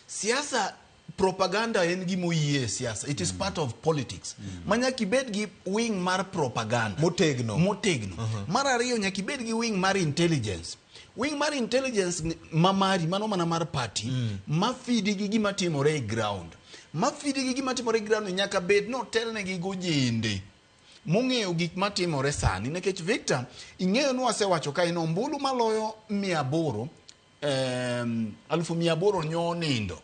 siasa propaganda en gima oyie e siasa. It is part of politics. Ma nyaka ibed gi wing mar propaganda. Motegno. Motegno. Mar ariyo nyaka ibed gi wing mar intelligence. Wing mar intelligence ma mari mano mana mar party ma feedi gi gima timore e ground. Ma feedi gi gima timore e ground nyaka bed ni otelnegi gojende mong'eyo gik matimore sani nikech Victor ing'eyo ni wasewacho kae ni ombulu maloyo 800 800,000 nyo nindo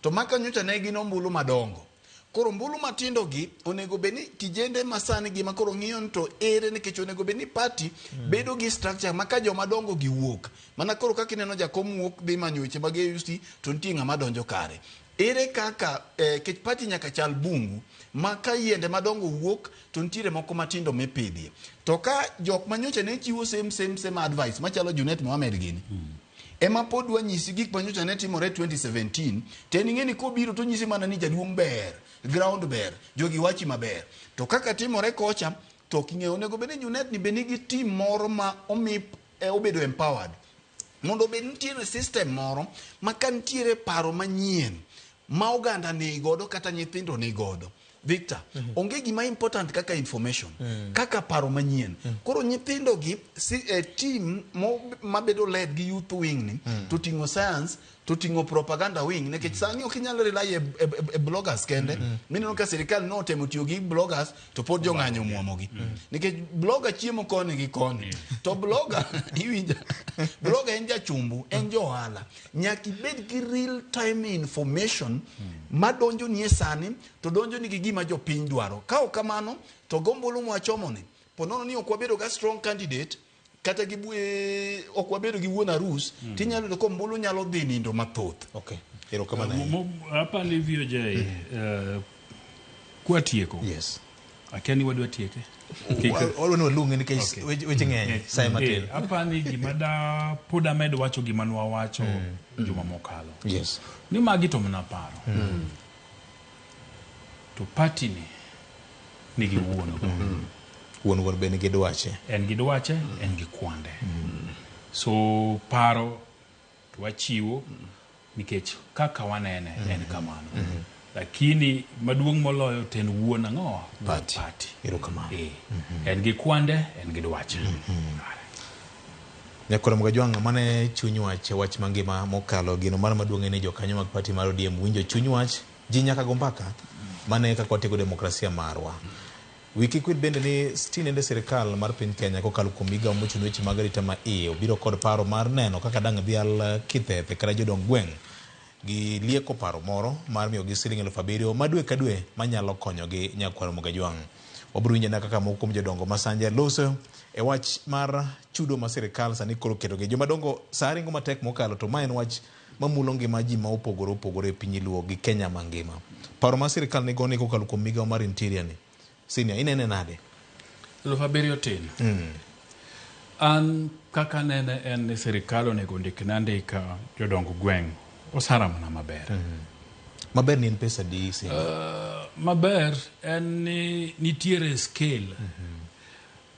to maka nyocha ne gin ombulu madongo. Koro ombulu matindo gi onego bed ni kijende masani gi ma koro ng'iyo ni to ere nikech onego bed ni party bedo gi structure ma ka joma dongo gi wuok mana koro kaka ineno jakom wuok dhi manyo weche mag AUC to nitie ng'ama donjo kare. Ere kaka kech party nyaka chal bungu ma ka yiende madongo wuok to nitiere moko matindo mipidhie. To ka jok manyocha ne chiwo same advice machalo Junet Mohamed gini. Ema pod wanyisi gik manyocha ne timore 2017 to en ing'e ni kobiro to nyisi mana ni jaduong' ber, ground ber, jogi wachi maber. To kaka timore kocha To ok ing'eyo onego bed ni Junet ni be nigi team moro ma omi obedo empowered mondo obed nitiere system moro ma ka nitiere paro manyien ma oganda ni godo kata nyithindo ni godo. Victor, onge gima important kaka information, kaka paro manyien. Koro nyithindo gi si, team mo, mabedo led gi youth wing ni to ting'o science to ting'o propaganda wing nikech sani ok inyal rely e bloggers kende. Mineno ka sirikal notemo tiyo gi bloggers to pod jong'anyo omuomogi nikech blogger chiemo koni gi koni to blogger iwinja blogger en jachumbu en jo ohala nyaka ibed gi real time information madonjo ni e sani to donjo ni gi gima jopiny dwaro. Ka ok kamano to gombulu mwachomo ni po nono ni ok wabedo ga strong candidate kata gi ok wabedo gi wuon arus tinyalo yudo ka ombulu nyalo dhi nindo mathoth. Okay. Erokamano. Apani VOJ kwatieko. Yes. Akia ni wadwa tieke. Wadwa ni waluonge nikech weche ng'eny saye matin. Apani gima da pod amed wacho gima nwawacho juma mokalo. Yes. Ni magi to mana paro. To party ni nigi wuon. Wuon wuon be nigi dwache. En gi dwache, en gi kwande. So paro to wachiwo nikech kaka wanene en kamano. Lakini maduong' moloyo to en wuon ang'o? Party. Party. Erokamano. En gi kwande, en gi dwache. Nyakoro Mgajwang' mane chuny wach wach mangima mokalo gino mar maduong' en ni jokanyo mag party mar ODM winjo chuny wach ji nyaka go mbaka mane kaka watego demokrasia marwa. Wiki kwit bende ni tinende sirikal mar piny Kenya kokalo kuom migawo mochung' weche mag arita ma iye obiro kod paro mar neno kaka dang' dhial kithethe kata jodong gweng' gi lieko paro moro mar miyogi siling 7,000 ma dwe ka dwe manyalo konyogi. Nyakwar Mgajwang' wabiro winjo na kaka moko kuom jodongo ma Sanja loso e wach mar chudo ma sirikal sani koro ketogi. Jomadongo sa ringo matek mokalo to ma en wach mamulo ngima ji ma opogore opogore e piny Luo gi Kenya mangima. Paro ma sirikal nigo ni kokalo kuom migawo mar interior ni Senior, inene nade? 7,000 tin. An kaka nene en ni sirikal onego ndikne andika jodong gweng' osara mana maber. Maber ni en pesa di Senior? Maber en ni nitiere scale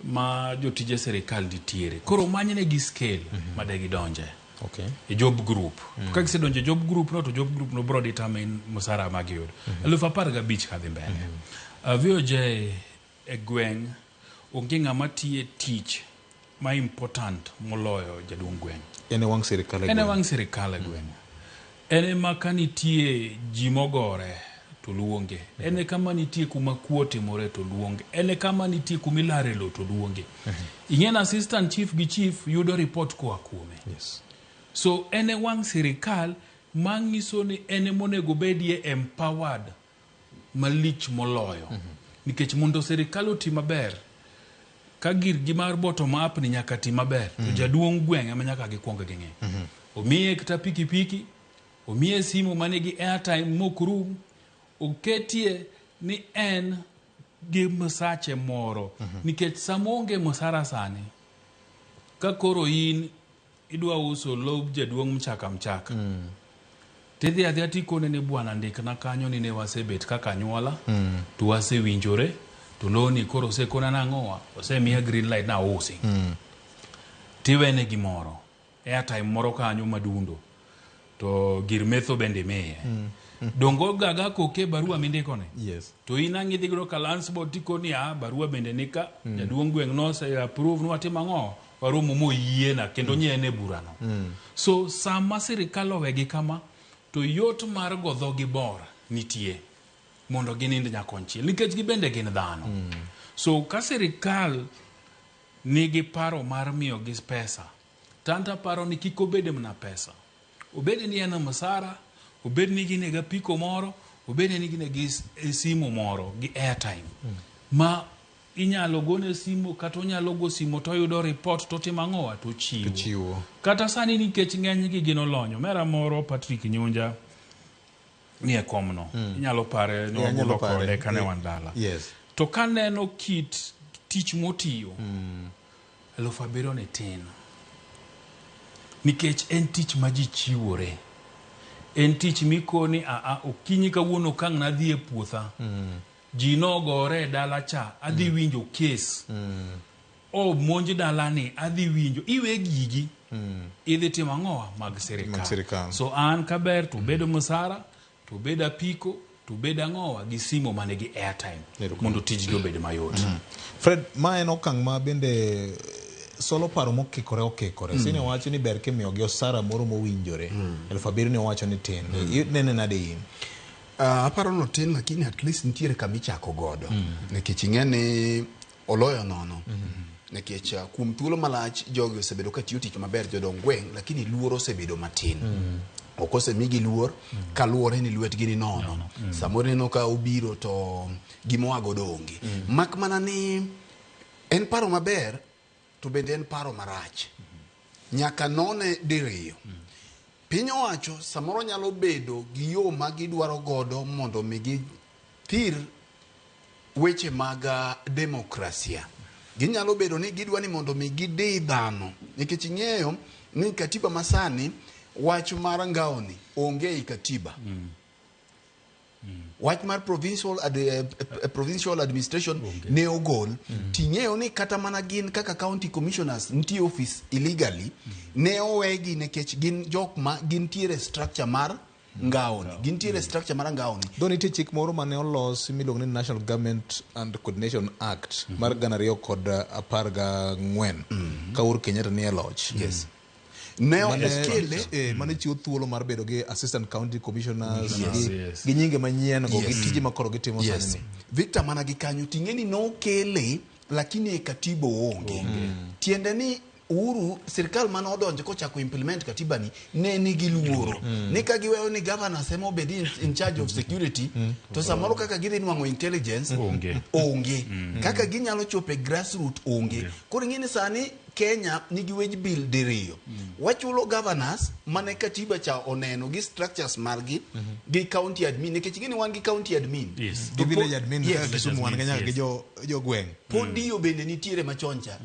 ma jotije sirikal nitiere. Koro manyne gi scale ma de gidonje. Okay. E job group. Ka gisedonjo e job group no to job group no bro determine mosara ma giyudo. 15,000 kadhi mbele. VOJ e gweng' onge ng'ama tiye tich ma important moloyo jaduong' gweng'. En e wang' sirikal e En e gweng'. wang' sirikal e gweng'. En ema ka nitie ji mogore to luonge. En e kama nitie kuma kuo otimore to luonge. En e kama nitie kuma ilare lo to luonge. Ing'e ni assistant chief gi chief yudo report koa kuome. Yes. So en e wang' sirikal manyiso ni en ema onego bedie empowered malich moloyo. Nikech mondo sirikal oti maber, ka girgi mar bottom up ni nyaka ti maber, to jaduong' gweng' ema nyaka gikwong ging'i. Omiye kata pikipiki, omiye simu manigi airtime mok rum, oketie ni en gi msache moro. Nikech sama onge msara sani, ka koro in idwa uso lob jaduong' mchaka mchaka, tidhi adhiya tikone ni bwana ndikna kanyo ni ne wasebet kaka anyuola, to wasewinjore, to loni koro osekona nang'owa, osemiya green light na ausi. Tiwene gimoro, airtime moro kanyo madundo, to gir metho bende imiye. Dongo gaga koke barua mindikone. Yes. To in ang' idhi godo ka landsboard tikoni a barua bende nika, jaduong' gweng' nose approve nwatimo ang'o, waromo moyiena kendo nyien e burano. So sama sirikal owegi kama, to yot mar go dhogi bor nitie mondo ginind nyakonchiel nikech gibende gin dhano. So ka sirikal nigi paro mar miyogi pesa, to an taparo ni kik obed mana pesa. Obed ni en msara, obed ni gin gi apiko moro, obed ni gin gi simu moro gi airtime. Ma inyalo gone simu kata onyalo go simu to oyudo report to otimo ang'owa to ochiwo. Kata sani nikech ng'enygi gin olony. Omera moro Patrick Nyunja ni e komno. Inyalo pare ne anyalo wabudho pare. kode kane wan dala. Yes. To kaneno kit tich motiyo, 7,000 ni tin. Nikech en tich ma ji chiwore. En tich mikoni aa okinyi kawuono ka ang' nadhi e puotha. Ji nogore e dala cha, adhi winjo kes. Omonj dalani, adhi winjo. Iwe gigi. Idhi timo ang'owa mag sirikal. Mag sirikal. So an kaber to bedo msara, to bed apiko, to bed ang'owa gi simo manigi airtime mondo tijgi obed mayot. Fred, ma en okang' ma bende solo paro mokikore okikore. Sine wacho ni ber kimiyogi osara moro mowinjore. 7,000 ne owacho ni tin. Nene nade in? Aparo ni otin lakini at least nitiere kama ichako godo. Nikech ing'e ni oloyo nono. Nikech kuom thuolo malach jogi osebedo ka tiyo tich maber jodong gweng' lakini luor osebedo matin. Ok osemigi luor kaluwore ni lwetgi ni nono. Samoro ineno ka obiro to gima oa godo onge. Mak mana ni en paro maber to bende en paro marach. Nyaka none diriyo. Piny owacho samoro nyalo bedo gi yo ma gidwaro godo mondo mi githir weche mag demokrasia. Ginyalo bedo ni gidwa ni mondo mi gidi dhano. Nikech ing'eyo ni katiba masani wach mar ngawni onge ei katiba. Wach mar provincial administration ne ogol. Ting'eyo ni kata mana gin kaka county commissioners nitie office illegally ne owegi nikech gin jok ma gintiere structure mar ngawni. Gintiere structure mar ngawni. Dho nitie chik moro mane olos miluongo ni National Government and Coordination Act mar 2014 ka Uhuru Kenyatta nie loch. Yes. Ne okele mane chiwo thuolo mar bedo gi assistant county commissioners Yes. gi nyinge manyien go gi tije ma koro gitimo Yes. sani ni. Victor mana gi kanyo ting'e ni nokele lakini e katiba oonge. Tiende ni Uhuru sirikal mane odonjo kochako implement katiba ni ne nigi luoro ni ka giweyo ni governors ema obed in charge of security to samoro kaka gidhi nwang'o intelligence Onge. onge kaka ginyalo chopo e grassroot onge. Koro ing'e ni sani Kenya nigi wage bill diriyo. Wachulo governors mane katiba cha oneno gi structures margi gi county admin nikech ing'e ni wan gi county admin. Yes. Gi village admin Yes. kaka Kisumu wan ga nyaka gi jo gweng'. Pod dio bende nitiere machon cha.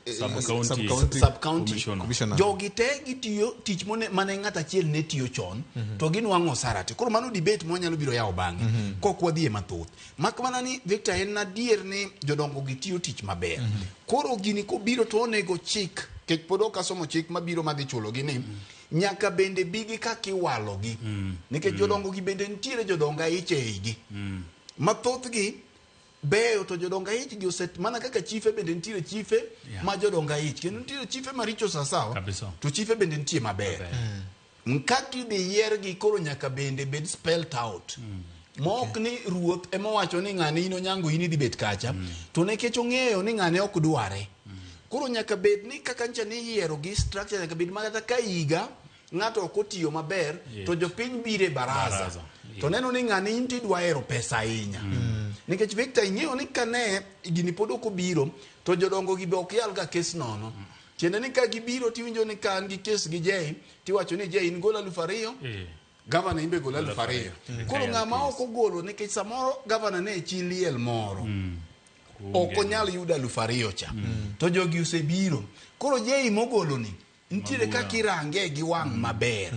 Sub-county. Sub-county. Sub-county. Commissioner. Commissioner. Jogi te gitiyo tich mane ng'at achiel ne tiyo chon to ginwang'o osara te. Koro mano debate mwanyalo biro yawo bang'e kok wadhi e mathoth. Mak mana ni Victor en adier ni jodongo gi tiyo tich maber. Koro gini kobiro to onego chik kech pod ok asomo chik mabiro madhi chulogi ni nyaka bende bigi kaka iwalogi. Nikech jodongo gi bende nitiere jodongo aich e igi. Mathothgi beyo to jodongo aich gi oset mana kaka chife bende nitiere chife ma jodongo aich kendo nitiere chife maricho sawasawa Kabisa. to chife bende nitie maber. Kaka idhi yiergi koro nyaka bende bed spelt out. Ma ok ni ruoth ema owacho ni ng'ane in Onyango in idhi bet kacha to nikech ong'eyo ni ng'ane ok dware. Koro nyaka bed ni kaka ncha ni yiero gi structure nyaka bed ma kata ka higa ng'ato ok otiyo maber to jopiny biro e baraza. Baraza. To neno ni ng'ane in tidwa hero pesa ahinya. Nikech Victor ing'eyo ni kane gini pod ok obiro to jodongo gi be ok yal ga kes nono. Tiende ni ka gibiro tiwinjo ni ka an gi kes gi Jay tiwacho ni Jay in gol 2,000 Gavana imbe gol 2,000. Koro ng'ama ok ogolo nikech samoro gavana ne chi liel moro. Ok onyal yudo 2,000 cha. To jogi osebiro. Koro Jay mogolo ni nitiere kaka irange gi wang' maber.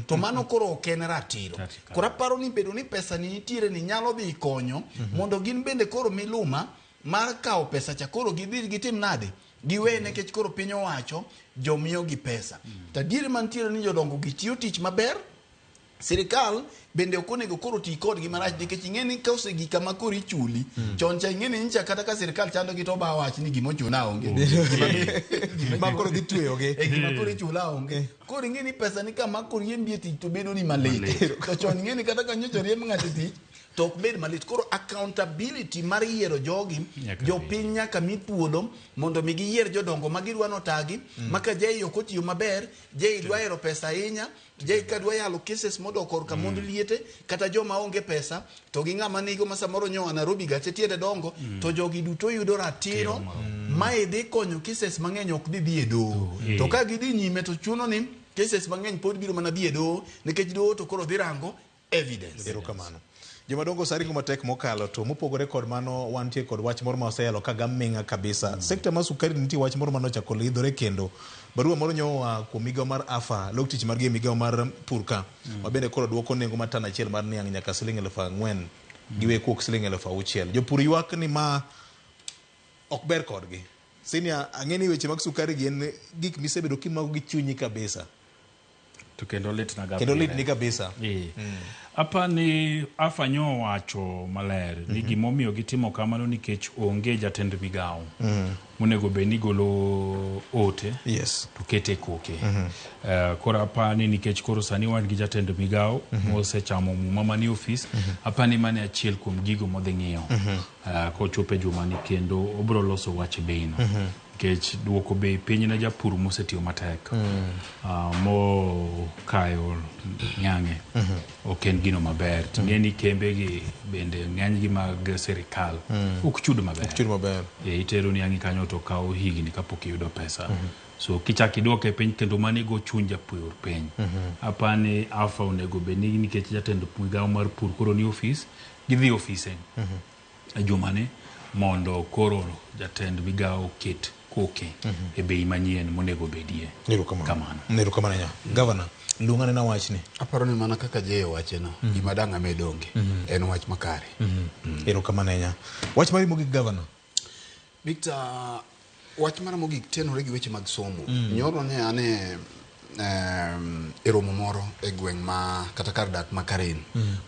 To mano koro ok en ratiro. Koro aparo ni bedo ni pesa ni nitiere ni nyalo dhi konyo mondo gin bende koro miluma mar kawo pesa cha koro gidhi gitim nade? Giwe nikech koro piny owacho jomiyogi pesa. To adieri mantiere ni jodongo gi tiyo tich maber. Sirikal bende ok onego koro ti kodgi marach nikech ing'e ni ka osegik kama koro ichuli chon cha ing'e ni nyicha kata ka sirikal chandogi to oba wach ni gima ochuna onge. Ma koro dhi tweyogi. Gima koro ichula onge. Koro ing'e ni pesa ni kama koro riembi e tich to bedo ni malit. To chon ing'e ni kata ka nyocha riemb ng'ato e tich to ok bed malit. Koro accountability mar yiero jogi jopiny nyaka mi thuolo mondo mi giyier jodongo ma gidwa notagi ma ka Jay ok otiyo maber, Jay dwa hero pesa ahinya, Jay ka dwa yalo cases modok korka mond liete kata joma onge pesa to gi ng'ama nigo ma samoro nyoa Nairobi gache tiende dongo to jogi duto yudo ratiro mae dhi konyo cases mang'eny ok dhi dhi e doho. To ka gidhi nyime to chuno ni cases mang'eny pod biro mana dhi e doho nikech doho to koro dhi rango evidence. Erokamano. Jomadongo saringo matek mokalo to mopogore kod mano wantie kod wach moro ma oseyalo ka gaming'a kabisa. Sekta mar sukari nitie wach moro manochako lidhore kendo. Barua moro nyoa kuom migawo mar AFA, lok tich margi e migawo mar pur ka. Ma bende koro duoko nengo mar tan achiel mar niang' nyaka siling 4,000 Giwe kuok siling 6,000. Jopur ywak ni ma ok ber kodgi. Senior, ang'e ni weche mag sukari gi en gik misebedo kimako gi chunyi kabisa. To kendo litna ga Kendo pile. litni kabisa. Apa ni afa nyo wacho maler ni gimomiyo gitimo kamano nikech onge jatend migawo monego bed ni golo ote to kete koke. Koro apani nikech koro sani wan gi jatend migawo mosechamo muma manie ofis, apani mane achiel kuom gigo modhi ng'iyo kochopo e jumani kendo obiro loso wach bei no. Nikech duoko bei piny ne japur mosetiyo matek mokayo ng'ang'e ok en gino maber. Ting'e ni kembe gi bende ng'enygi mag sirikal ok chud maber. Ok chud maber. Itero niang'i kanyo to kawo higni kapok iyudo pesa. So kichak iduoke piny kendo mano igo chuny japur piny. Apani AFA onego bed ni nikech jatend migawo mar pur koro ni ofis, gidhi ofise e jumani mondo koro jatend migawo oket koke e bei manyien monego bedie. Kamano. Erokamano ahinya. Governor, luong anena wachni. Aparo ni mana kaka Jay owache no, gima dang' amed onge. En wach makare. Erokamano ahinya. Wach mari mogik, Governor. Victor, wach mara mogik tenore gi weche mag somo. Nyoro ne ane e romo moro e gweng' ma kata kar dak ma Karen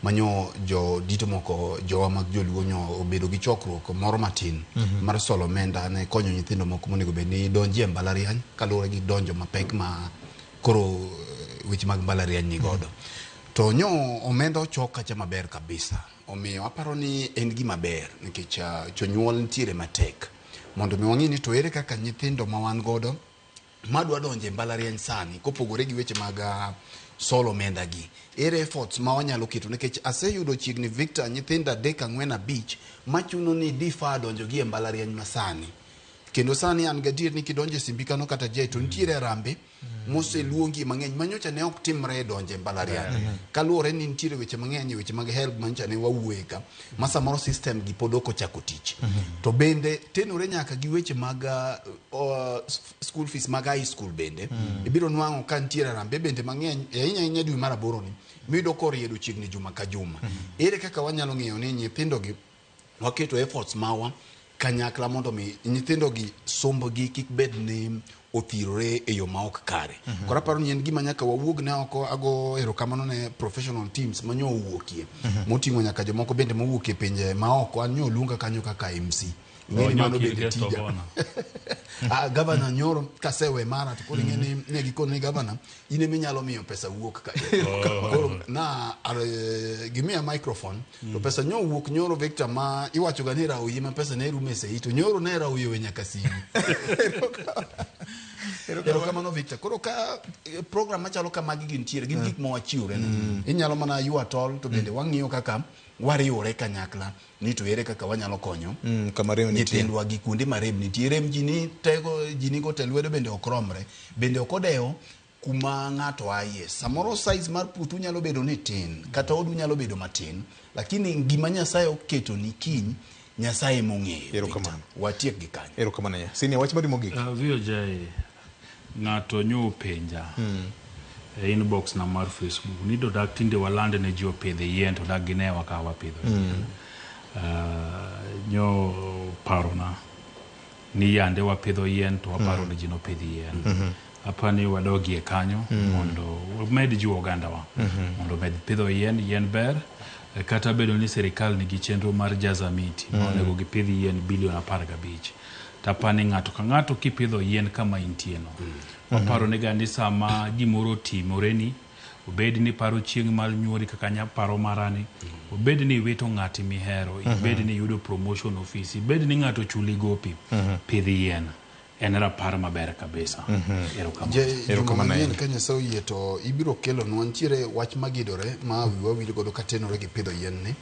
manyo jo dito moko jowa mag joluo nyo obedo gi chokruok moro matin mar solo omenda ne konyo nyithindo moko monego bed ni donji e mbalariany kaluwore gi donjo mapek ma koro weche mag mbalariany ni godo. To nyo omenda ochok kacha maber kabisa. Omiyo aparo ni en gima ber nikech jonyuol nitiere matek mondo mi wang'e ni to ere kaka nyithindo ma wan godo madwa donjo e mbalariany sani kopogore gi weche mag solo omenda gi, ere efforts ma wanyalo keto nikech aseyudo chiegni Victor nyithindo 3 4 5 machuno ni difaa donjo gi e mbalariany masani. Kendo sani an gadier ni kidonjo e simbi kano kata Jay to nitiere arambe moseluongi mang'eny manyocha ne ok timre e donjo e mbalariany. Kaluwore ni nitiere weche mang'eny e weche mag helb manyocha ne wawuoye ka ma samoro system gi pod ok ochako tich. To bende tenore nyaka gi weche mag school fees mag high school bende. Ibiro nwang'o ka nitiere arambe bende mang'eny ahinya ahinya dwe mar aboro ni miyudo koriedo chiegni juma ka juma. Ere kaka wanyalo ng'eyo ni nyithindo gi waketo efforts mawa kanyakla mondo mi nyithindo gi sombgi kik bed ni othirore e yo ma ok kare. Koro aparo ni en gima nyaka wawuog ne oko. Ago erokamano ne professional teams manyo owuokie moting'o nyaka jomoko bende mowuok e pinje ma oko. An nyo oluonga kanyo kaka MC. Ing'e ni mano bende tija. Governor nyoro kasewe mara to koro ing'e ni ne gikone ni governor in ema inyalo miyo pesa wuok ka. Koro na gimiya microphone to pesa nyo wuok nyoro Victor ma iwacho ga ni rauyi ma pesa ne rume sei to nyoro ne rauyi we nyaka simu. Erokamano Victor. Koro ka program machalo kamagi gintiere gin gik ma wachiwre ne. Inyalo mana ywa tol to bende wang'iyo kaka wariwore kanyakla ni to ere kaka wanyalo konyo nyithindwa gi kuonde ma rem nitie. Rem ji ni tego ji nigo te lwedo bende ok romre, bende ok odewo kuma ng'ato aye. Samoro size mar puothu nyalo bedo ni tin kata odu nyalo bedo matin, lakini gima Nyasaye oketo ni kiny Nyasaye mong'eyo. Watiek gi kanyo. Erokamano ahinya. Senior, wach mari mogik. VOJ, ng'ato nyo penja e inbox na mar Facebook ni to dak tinde waland ne ji opidh yien to dak ginewa ka wapidho yien. Nyo parona ni yande wapidho yien to waparo ni ji nopidh yien. Apani wadogie kanyo mondo wamed jiwo ogandawa mondo omed pidho yien. Yien ber kata bedo ni sirikal nigi chenro mar jaza miti ma onego gipidh yien bilion 15. Tapani ng'ato ka ng'ato kipidho yien kama intie no. Waparo ni ga ni sama gimoro otimoreni, obed ni paro chieng' mar nyuoli kaka paro marani, obed ni iwito ng'ati mihero, ibed ni iyudo promotion office, ibed ni ng'ato chuli gopi, pidh yien. En rapar maber kabisa. Erokamano. Manyien ka Nyasaye oyie to ibiro kelonwa nitiere wach magidore ma wiwa wil godo katenore gi pidho yien ni.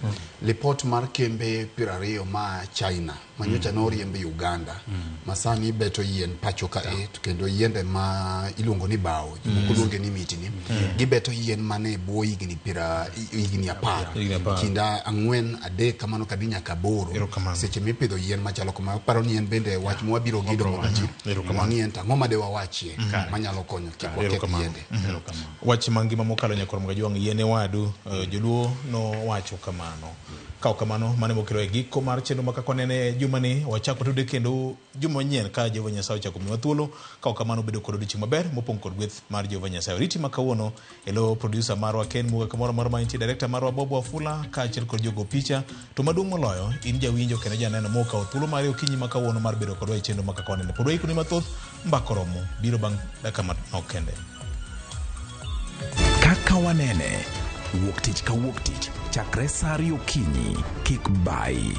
Lipot mar kembe 20 ma China manyocha noriemb Uganda ma sani beto yien pacho ka to kendo yiende ma iluongo ni bao, jomoko luonge ni miti ni, gibeto yien mane bwo higni 10 kinda 4 3 kamano kadhi nyaka 8 seche mipidho yien machalo kama. Aparo ni en bende wach mwabiro gido mondo ji Wang'iye to ang'o ma de wawachie manyalo konyo kik waketh Erokamano. yiende. Wach mangima mokalo nyakwar Mgajwang' yiene wadu joluo nowacho kamano. Ka ok kamano, mano emokelo e giko mar chenro ma kaka wanene jumani. Wachak watude kendo juma manyien ka Jehova Nyasaye ochako miwa thuolo. Ka ok kamano, bedo kod odiochieng' maber mopong' kod gweth mar Jehova Nyasaye. Oriti ma kawuono e lo producer marwa Ken Muga kamoro amora ma intie, director marwa Bob Wafula kaachiel kod jogo picha. To maduong' moloyo, in jawinjo kendo janeno mokawo thuolo mari okinyi ma kawuono mar bedo kodwa e chenro ma kaka wanene. Pod waikoni mathoth, mbaka oromo biro bang' dakika manok kende. Kaka wanene wuok tich ka wuok tich chakre saa ariyo okinyi kik bayi.